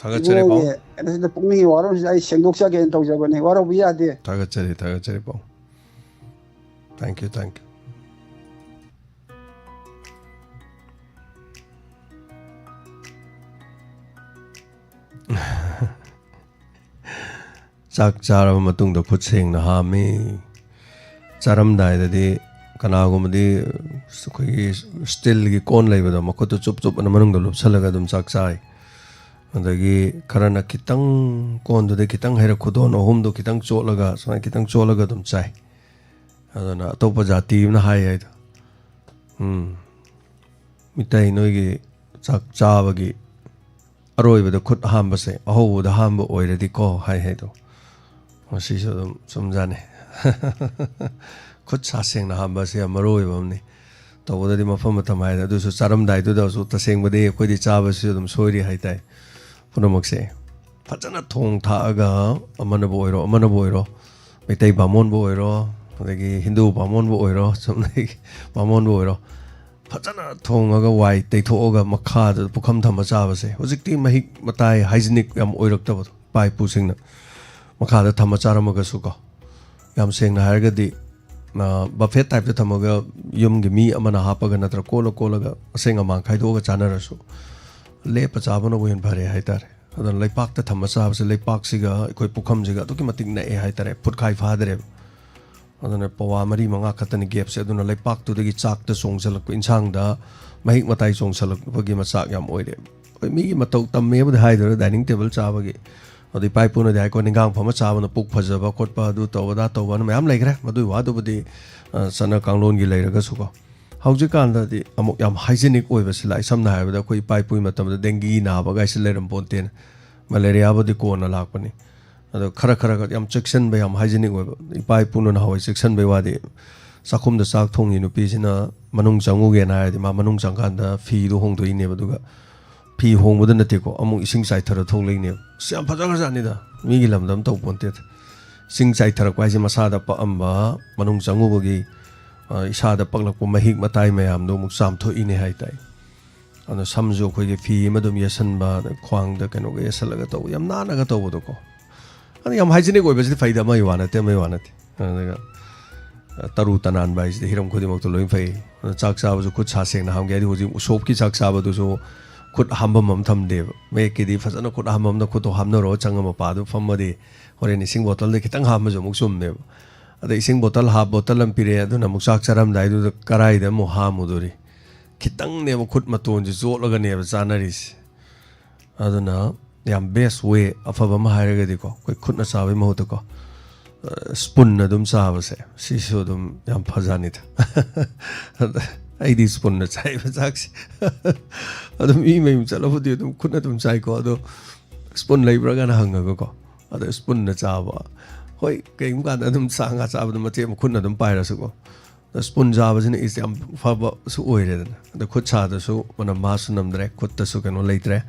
ꯊꯥꯒꯠꯆꯔꯤ, ꯄꯥꯎ꯫ ꯏꯕꯨꯡꯉꯣꯒꯤ ꯀꯩꯅꯣꯁꯤꯗ ꯄꯨꯛꯅꯤꯡꯒꯤ ꯋꯥꯔꯧꯁꯤꯗ ꯑꯩ ꯁꯦꯡꯗꯣꯛꯆꯒꯦꯅ ꯇꯧꯖꯕꯅꯤ꯫ ꯋꯥꯔꯧꯕ ꯌꯥꯗꯦ꯫ ꯊꯥꯒꯠꯆꯔꯤ, ꯊꯥꯒꯠꯆꯔꯤ, ꯄꯥꯎ꯫ Thank you, thank you. ꯆꯥꯛ ꯆꯥꯔꯕ ꯃꯇꯨꯡꯗ ꯈꯨꯠ ꯁꯦꯡꯅ ꯍꯥꯝꯃꯤ꯫ ꯆꯥꯔꯝꯗꯥꯏꯗꯗꯤ ꯀꯅꯥꯒꯨꯝꯕꯗꯤ ꯑꯩꯈꯣꯏꯒꯤ ꯁ꯭ꯇꯤꯜꯒꯤ ꯀꯣꯟ ꯂꯩꯕꯗꯣ, ꯃꯈꯨꯠꯇꯨ ꯆꯨꯞ ꯆꯨꯞ ꯑꯅ ꯃꯅꯨꯡꯗ ꯂꯨꯞꯁꯜꯂꯒ ꯑꯗꯨꯝ ꯆꯥꯛ ꯆꯥꯏ꯫ ꯑꯗꯒꯤ ꯈꯔꯅ ꯈꯤꯇꯪ, ꯀꯣꯟꯗꯨꯗꯩ ꯈꯤꯇꯪ ꯍꯩꯔ ꯈꯨꯗꯣꯟ ꯑꯍꯨꯝꯗꯣ ꯈꯤꯇꯪ ꯆꯣꯠꯂꯒ, ꯁꯨꯃꯥꯏꯅ ꯈꯤꯇꯪ ꯆꯣꯠꯂꯒ ꯑꯗꯨꯝ ꯆꯥꯏ꯫ ꯑꯗꯨꯅ ꯑꯇꯣꯞꯄ ꯖꯥꯇꯤ ꯑꯃꯅ ꯍꯥꯏ ꯍꯥꯏꯗꯣ꯫ ꯎꯝ꯫ ꯃꯤꯇꯩ ꯅꯣꯏꯒꯤ ꯆꯥꯛ ꯆꯥꯕꯒꯤ ꯑꯔꯣꯏꯕꯗ ꯈꯨꯠ ꯍꯥꯝꯕꯁꯦ ꯑꯍꯧꯕꯗ ꯍꯥꯝꯕ ꯑꯣꯏꯔꯗꯤꯀꯣ ꯍꯥꯏ ꯍꯥꯏꯗꯣ꯫ ꯃꯁꯤꯁꯨ ꯑꯗꯨꯝ ꯆꯨꯝꯖꯥꯠꯅꯤ꯫ ꯈꯨꯠ ꯁꯥ ꯁꯦꯡꯅ ꯍꯥꯝꯕꯁꯦ ꯌꯥꯝ ꯃꯔꯨ ꯑꯣꯏꯕ ꯑꯃꯅꯤ꯫ ꯇꯧꯕꯗꯗꯤ ꯃꯐꯝ ꯃꯇꯝ ꯍꯥꯏꯗꯅ, ꯑꯗꯨꯁꯨ ꯆꯥꯔꯝꯗꯥꯏꯗꯨꯗꯁꯨ ꯇꯁꯦꯡꯕꯗꯤ ꯑꯩꯈꯣꯏꯗꯤ ꯆꯥꯕꯁꯤꯁꯨ ꯑꯗꯨꯝ ꯁꯣꯏꯔꯤ ꯍꯥꯏꯇꯥꯏ꯫ ꯄꯨꯝꯅꯃꯛꯁꯦ ꯐꯖꯅ ꯊꯣꯡ ꯊꯥꯛꯑꯒ, ꯑꯃꯅꯕꯨ ꯑꯣꯏꯔꯣ, ꯑꯃꯅꯕꯨ ꯑꯣꯏꯔꯣ, ꯃꯩꯇꯩ ꯕꯥꯃꯣꯟꯕꯨ ꯑꯣꯏꯔꯣ, ꯑꯗꯒꯤ ꯍꯤꯟꯗꯨ ꯕꯥꯃꯣꯟꯕꯨ ꯑꯣꯏꯔꯣ, ꯆꯨꯝꯅꯒꯤ ꯕꯥꯃꯣꯟꯕꯨ ꯑꯣꯏꯔꯣ, ꯐꯖꯅ ꯊꯣꯡꯉꯒ ꯋꯥꯏ ꯇꯩꯊꯣꯛꯑꯒ ꯃꯈꯥꯗ ꯄꯨꯈꯝ ꯊꯝꯃ ꯆꯥꯕꯁꯦ, ꯍꯧꯖꯤꯛꯇꯤ ꯃꯍꯤꯛ ꯃꯇꯥꯏ ꯍꯥꯏꯖꯤꯅꯤꯛ ꯌꯥꯝ ꯑꯣꯏꯔꯛꯇꯕꯗꯣ꯫ ꯏꯄꯥ ꯏꯄꯨꯁꯤꯡꯅ ꯃꯈꯥꯗ ꯊꯝꯃ ꯆꯥꯔꯝꯃꯒꯁꯨ ꯀꯣ, ꯌꯥꯝ ꯁꯦꯡꯅ ꯍꯥꯏꯔꯒꯗꯤ ꯕꯐꯦꯠ ꯇꯥꯏꯞꯇ ꯊꯝꯃꯒ ꯌꯨꯝꯒꯤ ꯃꯤ ꯑꯃꯅ ꯍꯥꯞꯄꯒ ꯅꯠꯇ꯭ꯔꯒ ꯀꯣꯜꯂ ꯀꯣꯜꯂꯒ ꯑꯁꯦꯡ ꯑꯃꯥꯟ ꯈꯥꯏꯗꯣꯛꯑꯒ ꯆꯥꯅꯔꯁꯨ ꯂꯦꯞꯄ ꯆꯥꯕꯅꯕꯨ ꯍꯦꯟꯅ ꯐꯔꯦ ꯍꯥꯏꯇꯥꯔꯦ꯫ ꯑꯗꯨꯅ ꯂꯩꯄꯥꯛꯇ ꯊꯝꯃ ꯆꯥꯕꯁꯦ ꯂꯩꯄꯥꯛꯁꯤꯒ ꯑꯩꯈꯣꯏ ꯄꯨꯈꯝꯁꯤꯒ ꯑꯗꯨꯛꯀꯤ ꯃꯇꯤꯛ ꯅꯛꯑꯦ ꯍꯥꯏꯇꯥꯔꯦ, ꯐꯨꯠꯈꯥꯏ ꯐꯥꯗ꯭ꯔꯦꯕ꯫ ꯑꯗꯨꯅ ꯄꯋꯥ ꯃꯔꯤ ꯃꯉꯥ ꯈꯛꯇꯅꯤ ꯒꯦꯞꯁꯦ꯫ ꯑꯗꯨꯅ ꯂꯩꯄꯥꯛꯇꯨꯗꯒꯤ ꯆꯥꯛꯇ ꯆꯣꯡꯁꯤꯜꯂꯛꯄ, ꯏꯟꯁꯥꯡꯗ ꯃꯍꯤꯛ ꯃꯇꯥꯏ ꯆꯣꯡꯁꯤꯜꯂꯛꯄꯒꯤ ꯃꯆꯥꯛ ꯌꯥꯝ ꯑꯣꯏꯔꯦ꯫ ꯑꯩꯈꯣꯏ ꯃꯤꯒꯤ ꯃꯇꯧ ꯇꯝꯃꯦꯕꯨꯗꯤ ꯍꯥꯏꯗꯣꯏꯔꯥ, ꯗꯥꯏꯅꯤꯡ ꯇꯦꯕꯜ ꯆꯥꯕꯒꯤ, ꯑꯗꯨ ꯏꯄꯥ ꯏꯄꯨꯅꯗꯤ ꯍꯥꯏꯀꯣ, ꯅꯤꯡꯒꯥꯡ ꯐꯝꯃ ꯆꯥꯕꯅ ꯄꯨꯛ ꯐꯖꯕ ꯈꯣꯠꯄ, ꯑꯗꯨ ꯇꯧꯕ ꯑꯗꯥ ꯇꯧꯕꯅ ꯃꯌꯥꯝ ꯂꯩꯈ꯭ꯔꯦ꯫ ꯃꯗꯨꯒꯤ ꯋꯥꯗꯨꯕꯨꯗꯤ ꯑ, ꯆꯠꯅ ꯀꯥꯡꯂꯣꯟꯒꯤ ꯂꯩꯔꯒꯁꯨꯀꯣ꯫ ꯍꯧꯖꯤꯛꯀꯥꯟꯗꯗꯤ ꯑꯃꯨꯛ ꯌꯥꯝ ꯍꯥꯏꯖꯤꯅꯤꯛ ꯑꯣꯏꯕꯁꯤ ꯂꯥꯛꯑꯦ꯫ ꯁꯝꯅ ꯍꯥꯏꯔꯕꯗ ꯑꯩꯈꯣꯏ ꯏꯄꯥ ꯏꯄꯨꯒꯤ ꯃꯇꯝꯗ ꯗꯦꯡꯒꯤ ꯅꯥꯕ ꯀꯥꯏꯁꯤ ꯂꯩꯔꯝ ꯄꯣꯟꯇꯦꯅ, ꯃꯦꯂꯦꯔꯤꯌꯥꯕꯨꯗꯤ ꯀꯣꯟꯅ ꯂꯥꯛꯄꯅꯤ꯫ ꯑꯗꯣ ꯈꯔ ꯈꯔ ꯈꯔ ꯌꯥꯝ ꯆꯦꯛꯁꯤꯟꯕ, ꯌꯥꯝ ꯍꯥꯏꯖꯤꯅꯤꯛ ꯑꯣꯏꯕ꯫ ꯏꯄꯥ ꯏꯄꯨꯅ ꯅꯍꯥꯟꯋꯥꯏ ꯆꯦꯛꯁꯤꯟꯕꯩ ꯋꯥꯗꯤ, ꯆꯥꯛꯈꯨꯝꯗ ꯆꯥꯛ ꯊꯣꯡꯉꯤ ꯅꯨꯄꯤꯁꯤꯅ ꯃꯅꯨꯡ ꯆꯪꯉꯨꯒꯦꯅ ꯍꯥꯏꯔꯗꯤ ꯃꯥ ꯃꯅꯨꯡ ꯆꯪꯀꯥꯟꯗ ꯐꯤꯗꯣ ꯍꯣꯡꯗꯣꯛꯏꯅꯦꯕ, ꯑꯗꯨꯒ ꯐꯤ ꯍꯣꯡꯕꯗ ꯅꯠꯇꯦꯀꯣ, ꯑꯃꯨꯛ ꯏꯁꯤꯡ ꯆꯥꯏꯊꯔ ꯊꯣꯛꯂꯛꯏꯅꯦꯕ꯫ ꯑꯁ, ꯌꯥꯝ ꯐꯖꯈ꯭ꯔꯖꯥꯠꯅꯤꯗ, ꯃꯤꯒꯤ ꯂꯝꯗ ꯑꯃ ꯇꯧ ꯄꯣꯟꯇꯦꯗ꯫ ꯏꯁꯤꯡ ꯆꯥꯏꯊꯔꯛꯄ ꯍꯥꯏꯁꯦ ꯃꯁꯥꯗ ꯄꯛꯑꯝꯕ, ꯃꯅꯨꯡ ꯆꯪꯉꯨꯕꯒꯤ ꯑ, ꯏꯁꯥꯗ ꯄꯛꯂꯛꯄ ꯃꯍꯤꯛ ꯃꯇꯥꯏ ꯃꯌꯥꯝꯗꯣ ꯑꯃꯨꯛ ꯆꯥꯝꯊꯣꯛꯏꯅꯦ ꯍꯥꯏ ꯇꯥꯏ꯫ ꯑꯗꯣ ꯁꯝꯁꯨ ꯑꯩꯈꯣꯏꯒꯤ ꯐꯤ ꯑꯃ ꯑꯗꯨꯝ ꯌꯦꯠꯁꯟꯕ, ꯑꯗ ꯈ꯭ꯋꯥꯡꯗ ꯀꯩꯅꯣꯒ ꯌꯦꯠꯁꯜꯂꯒ ꯇꯧꯕ, ꯌꯥꯝ ꯅꯥꯟꯅꯒ ꯇꯧꯕꯗꯣꯀꯣ꯫ ꯑꯗꯣ ꯌꯥꯝ ꯍꯥꯏꯖꯤꯅꯤꯛ ꯑꯣꯏꯕꯁꯤꯗꯤ ꯐꯩꯗ, ꯑꯃꯒꯤ ꯋꯥ ꯅꯠꯇꯦ, ꯑꯃꯒꯤ ꯋꯥ ꯅꯠꯇꯦ꯫ ꯑꯗꯨꯒ, ꯑ, ꯇꯔꯨ ꯇꯅꯥꯟꯕ ꯍꯥꯏꯁꯤꯗꯤ ꯍꯤꯔꯝ ꯈꯨꯗꯤꯡꯃꯛꯇ ꯂꯣꯏ ꯐꯩ꯫ ꯑꯗꯣ ꯆꯥꯛ ꯆꯥꯕꯁꯨ ꯈꯨꯠ ꯁꯥ ꯁꯦꯡꯅ ꯍꯥꯝꯒꯦ ꯍꯥꯏꯗꯤ ꯍꯧꯖꯤꯛ ꯎꯁꯣꯞꯀꯤ ꯆꯥꯛ ꯆꯥꯕꯗꯨꯁꯨ ꯈꯨꯠ ꯍꯥꯝꯐꯝ ꯑꯃ ꯊꯝꯗꯦꯕ꯫ ꯃꯌꯦꯛꯀꯤꯗꯤ ꯐꯖꯅ ꯈꯨꯠ ꯍꯥꯝꯐꯝꯗ ꯈꯨꯠꯇꯣ ꯍꯥꯝꯅꯔꯣ, ꯆꯪꯉ ꯃꯄꯥꯗꯨ ꯐꯝꯃꯗꯤ ꯍꯣꯔꯦꯟ ꯏꯁꯤꯡ ꯕꯣꯇꯜꯗ ꯈꯤꯇꯪ ꯍꯥꯝꯕꯁꯨ ꯑꯃꯨꯛ ꯆꯨꯝꯃꯦꯕ꯫ ꯑꯗꯩ ꯏꯁꯤꯡ ꯕꯣꯇꯜ, ꯍꯥꯞ ꯕꯣꯇꯜ ꯑꯃ ꯄꯤꯔꯛꯑꯦ, ꯑꯗꯨꯅ ꯑꯃꯨꯛ ꯆꯥꯛ ꯆꯥꯔꯝꯗꯥꯏꯗꯨꯗ ꯀꯔꯥꯏꯗ ꯑꯃꯨꯛ ꯍꯥꯝꯃꯨꯗꯣꯔꯤ? ꯈꯤꯇꯪꯅꯦꯕ ꯈꯨꯠ ꯃꯇꯣꯟꯁꯦ ꯆꯣꯠꯂꯒꯅꯦꯕ ꯆꯥꯅꯔꯤꯁꯦ꯫ ꯑꯗꯨꯅ ꯌꯥꯝ best way, ꯑꯐꯕ ꯑꯃ ꯍꯥꯏꯔꯒꯗꯤꯀꯣ, ꯑꯩꯈꯣꯏ ꯈꯨꯠꯅ ꯆꯥꯕꯒꯤ ꯃꯍꯨꯠꯇꯀꯣ, ꯑ, ꯁ꯭ꯄꯨꯟꯅ ꯑꯗꯨꯝ ꯆꯥꯕꯁꯦ, ꯁꯤꯁꯨ ꯑꯗꯨꯝ ꯌꯥꯝ ꯐꯖꯅꯤꯗ꯫ ꯑꯗ ꯑꯩꯗꯤ ꯁ꯭ꯄꯨꯟꯅ ꯆꯥꯏꯕ ꯆꯥꯛꯁꯦ꯫ ꯑꯗꯨꯝ ꯃꯤ ꯃꯌꯨꯝ ꯆꯠꯂꯕꯨꯗꯤ ꯑꯗꯨꯝ ꯈꯨꯠꯅ ꯑꯗꯨꯝ ꯆꯥꯏꯀꯣ, ꯑꯗꯣ ꯁ꯭ꯄꯨꯟ ꯂꯩꯕ꯭ꯔꯥꯒꯅ ꯍꯪꯉꯒꯀꯣ, ꯑꯗ ꯁ꯭ꯄꯨꯟꯅ ꯆꯥꯕ꯫ ꯍꯣꯏ, ꯀꯩꯒꯨꯝꯕ ꯀꯥꯟꯗ ꯑꯗꯨꯝ ꯁꯥ ꯉꯥ ꯆꯥꯕꯗ ꯃꯆꯦꯠ ꯑꯃ ꯈꯨꯠꯅ ꯑꯗꯨꯝ ꯄꯥꯏꯔꯁꯨꯀꯣ, ꯑꯗ ꯁ꯭ꯄꯨꯟ ꯆꯥꯕꯁꯤꯅ ꯏꯁ ꯌꯥꯝ ꯐꯕꯁꯨ ꯑꯣꯏꯔꯦꯗꯅ꯫ ꯑꯗ ꯈꯨꯠ ꯁꯥꯗꯁꯨ ꯃꯅꯝ ꯃꯍꯥꯁꯨ ꯅꯝꯗ꯭ꯔꯦ, ꯈꯨꯠꯇꯁꯨ ꯀꯩꯅꯣ ꯂꯩꯇ꯭ꯔꯦ꯫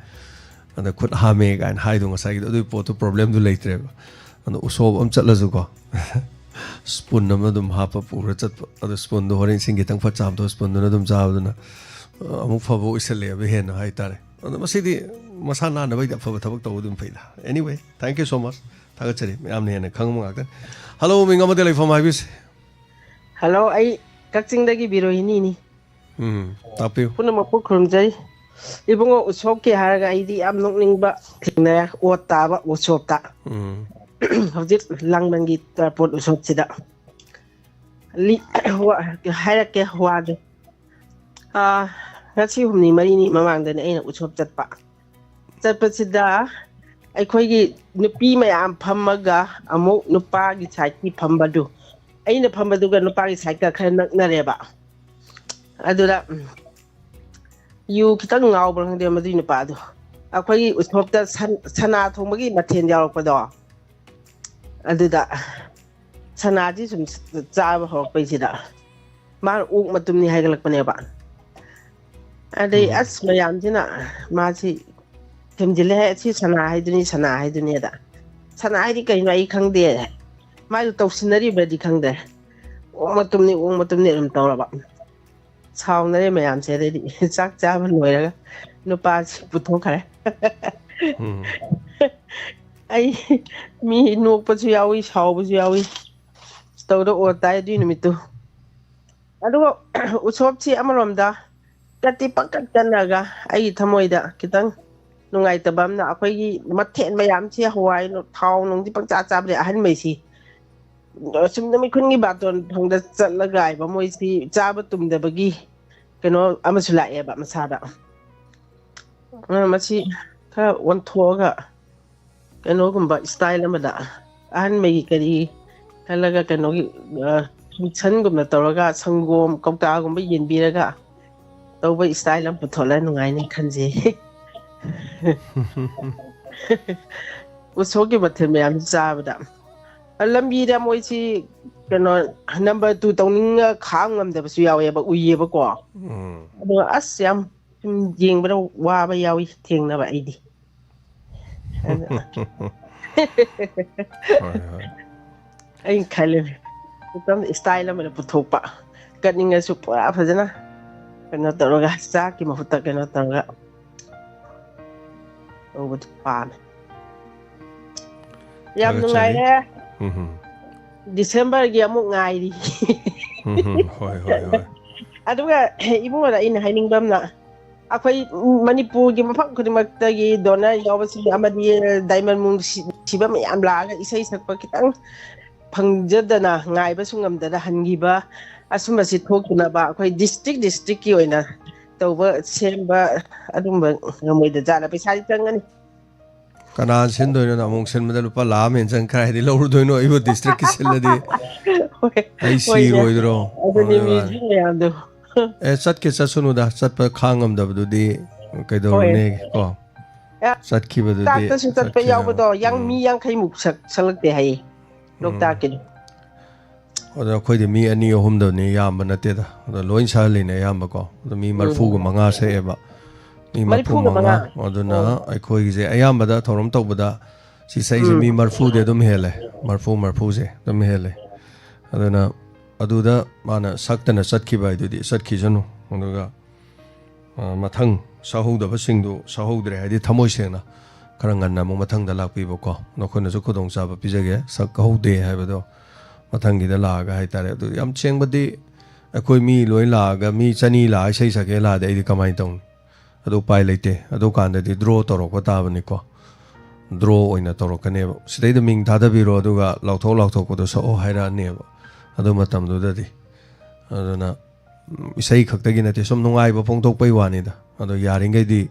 ꯑꯗ ꯈꯨꯠ ꯍꯥꯝꯃꯦ ꯀꯥꯏꯅ ꯍꯥꯏꯗꯣ ꯉꯁꯥꯏꯒꯤꯗꯣ, ꯑꯗꯨꯒꯤ ꯄꯣꯠꯇꯨ problemꯗꯨ ꯂꯩꯇ꯭ꯔꯦꯕ꯫ ꯑꯗꯣ ꯎꯁꯣꯞ ꯑꯃ ꯆꯠꯂꯁꯨꯀꯣ, ꯁ꯭ꯄꯨꯟ ꯑꯃ ꯑꯗꯨꯝ ꯍꯥꯞꯄ ꯄꯨꯔ ꯆꯠꯄ꯫ ꯑꯗꯣ ꯁ꯭ꯄꯨꯟꯗꯣ ꯍꯣꯔꯦꯟ ꯏꯁꯤꯡ ꯈꯤꯇꯪ ꯐꯠ ꯆꯥꯝꯊꯣꯛꯑ ꯁ꯭ꯄꯨꯟꯗꯨꯅ ꯑꯗꯨꯝ ꯆꯥꯕꯗꯨꯅ, ꯑ, ꯑꯃꯨꯛ ꯐꯕ ꯑꯣꯏꯁꯜꯂꯛꯑꯦꯕ ꯍꯦꯟꯅ ꯍꯥꯏꯇꯥꯔꯦ꯫ ꯑꯗꯣ ꯃꯁꯤꯗꯤ ꯃꯁꯥ ꯅꯥꯟꯅꯕꯒꯤꯗꯤ ꯑꯐꯕ ꯊꯕꯛ ꯇꯧꯕ ꯑꯗꯨꯝ ꯐꯩꯗ꯫ Anyway, thank you so much. ꯊꯥꯒꯠꯆꯔꯤ, ꯃꯌꯥꯝꯅ ꯍꯦꯟꯅ ꯈꯪꯕ ꯉꯥꯛꯇꯅꯤ꯫ ꯍꯜꯂꯣ, ꯃꯤꯡ ꯑꯃꯗꯤ ꯂꯩꯐꯝ ꯍꯥꯏꯕꯤꯁꯦ꯫ ꯍꯜꯂꯣ, ꯑꯩ ꯀꯛꯆꯤꯡꯗꯒꯤ ꯕꯤꯔꯣꯍꯤꯅꯤꯅꯤ꯫ ꯎꯝ, ꯇꯥꯛꯄꯤꯌꯨ꯫ ꯄꯨꯝꯅꯃꯛꯄꯨ ꯈꯨꯔꯨꯝꯖꯩ꯫ ꯏꯕꯨꯡꯉꯣ, ꯎꯁꯣꯞꯀꯤ ꯍꯥꯏꯔꯒ ꯑꯩꯗꯤ ꯌꯥꯝ ꯅꯣꯛꯅꯤꯡꯕ ꯊꯦꯡꯅꯔꯦ꯫ ꯑꯣꯠ ꯇꯥꯕ ꯎꯁꯣꯞꯇ꯫ ꯎꯝ꯫ ꯍꯧꯖꯤꯛ ꯂꯥꯡꯕꯟꯒꯤ ꯇꯔꯄꯣꯠ ꯎꯁꯣꯞꯁꯤꯗ꯫ ꯂꯤ-, ꯋꯥ-, ꯍꯥꯏꯔꯛꯀꯦ ꯋꯥꯗꯣ꯫ ꯑꯥ, ꯉꯁꯤ ꯍꯨꯝꯅꯤ ꯃꯔꯤꯅꯤ ꯃꯃꯥꯡꯗꯅꯦ ꯑꯩꯅ ꯎꯁꯣꯞ ꯆꯠꯄ꯫ ꯆꯠꯄꯁꯤꯗ ꯑꯩꯈꯣꯏꯒꯤ ꯅꯨꯄꯤ ꯃꯌꯥꯝ ꯐꯝꯃꯒ ꯑꯃꯨꯛ ꯅꯨꯄꯥꯒꯤ ꯁꯥꯏꯠꯀꯤ ꯐꯝꯕꯗꯨ, ꯑꯩꯅ ꯐꯝꯕꯗꯨꯒ ꯅꯨꯄꯥꯒꯤ ꯁꯥꯏꯠꯀ ꯈꯔ ꯅꯛꯅꯔꯦꯕ꯫ ꯑꯗꯨꯗ, ꯎꯝ, ꯌꯨ ꯈꯤꯇꯪ ꯉꯥꯎꯕ꯭ꯔꯥ ꯈꯪꯗꯦ ꯃꯗꯨꯏ ꯅꯨꯄꯥꯗꯣ꯫ ꯑꯩꯈꯣꯏꯒꯤ ꯎꯁꯣꯞꯇ ꯁꯟ-, ꯁꯅꯥ ꯊꯣꯡꯕꯒꯤ ꯃꯊꯦꯜ ꯌꯥꯎꯔꯛꯄꯗꯣ, ꯑꯗꯨꯗ ꯁꯅꯥꯁꯤ ꯁꯨꯝ ꯆꯥꯕ ꯍꯧꯔꯛꯄꯩꯁꯤꯗ ꯃꯥꯅ ꯑꯣꯛ ꯃꯇꯨꯝꯅꯤ ꯍꯥꯏꯒꯠꯂꯛꯄꯅꯦꯕ꯫ ꯑꯗꯩ, ꯎꯝ꯫ ꯑꯁ, ꯃꯌꯥꯝꯁꯤꯅ ꯃꯥꯁꯤ ꯊꯦꯝꯖꯤꯜꯂꯦ ꯍꯥꯏ, "ꯁꯤ ꯁꯅꯥ ꯍꯥꯏꯗꯨꯅꯤ, ꯁꯅꯥ ꯍꯥꯏꯗꯨꯅꯤ" ꯑꯗ꯫ "ꯁꯅꯥ ꯍꯥꯏꯗꯤ ꯀꯩꯅꯣ ꯑꯩ ꯈꯪꯗꯦ" ꯍꯥꯏ꯫ ꯃꯥꯏꯗꯣ ꯇꯧꯁꯤꯟꯅꯔꯤꯕ꯭ꯔꯗꯤ ꯈꯪꯗ꯭ꯔꯦ꯫ "ꯑꯣꯛ ꯃꯇꯨꯝꯅꯤ, ꯑꯣꯛ ꯃꯇꯨꯝꯅꯤ" ꯑꯗꯨꯝ ꯇꯧꯔꯕ꯫ ꯁꯥꯎꯅꯔꯦ ꯃꯌꯥꯝꯁꯦ꯫ ꯑꯗꯩꯗꯤ ꯆꯥꯛ ꯆꯥꯕ ꯂꯣꯏꯔꯒ ꯅꯨꯄꯥꯁꯤ ꯄꯨꯊꯣꯛꯈ꯭ꯔꯦ꯫ ꯎꯝ꯫ ꯑꯩ ꯃꯤ ꯅꯣꯛꯄꯁꯨ ꯌꯥꯎꯏ, ꯁꯥꯎꯕꯁꯨ ꯌꯥꯎꯏ꯫ ꯇꯧꯗ ꯑꯣ ꯇꯥꯏ ꯑꯗꯨꯏ ꯅꯨꯃꯤꯠꯇꯨ꯫ ꯑꯗꯨꯒ ꯎꯁꯣꯞꯁꯤ ꯑꯃꯔꯣꯝꯗ ꯀꯠꯇꯤ ꯄꯪꯀꯠ ꯀꯠꯂꯒ ꯑꯩꯒꯤ ꯊꯃꯣꯏꯗ ꯈꯤꯇꯪ ꯅꯨꯡꯉꯥꯏꯇꯕ ꯑꯃꯅ, ꯑꯩꯈꯣꯏꯒꯤ ꯃꯊꯦꯜ ꯃꯌꯥꯝꯁꯤ, ꯍꯋꯥꯏ, ꯊꯥꯎ ꯅꯨꯡꯗꯤ ꯄꯪꯆꯥ ꯆꯥꯕꯗꯤ ꯑꯍꯟꯉꯩꯁꯤ ꯁꯨꯝ ꯅꯨꯃꯤꯠ ꯈꯨꯗꯤꯡꯒꯤ ꯕꯥꯇꯣꯟ ꯐꯪꯗ ꯆꯠꯂꯒ ꯍꯥꯏꯕ ꯃꯣꯏꯁꯤ ꯆꯥꯕ ꯇꯨꯝꯗꯕꯒꯤ ꯀꯩꯅꯣ ꯑꯃꯁꯨ ꯂꯥꯛꯑꯦꯕ ꯃꯁꯥꯗ꯫ ꯑ, ꯃꯁꯤ ꯈꯔ ꯑꯣꯟꯊꯣꯛꯑꯒ ꯀꯩꯅꯣꯒꯨꯝꯕ style ꯑꯃꯗ ꯑꯍꯟꯉꯩꯒꯤ ꯀꯔꯤ ꯈꯜꯂꯒ ꯀꯩꯅꯣꯒꯤ, ꯑ, functionꯒꯨꯝꯕ ꯇꯧꯔꯒ ꯁꯪꯒꯣꯝ ꯀꯧꯇꯥꯒꯨꯝꯕ ꯌꯦꯟꯕꯤꯔꯒ ꯇꯧꯕ style ꯑꯃ ꯄꯨꯊꯣꯛꯂꯒ ꯅꯨꯡꯉꯥꯏꯅꯤ ꯈꯟꯖꯩ꯫ ꯎꯁꯣꯞꯀꯤ ꯃꯊꯦꯜ ꯃꯌꯥꯝ ꯆꯥꯕꯗ꯫ ꯑ, ꯂꯝꯕꯤꯗ ꯃꯣꯏꯁꯤ ꯀꯩꯅꯣ number two ꯇꯧꯅꯤꯡꯉ ꯈꯥꯡ ꯉꯝꯗꯕꯁꯨ ꯌꯥꯎꯋꯦꯕ, ꯎꯏꯌꯦꯕꯀꯣ꯫ ꯎꯝ꯫ ꯑꯗꯣ ꯑꯁ, ꯌꯥꯝ ꯁꯨꯝ ꯌꯦꯡꯕꯗ ꯋꯥꯕ ꯌꯥꯎꯏ ꯊꯦꯡꯅꯕ ꯑꯩꯗꯤ꯫ ꯑꯗ ꯍꯣꯏ, ꯍꯣꯏ꯫ ꯑꯩꯅ ꯈꯜꯂꯦ, ꯈꯤꯇꯪ style ꯑꯃꯗ ꯄꯨꯊꯣꯛꯄ꯫ ꯀꯠꯅꯤꯡꯉꯁꯨ ꯄꯨꯔꯥ ꯐꯖꯅ ꯀꯩꯅꯣ ꯇꯧꯔꯒ, ꯆꯥꯛꯀꯤ ꯃꯍꯨꯠꯇ ꯀꯩꯅꯣ ꯇꯧꯔꯒ꯫ ꯇꯧꯕꯗꯨ ꯄꯥꯝꯃꯦ꯫ ꯌꯥꯝ ꯊꯥꯒꯠꯆꯔꯤ꯫ ꯅꯨꯡꯉꯥꯏꯔꯦ꯫ ꯎꯝ ꯍꯝ꯫ ꯗꯤꯁꯦꯝꯕꯔꯒꯤ ꯑꯃꯨꯛ ꯉꯥꯏꯔꯤ꯫ ꯎꯝ ꯍꯝ, ꯍꯣꯏ, ꯍꯣꯏ, ꯍꯣꯏ꯫ ꯑꯗꯨꯒ ꯏꯕꯨꯡꯉꯣꯗ ꯑꯩꯅ ꯍꯥꯏꯅꯤꯡꯕ ꯑꯃꯅ, ꯑꯩꯈꯣꯏ ꯃꯅꯤꯄꯨꯔꯒꯤ ꯃꯐꯝ ꯈꯨꯗꯤꯡꯃꯛꯇꯒꯤ ꯗꯣꯅꯔ ꯌꯥꯎꯕꯁꯤꯡ ꯑꯃꯗꯤ ꯗꯥꯏꯃꯟ ꯃꯨꯡ ꯁꯤ-, ꯁꯤꯕ ꯃꯌꯥꯝ ꯂꯥꯛꯑꯒ ꯏꯁꯩ ꯁꯛꯄ ꯈꯤꯇꯪ ꯐꯪꯖꯗꯅ, ꯉꯥꯏꯕꯁꯨ ꯉꯝꯗꯅ ꯍꯟꯈꯤꯕ ꯑꯁꯨꯝꯕꯁꯤ ꯊꯣꯛꯇꯅꯕ ꯑꯩꯈꯣꯏ ꯗꯤꯁꯇ꯭ꯔꯤꯛ ꯗꯤꯁꯇ꯭ꯔꯤꯛꯀꯤ ꯑꯣꯏꯅ ꯇꯧꯕ, ꯁꯦꯝꯕ ꯑꯗꯨꯝꯕ ꯉꯝꯃꯣꯏꯗ ꯖꯥꯠꯂ? ꯄꯩꯁꯥꯗꯤ ꯆꯪꯒꯅꯤ꯫ ꯀꯅꯥ ꯁꯤꯟꯗꯣꯏꯅꯣ? ꯑꯃꯨꯛ ꯁꯤꯟꯕꯗ ꯂꯨꯄꯥ ꯂꯥꯈ ꯑꯃ ꯍꯦꯟ ꯆꯪ, ꯀꯥꯏꯗꯤ ꯂꯧꯔꯨꯗꯣꯏꯅꯣ? ꯑꯩꯕꯨ ꯗꯤꯁꯇ꯭ꯔꯤꯛꯀꯤ ꯁꯤꯜꯂꯗꯤ ꯍꯣꯏ, ꯑꯩ ꯍꯣꯏꯅꯦ꯫ ꯁꯤꯔꯣꯏꯗ꯭ꯔꯣ? ꯑꯗꯨꯅꯤ ꯑꯗꯨꯒꯤ ꯃꯤ ꯋꯥꯅꯤ꯫ ꯃꯌꯥꯝꯗꯣ꯫ ꯑꯦ, ꯆꯠꯀꯦ ꯆꯠꯁꯅꯨꯗ, ꯆꯠꯄ ꯈꯥꯡ ꯉꯝꯗꯕꯗꯨꯗꯤ ꯀꯩꯗꯧꯔꯨꯅꯦꯒꯦ, ꯍꯣꯏ꯫ ꯀꯣ? ꯑꯦ, ꯆꯠꯈꯤꯕꯗꯨꯗꯤ ꯂꯣꯛꯇꯥꯛꯇꯁꯨ ꯆꯠꯄ ꯆꯠꯈꯤꯗꯅ꯫ ꯌꯥꯎꯕꯗꯣ ꯌꯥꯡ-, ꯎꯝ꯫ ꯃꯤ ꯌꯥꯡꯈꯩꯃꯨꯛ ꯁꯛ-, ꯁꯛꯂꯛꯇꯦ ꯍꯥꯏꯌꯦ, ꯎꯝ꯫ ꯂꯣꯛꯇꯥꯛꯀꯤꯗꯣ꯫ ꯑꯗꯣ ꯑꯩꯈꯣꯏꯗꯤ ꯃꯤ ꯑꯅꯤ ꯑꯍꯨꯝꯗꯅꯤ, ꯌꯥꯝꯕ ꯅꯠꯇꯦꯗ꯫ ꯑꯗꯣ ꯂꯣꯏ ꯁꯛꯍꯜꯂꯤꯅꯦ ꯑꯌꯥꯝꯕꯀꯣ꯫ ꯑꯗꯣ ꯃꯤ ꯎꯝ꯫ ꯃꯔꯤꯐꯨꯒ ꯃꯉꯥ ꯁꯛꯑꯦꯕ꯫ ꯃꯤ ꯃꯔꯤꯐꯨ ꯃꯔꯤꯐꯨꯒ ꯃꯉꯥ꯫ ꯃꯉꯥ꯫ ꯑꯗꯨꯅ ꯑꯣ꯫ ꯑꯩꯈꯣꯏꯒꯤꯁꯦ ꯑꯌꯥꯝꯕꯗ ꯊꯧꯔꯝ ꯇꯧꯕꯗ ꯁꯤ ꯁꯛꯏꯁꯦ ꯎꯝ꯫ ꯃꯤ ꯃꯔꯤꯐꯨꯗꯤ ꯑꯗꯨꯝ ꯍꯦꯜꯂꯦ꯫ ꯃꯔꯤꯐꯨ, ꯃꯔꯤꯐꯨꯁꯦ ꯑꯗꯨꯝ ꯍꯦꯜꯂꯦ꯫ ꯑꯗꯨꯅ ꯑꯗꯨꯗ ꯃꯥꯅ ꯁꯛꯇꯅ ꯆꯠꯈꯤꯕ ꯍꯥꯏꯗꯨꯗꯤ ꯆꯠꯈꯤꯁꯅꯨ꯫ ꯑꯗꯨꯒ ꯑ, ꯃꯊꯪ ꯁꯛꯍꯧꯗꯕꯁꯤꯡꯗꯨ ꯁꯛꯍꯧꯗ꯭ꯔꯦ ꯍꯥꯏꯗꯤ ꯊꯃꯣꯏ ꯁꯦꯡꯅ ꯈꯔ ꯉꯟꯅ ꯑꯃꯨꯛ ꯃꯊꯪꯗ ꯂꯥꯛꯄꯤꯕꯀꯣ꯫ ꯅꯈꯣꯏꯅꯁꯨ ꯈꯨꯗꯣꯡꯆꯥꯕ ꯄꯤꯖꯒꯦ, ꯁꯛꯍꯧꯗꯦ ꯍꯥꯏꯕꯗꯣ ꯃꯊꯪꯒꯤꯗ ꯂꯥꯛꯑꯒ ꯍꯥꯏꯇꯥꯔꯦ꯫ ꯑꯗꯨ ꯌꯥꯝ ꯆꯦꯡꯕꯗꯤ ꯑꯩꯈꯣꯏ ꯃꯤ ꯂꯣꯏ ꯂꯥꯛꯑꯒ ꯃꯤ ꯆꯅꯤ ꯂꯥꯛꯑ ꯏꯁꯩ ꯁꯛꯀꯦ ꯂꯥꯛꯑꯗꯤ ꯑꯩꯗꯤ ꯀꯃꯥꯏꯅ ꯇꯧꯅꯤ? ꯑꯗꯨ ꯎꯄꯥꯏ ꯂꯩꯇꯦ꯫ ꯑꯗꯨꯀꯥꯟꯗꯗꯤ ꯗ꯭ꯔꯣ ꯇꯧꯔꯛꯄ ꯇꯥꯕꯅꯤꯀꯣ꯫ ꯗ꯭ꯔꯣ ꯑꯣꯏꯅ ꯇꯧꯔꯛꯀꯅꯦꯕ꯫ ꯁꯤꯗꯩꯗ ꯃꯤꯡ ꯊꯥꯗꯕꯤꯔꯣ ꯑꯗꯨꯒ ꯂꯥꯎꯊꯣꯛ ꯂꯥꯎꯊꯣꯛꯄꯗꯣ ꯁꯛꯑꯣ ꯍꯥꯏꯔꯛꯑꯅꯦꯕ ꯑꯗꯨ ꯃꯇꯝꯗꯨꯗꯗꯤ꯫ ꯑꯗꯨꯅ ꯎꯝ, ꯏꯁꯩ ꯈꯛꯇꯒꯤ ꯅꯠꯇꯦ, ꯁꯨꯝ ꯅꯨꯡꯉꯥꯏꯕ ꯐꯣꯡꯗꯣꯛꯄꯩ ꯋꯥꯅꯤꯗ꯫ ꯑꯗꯣ ꯌꯥꯔꯤꯈꯩꯗꯤ,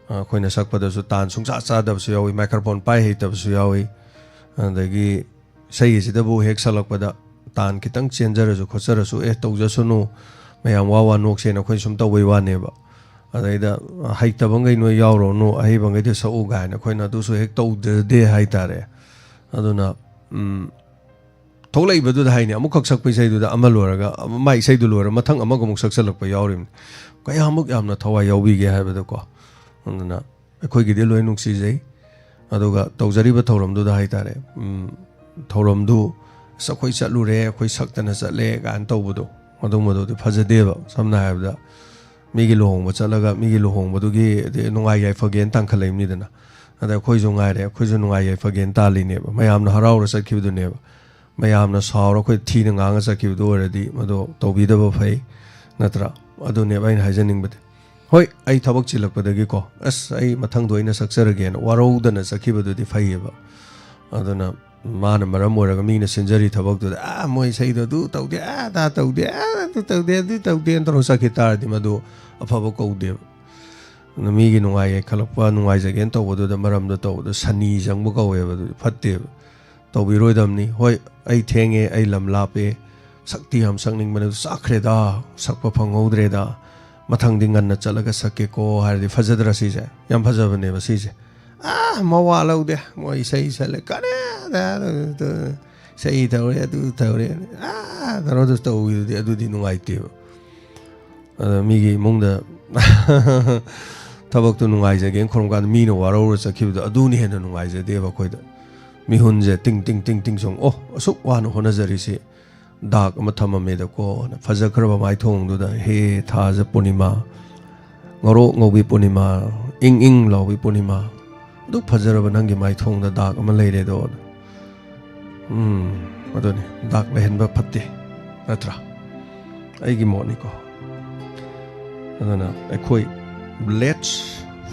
ꯑ, ꯑꯩꯈꯣꯏꯅ ꯁꯛꯄꯗꯁꯨ ꯇꯥꯟ ꯁꯨꯡꯆꯥ ꯆꯥꯗꯕꯁꯨ ꯌꯥꯎꯏ, ꯃꯥꯏꯀ꯭ꯔꯣꯐꯣꯟ ꯄꯥꯏ ꯍꯩꯇꯕꯁꯨ ꯌꯥꯎꯏ꯫ ꯑꯗꯒꯤ ꯏꯁꯩ ꯑꯁꯤꯗꯕꯨ ꯍꯦꯛ ꯁꯛꯂꯛꯄꯗ ꯇꯥꯟ ꯈꯤꯇꯪ ꯆꯦꯟꯖꯔꯁꯨ ꯈꯣꯠꯆꯔꯁꯨ, "ꯑꯦ, ꯇꯧꯖꯁꯅꯨ, ꯃꯌꯥꯝ ꯋꯥ ꯋꯥ ꯅꯣꯛꯁꯦꯅ" ꯑꯩꯈꯣꯏ ꯁꯨꯝ ꯇꯧꯕꯩ ꯋꯥꯅꯦꯕ꯫ ꯑꯗꯩꯗ, "ꯍꯩꯇꯕꯉꯩ ꯅꯣꯏ ꯌꯥꯎꯔꯣꯅꯨ, ꯑꯍꯩꯕꯉꯩꯗ ꯁꯛꯎ" ꯀꯥꯏꯅ ꯑꯩꯈꯣꯏꯅ ꯑꯗꯨꯁꯨ ꯍꯦꯛ ꯇꯧꯗꯗꯦ ꯍꯥꯏꯇꯥꯔꯦ꯫ ꯑꯗꯨꯅ, ꯎꯝ, ꯊꯣꯛꯂꯛꯏꯕꯗꯨꯗ ꯍꯥꯏꯅꯤ, ꯑꯃꯨꯛꯈꯛ ꯁꯛꯄ ꯏꯁꯩꯗꯨꯗ ꯑꯃ ꯂꯣꯏꯔꯒ, ꯑꯃ, ꯃꯥꯏ ꯏꯁꯩꯗꯨ ꯂꯣꯏꯔ ꯃꯊꯪ ꯑꯃꯒ ꯑꯃꯨꯛ ꯁꯛꯆꯜꯂꯛꯄ ꯌꯥꯎꯔꯤꯕꯅꯤ꯫ ꯀꯌꯥꯃꯨꯛ ꯌꯥꯝꯅ ꯊꯋꯥꯏ ꯌꯥꯎꯕꯤꯒꯦ ꯍꯥꯏꯕꯗꯀꯣ꯫ ꯑꯗꯨꯅ ꯑꯩꯈꯣꯏꯒꯤꯗꯤ ꯂꯣꯏ ꯅꯨꯡꯁꯤꯖꯩ꯫ ꯑꯗꯨꯒ ꯇꯧꯖꯔꯤꯕ ꯊꯧꯔꯝꯗꯨꯗ ꯍꯥꯏꯇꯥꯔꯦ, ꯎꯝ, ꯊꯧꯔꯝꯗꯨ, "ꯑꯁ, ꯑꯩꯈꯣꯏ ꯆꯠꯂꯨꯔꯦ, ꯑꯩꯈꯣꯏ ꯁꯛꯇꯅ ꯆꯠꯂꯦ" ꯀꯥꯏꯅ ꯇꯧꯕꯗꯣ, ꯑꯗꯨꯝꯕꯗꯨꯗꯤ ꯐꯖꯗꯦꯕ꯫ ꯁꯝꯅ ꯍꯥꯏꯔꯕꯗ, ꯃꯤꯒꯤ ꯂꯨꯍꯣꯡꯕ ꯆꯠꯂꯒ ꯃꯤꯒꯤ ꯂꯨꯍꯣꯡꯕꯗꯨꯒꯤ ꯅꯨꯡꯉꯥꯏ ꯌꯥꯏꯐꯒꯦꯅ ꯇꯥꯟꯈꯠꯂꯛꯏꯕꯅꯤꯗꯅ꯫ ꯑꯗ ꯑꯩꯈꯣꯏꯁꯨ ꯉꯥꯏꯔꯦ, ꯑꯩꯈꯣꯏꯁꯨ ꯅꯨꯡꯉꯥꯏ ꯌꯥꯏꯐꯒꯦꯅ ꯇꯥꯜꯂꯤꯅꯦꯕ꯫ ꯃꯌꯥꯝꯅ ꯍꯔꯥꯎꯔ ꯆꯠꯈꯤꯕꯗꯨꯅꯦꯕ꯫ ꯃꯌꯥꯝꯅ ꯁꯥꯎꯔ ꯑꯩꯈꯣꯏ ꯊꯤꯅ ꯉꯥꯡꯉ ꯆꯠꯈꯤꯕꯗꯨ ꯑꯣꯏꯔꯗꯤ ꯃꯗꯨ ꯇꯧꯕꯤꯗꯕ ꯐꯩ, ꯅꯠꯇ꯭ꯔꯥ? ꯑꯗꯨꯅꯦꯕ ꯑꯩꯅ ꯍꯥꯏꯖꯅꯤꯡꯕꯗꯤ꯫ ꯍꯣꯏ, ꯑꯩ ꯊꯕꯛ ꯆꯤꯜꯂꯛꯄꯗꯒꯤꯀꯣ, "ꯑꯁ, ꯑꯩ ꯃꯊꯪꯗꯣ ꯑꯩꯅ ꯁꯛꯆꯔꯒꯦꯅ" ꯋꯥꯔꯧꯗꯅ ꯆꯠꯈꯤꯕꯗꯨꯗꯤ ꯐꯩꯌꯦꯕ꯫ ꯑꯗꯨꯅ ꯃꯥꯅ ꯃꯔꯝ ꯑꯣꯏꯔꯒ ꯃꯤꯅ ꯁꯤꯟꯖꯔꯤ ꯊꯕꯛꯇꯨꯗ, "ꯑꯥ, ꯃꯣꯏ ꯏꯁꯩꯗꯣ ꯑꯗꯨ ꯇꯧꯗꯦ, ꯑꯥ, ꯑꯗꯥ ꯇꯧꯗꯦ, ꯑꯥ, ꯑꯗꯨ ꯇꯧꯗꯦ, ꯑꯗꯨ ꯇꯧꯗꯦꯅ" ꯇꯧꯔꯒ ꯆꯠꯈꯤ ꯇꯥꯔꯗꯤ ꯃꯗꯨ ꯑꯐꯕ ꯀꯧꯗꯦꯕ꯫ ꯑꯗꯨꯅ ꯃꯤꯒꯤ ꯅꯨꯡꯉꯥꯏ ꯌꯥꯏꯈꯠꯂꯛꯄ, ꯅꯨꯡꯉꯥꯏꯖꯒꯦꯅ ꯇꯧꯕꯗꯨꯗ ꯃꯔꯝꯗꯣ ꯇꯧꯕꯗꯣ ꯁꯅꯤ ꯆꯪꯕ ꯀꯧꯋꯦꯕ꯫ ꯑꯗꯨꯗꯤ ꯐꯠꯇꯦꯕ꯫ ꯇꯧꯕꯤꯔꯣꯏꯗꯕꯅꯤ꯫ "ꯍꯣꯏ, ꯑꯩ ꯊꯦꯡꯉꯦ, ꯑꯩ ꯂꯝ ꯂꯥꯞꯄꯦ, ꯁꯛꯇꯤ ꯌꯥꯝ ꯁꯛꯅꯤꯡꯕꯅꯦ, ꯑꯗꯨ ꯆꯥꯛꯈ꯭ꯔꯦꯗ, ꯁꯛꯄ ꯐꯪꯍꯧꯗ꯭ꯔꯦꯗ, ꯃꯊꯪꯗꯤ ꯉꯟꯅ ꯆꯠꯂꯒ ꯁꯛꯀꯦꯀꯣ" ꯍꯥꯏꯔꯗꯤ ꯐꯖꯗ꯭ꯔꯥ ꯁꯤꯁꯦ? ꯌꯥꯝ ꯐꯖꯕꯅꯦꯕ ꯁꯤꯁꯦ꯫ "ꯑꯥ, ꯃꯋꯥ ꯂꯧꯗꯦ, ꯃꯣꯏ ꯏꯁꯩ ꯁꯛꯂꯦ, ꯀꯔꯤ ꯏꯁꯩ ꯇꯧꯔꯦ, ꯑꯗꯨ ꯇꯧꯔꯦ, ꯑꯥ, ꯇꯧꯔ ꯑꯗꯨ ꯇꯧꯋꯤꯗꯨꯗꯤ", ꯑꯗꯨꯗꯤ ꯅꯨꯡꯉꯥꯏꯇꯦꯕ꯫ ꯑꯗ ꯃꯤꯒꯤ ꯏꯃꯨꯡꯗ ꯊꯕꯛꯇꯨ ꯅꯨꯡꯉꯥꯏꯖꯒꯦꯅ ꯈꯨꯔꯨꯝ ꯀꯥꯟꯗ ꯃꯤꯅ ꯋꯥꯔꯧꯔ ꯆꯠꯈꯤꯕꯗꯣ, ꯑꯗꯨꯅ ꯍꯦꯟꯅ ꯅꯨꯡꯉꯥꯏꯖꯗꯦꯕ ꯑꯩꯈꯣꯏꯗ꯫ ꯃꯤꯍꯨꯟꯁꯦ ꯇꯤꯡ ꯇꯤꯡ ꯇꯤꯡ ꯇꯤꯡ ꯁꯨꯝ, "ꯑꯣ, ꯑꯁꯨꯛ ꯋꯥꯅ ꯍꯣꯠꯅꯖꯔꯤꯁꯤ ꯗꯥꯛ ꯑꯃ ꯊꯝꯃꯝꯃꯦꯗꯀꯣ" ꯅ꯫ ꯐꯖꯈ꯭ꯔꯕ ꯃꯥꯏꯊꯣꯡꯗꯨꯗ, "ꯍꯦ ꯊꯥꯖ ꯄꯨꯔꯅꯤꯃꯥ, ꯉꯧꯔꯣꯛ ꯉꯧꯕꯤ ꯄꯨꯔꯅꯤꯃꯥ, ꯏꯪ ꯏꯪ ꯂꯥꯎꯕꯤ ꯄꯨꯔꯅꯤꯃꯥ, ꯑꯗꯨ ꯐꯖꯔꯕ ꯅꯪꯒꯤ ꯃꯥꯏꯊꯣꯡꯗ ꯗꯥꯛ ꯑꯃ ꯂꯩꯔꯦꯗꯣ" ꯅ꯫ ꯎꯝ, ꯑꯗꯨꯅꯤ, ꯗꯥꯛ ꯂꯩꯍꯟꯕ ꯐꯠꯇꯦ, ꯅꯠꯇ꯭ꯔꯥ? ꯑꯩꯒꯤ ꯃꯣꯠꯅꯤꯀꯣ꯫ ꯑꯗꯨꯅ ꯑꯩꯈꯣꯏ, let's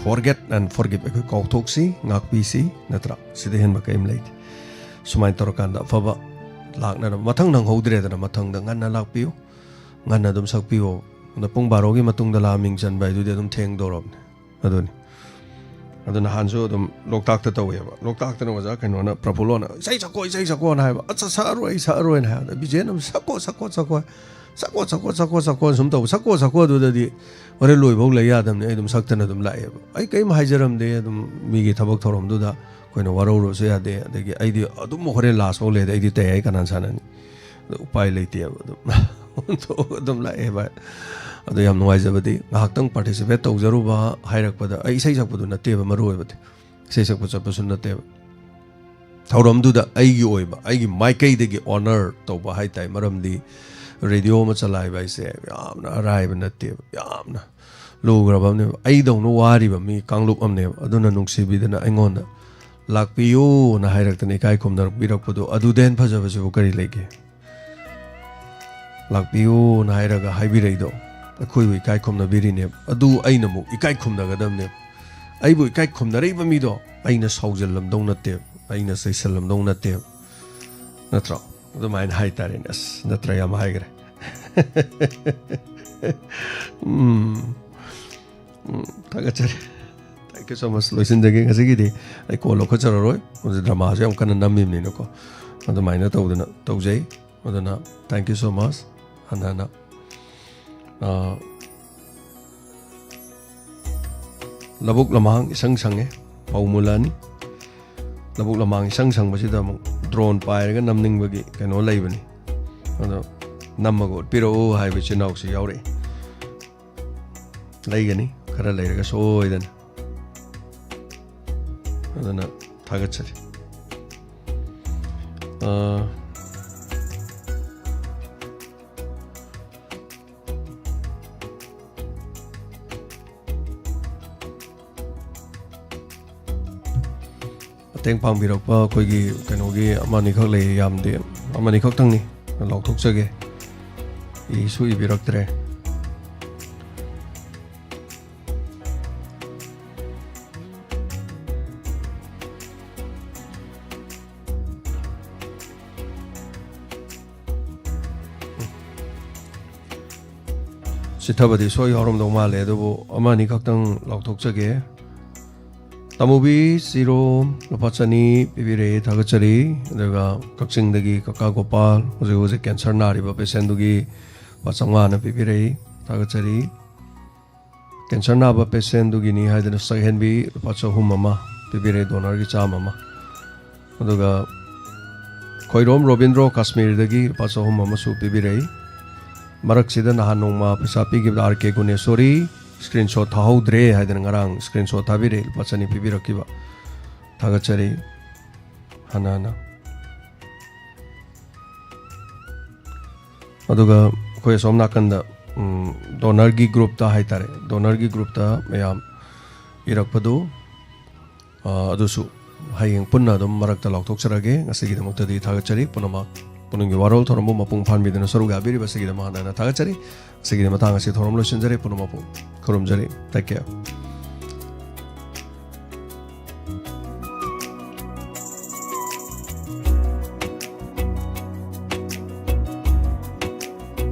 forget and forgive, ꯑꯩꯈꯣꯏ ꯀꯥꯎꯊꯣꯛꯁꯤ, ꯉꯥꯛꯄꯤꯁꯤ, ꯅꯠꯇ꯭ꯔꯥ? ꯁꯤꯗ ꯍꯦꯟꯕ ꯀꯔꯤꯝ ꯂꯩꯇꯦ꯫ ꯁꯨꯃꯥꯏꯅ ꯇꯧꯔꯀꯥꯟꯗ ꯑꯐꯕ ꯂꯥꯛꯅꯅꯕ, ꯃꯊꯪ ꯅꯪꯍꯧꯗ꯭ꯔꯦꯗꯅ, ꯃꯊꯪꯗ ꯉꯟꯅ ꯂꯥꯛꯄꯤꯌꯨ, ꯉꯟꯅ ꯑꯗꯨꯝ ꯁꯛꯄꯤꯌꯣ꯫ ꯑꯗ ꯄꯨꯡ ꯕꯥꯔꯣꯒꯤ ꯃꯇꯨꯡꯗ ꯂꯥꯛꯑ ꯃꯤꯡ ꯆꯟꯕ ꯍꯥꯏꯗꯨꯗꯤ ꯑꯗꯨꯝ ꯊꯦꯡꯗꯧꯔꯕꯅꯤ꯫ ꯑꯗꯨꯅꯤ꯫ ꯑꯗꯨ ꯅꯍꯥꯟꯁꯨ ꯑꯗꯨꯝ ꯂꯣꯛꯇꯥꯛꯇ ꯇꯧꯋꯦꯕ꯫ ꯂꯣꯛꯇꯥꯛꯇꯅ ꯑꯣꯖꯥ ꯀꯩꯅꯣꯅ, ꯄ꯭ꯔꯐꯨꯜꯂꯣꯅ, "ꯏꯁꯩ ꯁꯛꯀꯣ, ꯏꯁꯩ ꯁꯛꯀꯣꯅ" ꯍꯥꯏꯕ꯫ "ꯑꯠꯆꯥ, ꯁꯛꯑꯔꯣꯏ, ꯑꯩ ꯁꯛꯑꯔꯣꯏꯅ" ꯍꯥꯏꯕꯗ ꯕꯤꯖꯦꯟꯅ ꯑꯃꯨꯛ, "ꯁꯛꯀꯣ, ꯁꯛꯀꯣ, ꯁꯛꯀꯣ, ꯁꯛꯀꯣ, ꯁꯛꯀꯣ" ꯁꯨꯝ ꯇꯧꯕ꯫ "ꯁꯛꯀꯣ, ꯁꯛꯀꯣ" ꯑꯗꯨꯗꯗꯤ ꯍꯣꯔꯦꯟ ꯂꯣꯏꯐꯥꯎ ꯂꯩ ꯌꯥꯗꯕꯅꯤ꯫ ꯑꯩ ꯑꯗꯨꯝ ꯁꯛꯇꯅ ꯑꯗꯨꯝ ꯂꯥꯛꯑꯦꯕ꯫ ꯑꯩ ꯀꯔꯤꯝ ꯍꯥꯏꯖꯔꯝꯗꯦ꯫ ꯑꯗꯨꯝ ꯃꯤꯒꯤ ꯊꯕꯛ ꯊꯧꯔꯝꯗꯨꯗ ꯑꯩꯈꯣꯏꯅ ꯋꯥꯔꯧꯔꯨꯕꯁꯨ ꯌꯥꯗꯦ꯫ ꯑꯗꯒꯤ ꯑꯩꯗꯤ ꯑꯗꯨꯝ ꯍꯣꯔꯦꯟ ꯂꯥꯁ ꯐꯥꯎ ꯂꯩꯔꯗꯤ ꯑꯩꯗꯤ ꯇꯩ ꯍꯥꯏ ꯀꯅꯥꯅ ꯁꯥꯟꯅꯅꯤ? ꯑꯗꯣ ꯎꯄꯥꯏ ꯂꯩꯇꯦꯕ꯫ ꯑꯗꯨꯝ ꯑꯗꯨꯝ ꯂꯥꯛꯑꯦ ꯚꯥꯏ꯫ ꯑꯗꯣ ꯌꯥꯝ ꯅꯨꯡꯉꯥꯏꯖꯕꯗꯤ ꯉꯥꯏꯍꯥꯛꯇꯪ ꯄꯥꯔꯇꯤꯁꯤꯄꯦꯠ ꯇꯧꯖꯔꯨꯕ ꯍꯥꯏꯔꯛꯄꯗ, ꯑꯩ ꯏꯁꯩ ꯁꯛꯄꯗꯨ ꯅꯠꯇꯦꯕ ꯃꯔꯨ ꯑꯣꯏꯕꯗꯤ꯫ ꯏꯁꯩ ꯁꯛꯄ ꯆꯠꯄꯁꯨ ꯅꯠꯇꯦꯕ꯫ ꯊꯧꯔꯝꯗꯨꯗ ꯑꯩꯒꯤ ꯑꯣꯏꯕ, ꯑꯩꯒꯤ ꯃꯥꯏꯀꯩꯗꯒꯤ ꯑꯣꯅꯔ ꯇꯧꯕ ꯍꯥꯏ ꯇꯥꯏ꯫ ꯃꯔꯝꯗꯤ ꯔꯦꯗꯤꯑꯣ ꯑꯃ ꯆꯂꯥꯏꯕ ꯍꯥꯏꯁꯦ ꯌꯥꯝꯅ ꯑꯔꯥꯏꯕ ꯅꯠꯇꯦꯕ, ꯌꯥꯝꯅ ꯂꯨꯈ꯭ꯔꯕ ꯑꯃꯅꯦꯕ꯫ ꯑꯩꯗꯧꯅ ꯋꯥꯔꯤꯕ ꯃꯤ ꯀꯥꯡꯂꯨꯞ ꯑꯃꯅꯦꯕ꯫ ꯑꯗꯨꯅ ꯅꯨꯡꯁꯤꯕꯤꯗꯅ ꯑꯩꯉꯣꯟꯗ "ꯂꯥꯛꯄꯤꯌꯨꯅ" ꯍꯥꯏꯔꯛꯇꯅ ꯏꯀꯥꯏ ꯈꯨꯝꯅꯔꯛꯄꯤꯔꯛꯄꯗꯣ, ꯑꯗꯨꯗꯩ ꯍꯦꯟꯅ ꯐꯖꯕꯁꯤꯕꯨ ꯀꯔꯤ ꯂꯩꯒꯦ? "ꯂꯥꯛꯄꯤꯌꯨꯅ" ꯍꯥꯏꯔꯒ ꯍꯥꯏꯕꯤꯔꯛꯏꯗꯣ ꯑꯩꯈꯣꯏꯕꯨ ꯏꯀꯥꯏ ꯈꯨꯝꯅꯕꯤꯔꯤꯅꯦꯕ꯫ ꯑꯗꯨ ꯑꯩꯅ ꯑꯃꯨꯛ ꯏꯀꯥꯏ ꯈꯨꯝꯅꯒꯗꯕꯅꯦꯕ꯫ ꯑꯩꯕꯨ ꯏꯀꯥꯏ ꯈꯨꯝꯅꯔꯛꯏꯕ ꯃꯤꯗꯣ ꯑꯩꯅ ꯁꯥꯎꯖꯜꯂꯝꯗꯧ ꯅꯠꯇꯦꯕ, ꯑꯩꯅ ꯆꯩꯁꯜꯂꯝꯗꯧ ꯅꯠꯇꯦꯕ, ꯅꯠꯇ꯭ꯔꯣ? ꯑꯗꯨꯃꯥꯏꯅ ꯍꯥꯏꯇꯥꯔꯦꯅꯦ꯫ ꯑꯁ, ꯅꯠꯇ꯭ꯔ ꯌꯥꯝ ꯍꯥꯏꯈ꯭ꯔꯦ꯫ ꯎꯝ꯫ ꯎꯝ, ꯊꯥꯒꯠꯆꯔꯤ꯫ Thank you so much꯫ ꯂꯣꯏꯁꯤꯟꯖꯒꯦ ꯉꯁꯤꯒꯤꯗꯤ꯫ ꯑꯩ ꯀꯣꯜ ꯂꯧꯈꯠꯆꯔꯔꯣꯏ꯫ ꯍꯧꯖꯤꯛ ꯗ꯭ꯔꯃꯥꯁꯨ ꯌꯥꯝ ꯀꯟꯅ ꯅꯝꯃꯤꯕꯅꯤꯅꯀꯣ꯫ ꯑꯗꯨꯃꯥꯏꯅ ꯇꯧꯗꯅ ꯇꯧꯖꯩ꯫ ꯑꯗꯨꯅ thank you so much꯫ ꯍꯟꯅ ꯍꯟꯅ, ꯑ, ꯂꯧꯕꯨꯛ ꯂꯝꯍꯥꯡ ꯏꯁꯪ ꯁꯪꯉꯦ꯫ ꯐꯧ ꯃꯨꯜꯂꯛꯑꯅꯤ꯫ ꯂꯧꯕꯨꯛ ꯂꯝꯍꯥꯡ ꯏꯁꯪ ꯁꯪꯕꯁꯤꯗ ꯑꯃꯨꯛ ꯗ꯭ꯔꯣꯟ ꯄꯥꯏꯔꯒ ꯅꯝꯅꯤꯡꯕꯒꯤ ꯀꯩꯅꯣ ꯂꯩꯕꯅꯤ꯫ ꯑꯗꯣ ꯅꯝꯃꯒ ꯎꯠꯄꯤꯔꯛꯎ ꯍꯥꯏꯕ ꯏꯆꯤꯟ ꯏꯅꯥꯎꯁꯨ ꯌꯥꯎꯔꯛꯏ꯫ ꯂꯩꯒꯅꯤ, ꯈꯔ ꯂꯩꯔꯒ ꯁꯣꯏꯗꯅ꯫ ꯑꯗꯨꯅ ꯊꯥꯒꯠꯆꯔꯤ꯫ ꯑ, ꯃꯇꯦꯡ ꯄꯥꯡꯕꯤꯔꯛꯄ ꯑꯩꯈꯣꯏꯒꯤ ꯀꯩꯅꯣꯒꯤ ꯑꯃ ꯑꯅꯤꯈꯛ ꯂꯩ, ꯌꯥꯝꯗꯦ, ꯑꯃ ꯑꯅꯤꯈꯛꯇꯪꯅꯤ, ꯂꯥꯎꯊꯣꯛꯆꯒꯦ꯫ ꯏꯁꯨ ꯏꯕꯤꯔꯛꯇ꯭ꯔꯦ꯫ ꯆꯤꯠꯊꯕꯗꯤ ꯁꯣꯏ ꯌꯥꯎꯔꯝꯗꯧ ꯃꯥꯜꯂꯦ, ꯑꯗꯨꯕꯨ ꯑꯃ ꯑꯅꯤ ꯈꯛꯇꯪ ꯂꯥꯎꯊꯣꯛꯆꯒꯦ꯫ ꯇꯥꯃꯨꯕꯤ ꯆꯤꯔꯣ ꯂꯨꯄꯥ ꯆꯅꯤ ꯄꯤꯕꯤꯔꯛꯑꯦ, ꯊꯥꯒꯠꯆꯔꯤ꯫ ꯑꯗꯨꯒ ꯀꯛꯆꯤꯡꯗꯒꯤ ꯀꯀꯥ ꯒꯣꯄꯥꯜ, ꯍꯧꯖꯤꯛ ꯍꯧꯖꯤꯛ ꯀꯦꯟꯁꯔ ꯅꯥꯔꯤꯕ ꯄꯦꯁꯦꯟꯗꯨꯒꯤ ꯂꯨꯄꯥ ꯆꯥꯝꯃꯉꯥꯅ ꯄꯤꯕꯤꯔꯛꯏ, ꯊꯥꯒꯠꯆꯔꯤ꯫ ꯀꯦꯟꯁꯔ ꯅꯥꯕ ꯄꯦꯁꯦꯟꯗꯨꯒꯤꯅꯤ ꯍꯥꯏꯗꯅ ꯆꯥꯛꯍꯦꯟꯕꯤ ꯂꯨꯄꯥ ꯆꯍꯨꯝ ꯑꯃ ꯄꯤꯕꯤꯔꯛꯑꯦ, ꯗꯣꯅꯔꯒꯤ ꯆꯥꯝꯃ ꯑꯃ꯫ ꯑꯗꯨꯒ ꯈꯣꯏꯔꯣꯝ ꯔꯣꯕꯤꯟꯗ꯭ꯔꯣ ꯀꯥꯁꯃꯤꯔꯗꯒꯤ ꯂꯨꯄꯥ ꯆꯍꯨꯝ ꯑꯃꯁꯨ ꯄꯤꯕꯤꯔꯛꯏ꯫ ꯃꯔꯛꯁꯤꯗ ꯅꯍꯥꯟ ꯅꯣꯡꯃ ꯄꯩꯁꯥ ꯄꯤꯈꯤꯕꯗ ꯑꯥꯔ ꯀꯦ ꯒꯨꯅꯦꯁꯣꯔꯤ, ꯁ꯭ꯀ꯭ꯔꯤꯟꯁꯣꯠ ꯊꯥꯍꯧꯗ꯭ꯔꯦ ꯍꯥꯏꯗꯅ ꯉꯔꯥꯡ ꯁ꯭ꯀ꯭ꯔꯤꯟꯁꯣꯠ ꯊꯥꯕꯤꯔꯛꯏ, ꯂꯨꯄꯥ ꯆꯅꯤ ꯄꯤꯕꯤꯔꯛꯈꯤꯕ꯫ ꯊꯥꯒꯠꯆꯔꯤ ꯍꯟꯅ ꯍꯟꯅ꯫ ꯑꯗꯨꯒ ꯑꯩꯈꯣꯏ ꯑꯁꯣꯝ ꯅꯥꯀꯟꯗ, ꯎꯝ, ꯗꯣꯅꯔꯒꯤ ꯒ꯭ꯔꯨꯞꯇ ꯍꯥꯏꯇꯥꯔꯦ, ꯗꯣꯅꯔꯒꯤ ꯒ꯭ꯔꯨꯞꯇ ꯃꯌꯥꯝ ꯏꯔꯛꯄꯗꯨ, ꯑ, ꯑꯗꯨꯁꯨ ꯍꯌꯦꯡ ꯄꯨꯟꯅ ꯑꯗꯨꯝ ꯃꯔꯛꯇ ꯂꯥꯎꯊꯣꯛꯆꯔꯒꯦ꯫ ꯉꯁꯤꯒꯤꯗꯃꯛꯇꯗꯤ ꯊꯥꯒꯠꯆꯔꯤ ꯄꯨꯝꯅꯃꯛ꯫ ꯄꯨꯝꯅꯃꯛꯀꯤ ꯋꯥꯔꯣꯜ ꯊꯧꯔꯝꯕꯨ ꯃꯄꯨꯡ ꯐꯥꯍꯟꯕꯤꯗꯨꯅ ꯁꯔꯨꯛ ꯌꯥꯕꯤꯔꯤꯕꯁꯤꯒꯤꯗꯃꯛ ꯍꯟꯅ ꯍꯟꯅ ꯊꯥꯒꯠꯆꯔꯤ꯫ ꯉꯁꯤꯒꯤꯗꯤ ꯃꯇꯥꯡ ꯑꯁꯤ ꯊꯧꯔꯝ ꯂꯣꯏꯁꯤꯟꯖꯔꯦ꯫ ꯄꯨꯝꯅꯃꯛꯄꯨ ꯈꯨꯔꯨꯝꯖꯔꯤ꯫ Take care.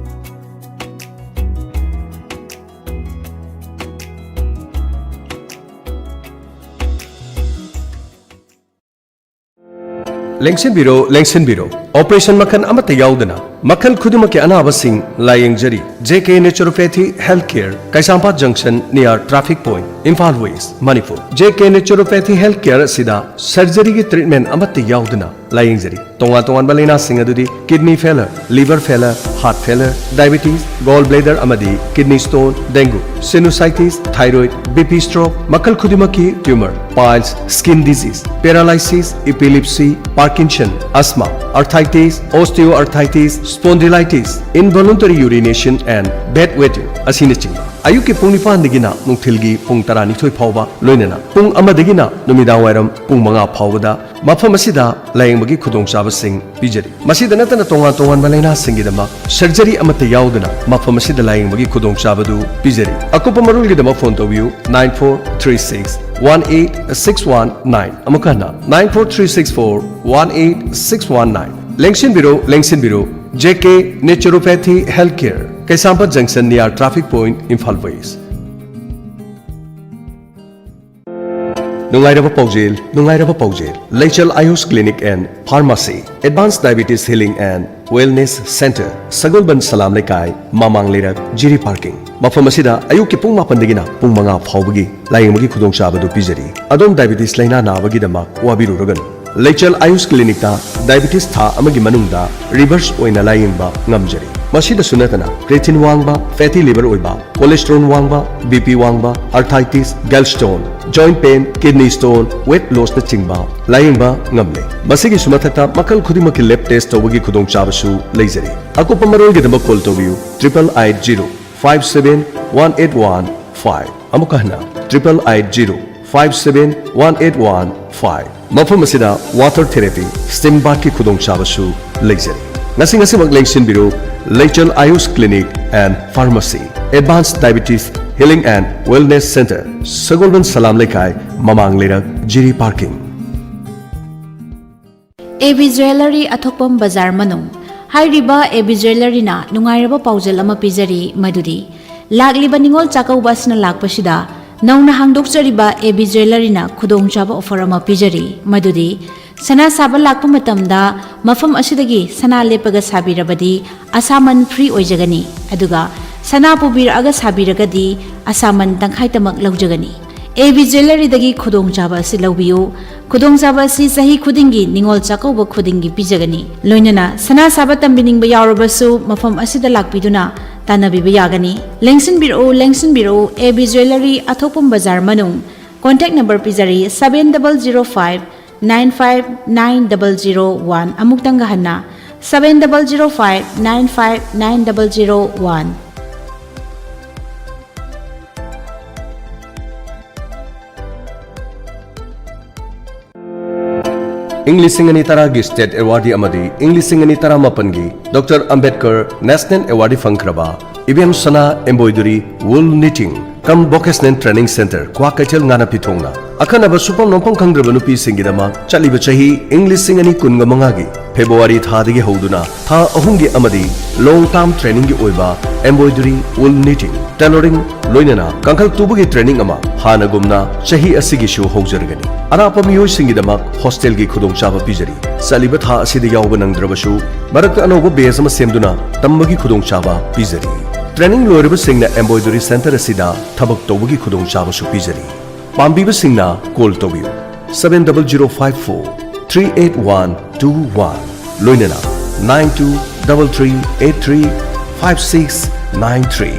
ꯂꯦꯡꯁꯤꯟꯕꯤꯔꯣ, ꯂꯦꯡꯁꯤꯟꯕꯤꯔꯣ꯫ ꯑꯣꯄꯔꯦꯁꯟ ꯃꯈꯜ ꯑꯃꯠꯇ ꯌꯥꯎꯗꯅ ꯃꯈꯜ ꯈꯨꯗꯤꯡꯃꯛꯀꯤ ꯑꯅꯥꯕꯁꯤꯡ ꯂꯥꯌꯦꯡꯖꯔꯤ꯫ J K Naturopathy Health Care, Keishampat ꯖꯪꯁꯟ, near traffic point, Imphal west, Manipur. J K Naturopathy Health Care ꯑꯁꯤꯗ ꯁꯔꯖꯔꯤꯒꯤ ꯇ꯭ꯔꯤꯠꯃꯦꯟ ꯑꯃꯠꯇ ꯌꯥꯎꯗꯅ ꯂꯥꯌꯦꯡꯖꯔꯤ꯫ ꯇꯣꯉꯥꯟ ꯇꯣꯉꯥꯟꯕ ꯂꯥꯏꯅꯥꯁꯤꯡ ꯑꯗꯨꯗꯤ kidney failure, liver failure, heart failure, diabetes, gall bladder ꯑꯃꯗꯤ kidney stone, dengue, sinusitis, thyroid, B P stroke, ꯃꯈꯜ ꯈꯨꯗꯤꯡꯃꯛꯀꯤ tumor, piles, skin disease, paralysis, epilepsy, Parkinson, asthma, arthritis, osteoarthritis, spondylitis, involuntary urination and bedwetting ꯑꯁꯤꯅꯆꯤꯡꯕ꯫ ꯑꯌꯨꯛꯀꯤ ꯄꯨꯡ ꯅꯤꯄꯥꯟꯗꯒꯤꯅ ꯅꯨꯡꯊꯤꯜꯒꯤ ꯄꯨꯡ ꯇꯔꯥꯅꯤꯊꯣꯏ ꯐꯥꯎꯕ, ꯂꯣꯏꯅꯅ ꯄꯨꯡ ꯑꯃꯗꯒꯤꯅ ꯅꯨꯃꯤꯗꯥꯡ ꯋꯥꯏꯔꯝ ꯄꯨꯡ ꯃꯉꯥ ꯐꯥꯎꯕꯗ ꯃꯐꯝ ꯑꯁꯤꯗ ꯂꯥꯌꯦꯡꯕꯒꯤ ꯈꯨꯗꯣꯡꯆꯥꯕꯁꯤꯡ ꯄꯤꯖꯔꯤ꯫ ꯃꯁꯤꯗ ꯅꯠꯇꯅ ꯇꯣꯉꯥꯟ ꯇꯣꯉꯥꯟꯕ ꯂꯥꯏꯅꯥꯁꯤꯡꯒꯤꯗꯃꯛ ꯁꯔꯖꯔꯤ ꯑꯃꯠꯇ ꯌꯥꯎꯗꯅ ꯃꯐꯝ ꯑꯁꯤꯗ ꯂꯥꯌꯦꯡꯕꯒꯤ ꯈꯨꯗꯣꯡꯆꯥꯕꯗꯨ ꯄꯤꯖꯔꯤ꯫ ꯑꯀꯨꯞꯄ ꯃꯔꯣꯜꯒꯤꯗꯃꯛ ꯐꯣꯟ ꯇꯧꯕꯤꯌꯨ, nine four three six one eight six one nine꯫ ꯑꯃꯨꯛ ꯍꯟꯅ, nine four three six four one eight six one nine꯫ ꯂꯦꯡꯁꯤꯟꯕꯤꯔꯣ, ꯂꯦꯡꯁꯤꯟꯕꯤꯔꯣ꯫ J K Naturopathy Health Care, Keishampat ꯖꯪꯁꯟ, near traffic point, Imphal west. ꯅꯨꯡꯉꯥꯏꯔꯕ ꯄꯥꯎꯖꯦꯜ, ꯅꯨꯡꯉꯥꯏꯔꯕ ꯄꯥꯎꯖꯦꯜ꯫ ꯂꯩꯆꯜ Ayush Clinic and Pharmacy, Advanced Diabetes Healing and Wellness Center, ꯁꯒꯣꯜꯕꯟ ꯁꯂꯥꯝ ꯂꯩꯀꯥꯏ, ꯃꯃꯥꯡ ꯂꯩꯔꯛ, ꯖꯤꯔꯤ ꯄꯥꯔꯀꯤꯡ꯫ ꯃꯐꯝ ꯑꯁꯤꯗ ꯑꯌꯨꯛꯀꯤ ꯄꯨꯡ ꯃꯥꯄꯟꯗꯒꯤꯅ ꯄꯨꯡ ꯃꯉꯥ ꯐꯥꯎꯕꯒꯤ ꯂꯥꯌꯦꯡꯕꯒꯤ ꯈꯨꯗꯣꯡꯆꯥꯕꯗꯨ ꯄꯤꯖꯔꯤ꯫ ꯑꯗꯣꯝ ꯗꯥꯏꯕꯤꯇꯤꯁ ꯂꯥꯏꯅꯥ ꯅꯥꯕꯒꯤꯗꯃꯛ ꯋꯥꯕꯤꯔꯨꯔꯒꯅꯨ꯫ ꯂꯩꯆꯜ Ayush Clinicꯇ ꯗꯥꯏꯕꯤꯇꯤꯁ ꯊꯥ ꯑꯃꯒꯤ ꯃꯅꯨꯡꯗ ꯔꯤꯚꯔꯁ ꯑꯣꯏꯅ ꯂꯥꯌꯦꯡꯕ ꯉꯝꯖꯔꯤ꯫ ꯃꯁꯤꯗꯁꯨ ꯅꯠꯇꯅ creatine ꯋꯥꯡꯕ, fatty liver ꯑꯣꯏꯕ, cholesterol ꯋꯥꯡꯕ, BP ꯋꯥꯡꯕ, arthritis, gallstone, joint pain, kidney stone, weight lossꯅꯆꯤꯡꯕ ꯂꯥꯌꯦꯡꯕ ꯉꯝꯂꯦ꯫ ꯃꯁꯤꯒꯤꯁꯨ ꯃꯊꯛꯇ ꯃꯈꯜ ꯈꯨꯗꯤꯡꯃꯛꯀꯤ lab test ꯇꯧꯕꯒꯤ ꯈꯨꯗꯣꯡꯆꯥꯕꯁꯨ ꯂꯩꯖꯔꯤ꯫ ꯑꯀꯨꯞꯄ ꯃꯔꯣꯜꯒꯤꯗꯃꯛ call ꯇꯧꯕꯤꯌꯨ triple eight zero five seven one eight one five꯫ ꯑꯃꯨꯛꯀ ꯍꯟꯅ triple eight zero five seven one eight one five꯫ ꯃꯐꯝ ꯑꯁꯤꯗ water therapy, steam bathꯀꯤ ꯈꯨꯗꯣꯡꯆꯥꯕꯁꯨ ꯂꯩꯖꯔꯤ꯫ ꯉꯁꯤ ꯉꯁꯤꯃꯛ ꯂꯦꯡꯁꯤꯟꯕꯤꯔꯨ ꯂꯩꯆꯦꯜ Ayush Clinic and Pharmacy, Advanced Diabetes Healing and Wellness Center, ꯁꯒꯣꯜꯕꯟ ꯁꯂꯥꯝ ꯂꯩꯀꯥꯏ, ꯃꯃꯥꯡ ꯂꯩꯔꯛ, ꯖꯤꯔꯤ parking꯫ ꯑꯦ ꯕꯤ ꯖ꯭ꯋꯦꯂꯔꯤ, ꯑꯊꯣꯛꯄꯝ ꯕꯖꯥꯔ ꯃꯅꯨꯡ꯫ ꯍꯥꯏꯔꯤꯕ ꯑꯦ ꯕꯤ ꯖ꯭ꯋꯦꯂꯔꯤꯅ ꯅꯨꯡꯉꯥꯏꯔꯕ ꯄꯥꯎꯖꯦꯜ ꯑꯃ ꯄꯤꯖꯔꯤ, ꯃꯗꯨꯗꯤ ꯂꯥꯛꯂꯤꯕ ꯅꯤꯉꯣꯜ ꯆꯥꯛꯀꯧꯕ ꯑꯁꯤꯅ ꯂꯥꯛꯄꯁꯤꯗ ꯅꯧꯅ ꯍꯥꯡꯗꯣꯛꯆꯔꯤꯕ ꯑꯦ ꯕꯤ ꯖ꯭ꯋꯦꯂꯔꯤꯅ ꯈꯨꯗꯣꯡꯆꯥꯕ offer ꯑꯃ ꯄꯤꯖꯔꯤ, ꯃꯗꯨꯗꯤ ꯁꯅꯥ ꯁꯥꯕ ꯂꯥꯛꯄ ꯃꯇꯝꯗ ꯃꯐꯝ ꯑꯁꯤꯗꯒꯤ ꯁꯅꯥ ꯂꯦꯞꯄꯒ ꯁꯥꯕꯤꯔꯕꯗꯤ ꯑꯁꯥꯃꯟ free ꯑꯣꯏꯖꯒꯅꯤ, ꯑꯗꯨꯒ ꯁꯅꯥ ꯄꯨꯕꯤꯔꯛꯑꯒ ꯁꯥꯕꯤꯔꯒꯗꯤ ꯑꯁꯥꯃꯟ ꯇꯪꯈꯥꯏꯇꯃꯛ ꯂꯧꯖꯒꯅꯤ꯫ ꯑꯦ ꯕꯤ ꯖ꯭ꯋꯦꯂꯔꯤꯗꯒꯤ ꯈꯨꯗꯣꯡꯆꯥꯕ ꯑꯁꯤ ꯂꯧꯕꯤꯌꯨ꯫ ꯈꯨꯗꯣꯡꯆꯥꯕ ꯑꯁꯤ ꯆꯍꯤ ꯈꯨꯗꯤꯡꯒꯤ ꯅꯤꯉꯣꯜ ꯆꯥꯛꯀꯧꯕ ꯈꯨꯗꯤꯡꯒꯤ ꯄꯤꯖꯒꯅꯤ꯫ ꯂꯣꯏꯅꯅ ꯁꯅꯥ ꯁꯥꯕ ꯇꯝꯕꯤꯅꯤꯡꯕ ꯌꯥꯎꯔꯕꯁꯨ ꯃꯐꯝ ꯑꯁꯤꯗ ꯂꯥꯛꯄꯤꯗꯨꯅ ꯇꯥꯟꯅꯕꯤꯕ ꯌꯥꯒꯅꯤ꯫ ꯂꯦꯡꯁꯤꯟꯕꯤꯔꯛꯎ, ꯂꯦꯡꯁꯤꯟꯕꯤꯔꯛꯎ, ꯑꯦ ꯕꯤ ꯖ꯭ꯋꯦꯂꯔꯤ, ꯑꯊꯣꯛꯄꯝ ꯕꯖꯥꯔ ꯃꯅꯨꯡ꯫ Contact number ꯄꯤꯖꯔꯤ, seven double zero five nine five nine double zero one꯫ ꯑꯃꯨꯛꯇꯪꯒ ꯍꯟꯅ, seven double zero five nine five nine double zero one꯫ ꯏꯪ ꯂꯤꯁꯤꯡ ꯑꯅꯤ ꯇꯔꯥꯒꯤ state awardee ꯑꯃꯗꯤ ꯏꯪ ꯂꯤꯁꯤꯡ ꯑꯅꯤ ꯇꯔꯥꯃꯥꯄꯟꯒꯤ Doctor Ambedkar National Awardee ꯐꯪꯈ꯭ꯔꯕ ꯏꯕꯦꯝ ꯁꯅꯥ Embroidery Wool Knitting cum Vocational Training Center, Kwakeithel, ꯉꯥꯅ ꯐꯤꯊꯣꯡꯅ ꯑꯈꯟꯅꯕ ꯁꯨꯐꯝ ꯅꯣꯝꯐꯝ ꯈꯪꯗ꯭ꯔꯕ ꯅꯨꯄꯤꯁꯤꯡꯒꯤꯗꯃꯛ ꯆꯠꯂꯤꯕ ꯆꯍꯤ ꯏꯪ ꯂꯤꯁꯤꯡ ꯑꯅꯤ ꯀꯨꯟꯒ ꯃꯉꯥꯒꯤ February ꯊꯥꯗꯒꯤ ꯍꯧꯗꯨꯅ ꯊꯥ ꯑꯍꯨꯝꯒꯤ ꯑꯃꯗꯤ long term trainingꯒꯤ ꯑꯣꯏꯕ embroidery, wool knitting, tailoring, ꯂꯣꯏꯅꯅ ꯀꯥꯡꯈꯜ ꯇꯨꯕꯒꯤ training ꯑꯃ ꯍꯥꯟꯅꯒꯨꯝꯅ ꯆꯍꯤ ꯑꯁꯤꯒꯤꯁꯨ ꯍꯧꯖꯔꯒꯅꯤ꯫ ꯑꯔꯥꯞꯄ ꯃꯤꯑꯣꯏꯁꯤꯡꯒꯤꯗꯃꯛ hostelꯒꯤ ꯈꯨꯗꯣꯡꯆꯥꯕ ꯄꯤꯖꯔꯤ꯫ ꯆꯠꯂꯤꯕ ꯊꯥ ꯑꯁꯤꯗ ꯌꯥꯎꯕ ꯅꯪꯗ꯭ꯔꯕꯁꯨ, ꯃꯔꯛꯇ ꯑꯅꯧꯕ batch ꯑꯃ ꯁꯦꯝꯗꯨꯅ ꯇꯝꯕꯒꯤ ꯈꯨꯗꯣꯡꯆꯥꯕ ꯄꯤꯖꯔꯤ꯫ Training ꯂꯣꯏꯔꯕꯁꯤꯡꯅ embroidery center ꯑꯁꯤꯗ ꯊꯕꯛ ꯇꯧꯕꯒꯤ ꯈꯨꯗꯣꯡꯆꯥꯕꯁꯨ ꯄꯤꯖꯔꯤ꯫ ꯄꯥꯝꯕꯤꯕꯁꯤꯡꯅ call ꯇꯧꯕꯤꯌꯨ, seven double zero five four three eight one two one, ꯂꯣꯏꯅꯅ nine two double three eight three five six nine three꯫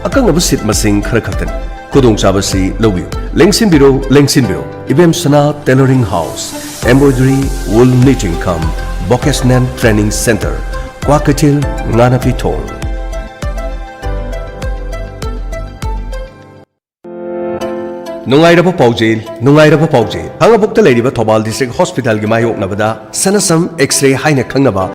ꯑꯀꯛꯅꯕ ꯁꯤꯠ ꯃꯁꯤꯡ ꯈꯔ ꯈꯛꯇꯅꯤ꯫ ꯈꯨꯗꯣꯡꯆꯥꯕꯁꯤ ꯂꯧꯕꯤꯌꯨ꯫ ꯂꯦꯡꯁꯤꯟꯕꯤꯔꯣ, ꯂꯦꯡꯁꯤꯟꯕꯤꯔꯣ꯫ ꯏꯕꯦꯝ ꯁꯅꯥ Tailoring House, Embroidery, Wool Knitting cum Vocational Training Centre, Kwakeithel, ꯉꯥꯅꯥꯄꯤ ꯊꯣꯡ꯫ ꯅꯨꯡꯉꯥꯏꯔꯕ ꯄꯥꯎꯖꯦꯜ, ꯅꯨꯡꯉꯥꯏꯔꯕ ꯄꯥꯎꯖꯦꯜ꯫ ꯈꯥꯉꯕꯣꯛꯇ ꯂꯩꯔꯤꯕ ꯊꯧꯕꯥꯜ ꯗꯤꯁꯇ꯭ꯔꯤꯛ ꯍꯣꯁꯄꯤꯇꯥꯜꯒꯤ ꯃꯥꯌꯣꯛꯅꯕꯗ ꯁꯅꯥꯁꯝ X-ray ꯍꯥꯏꯅ ꯈꯪꯅꯕ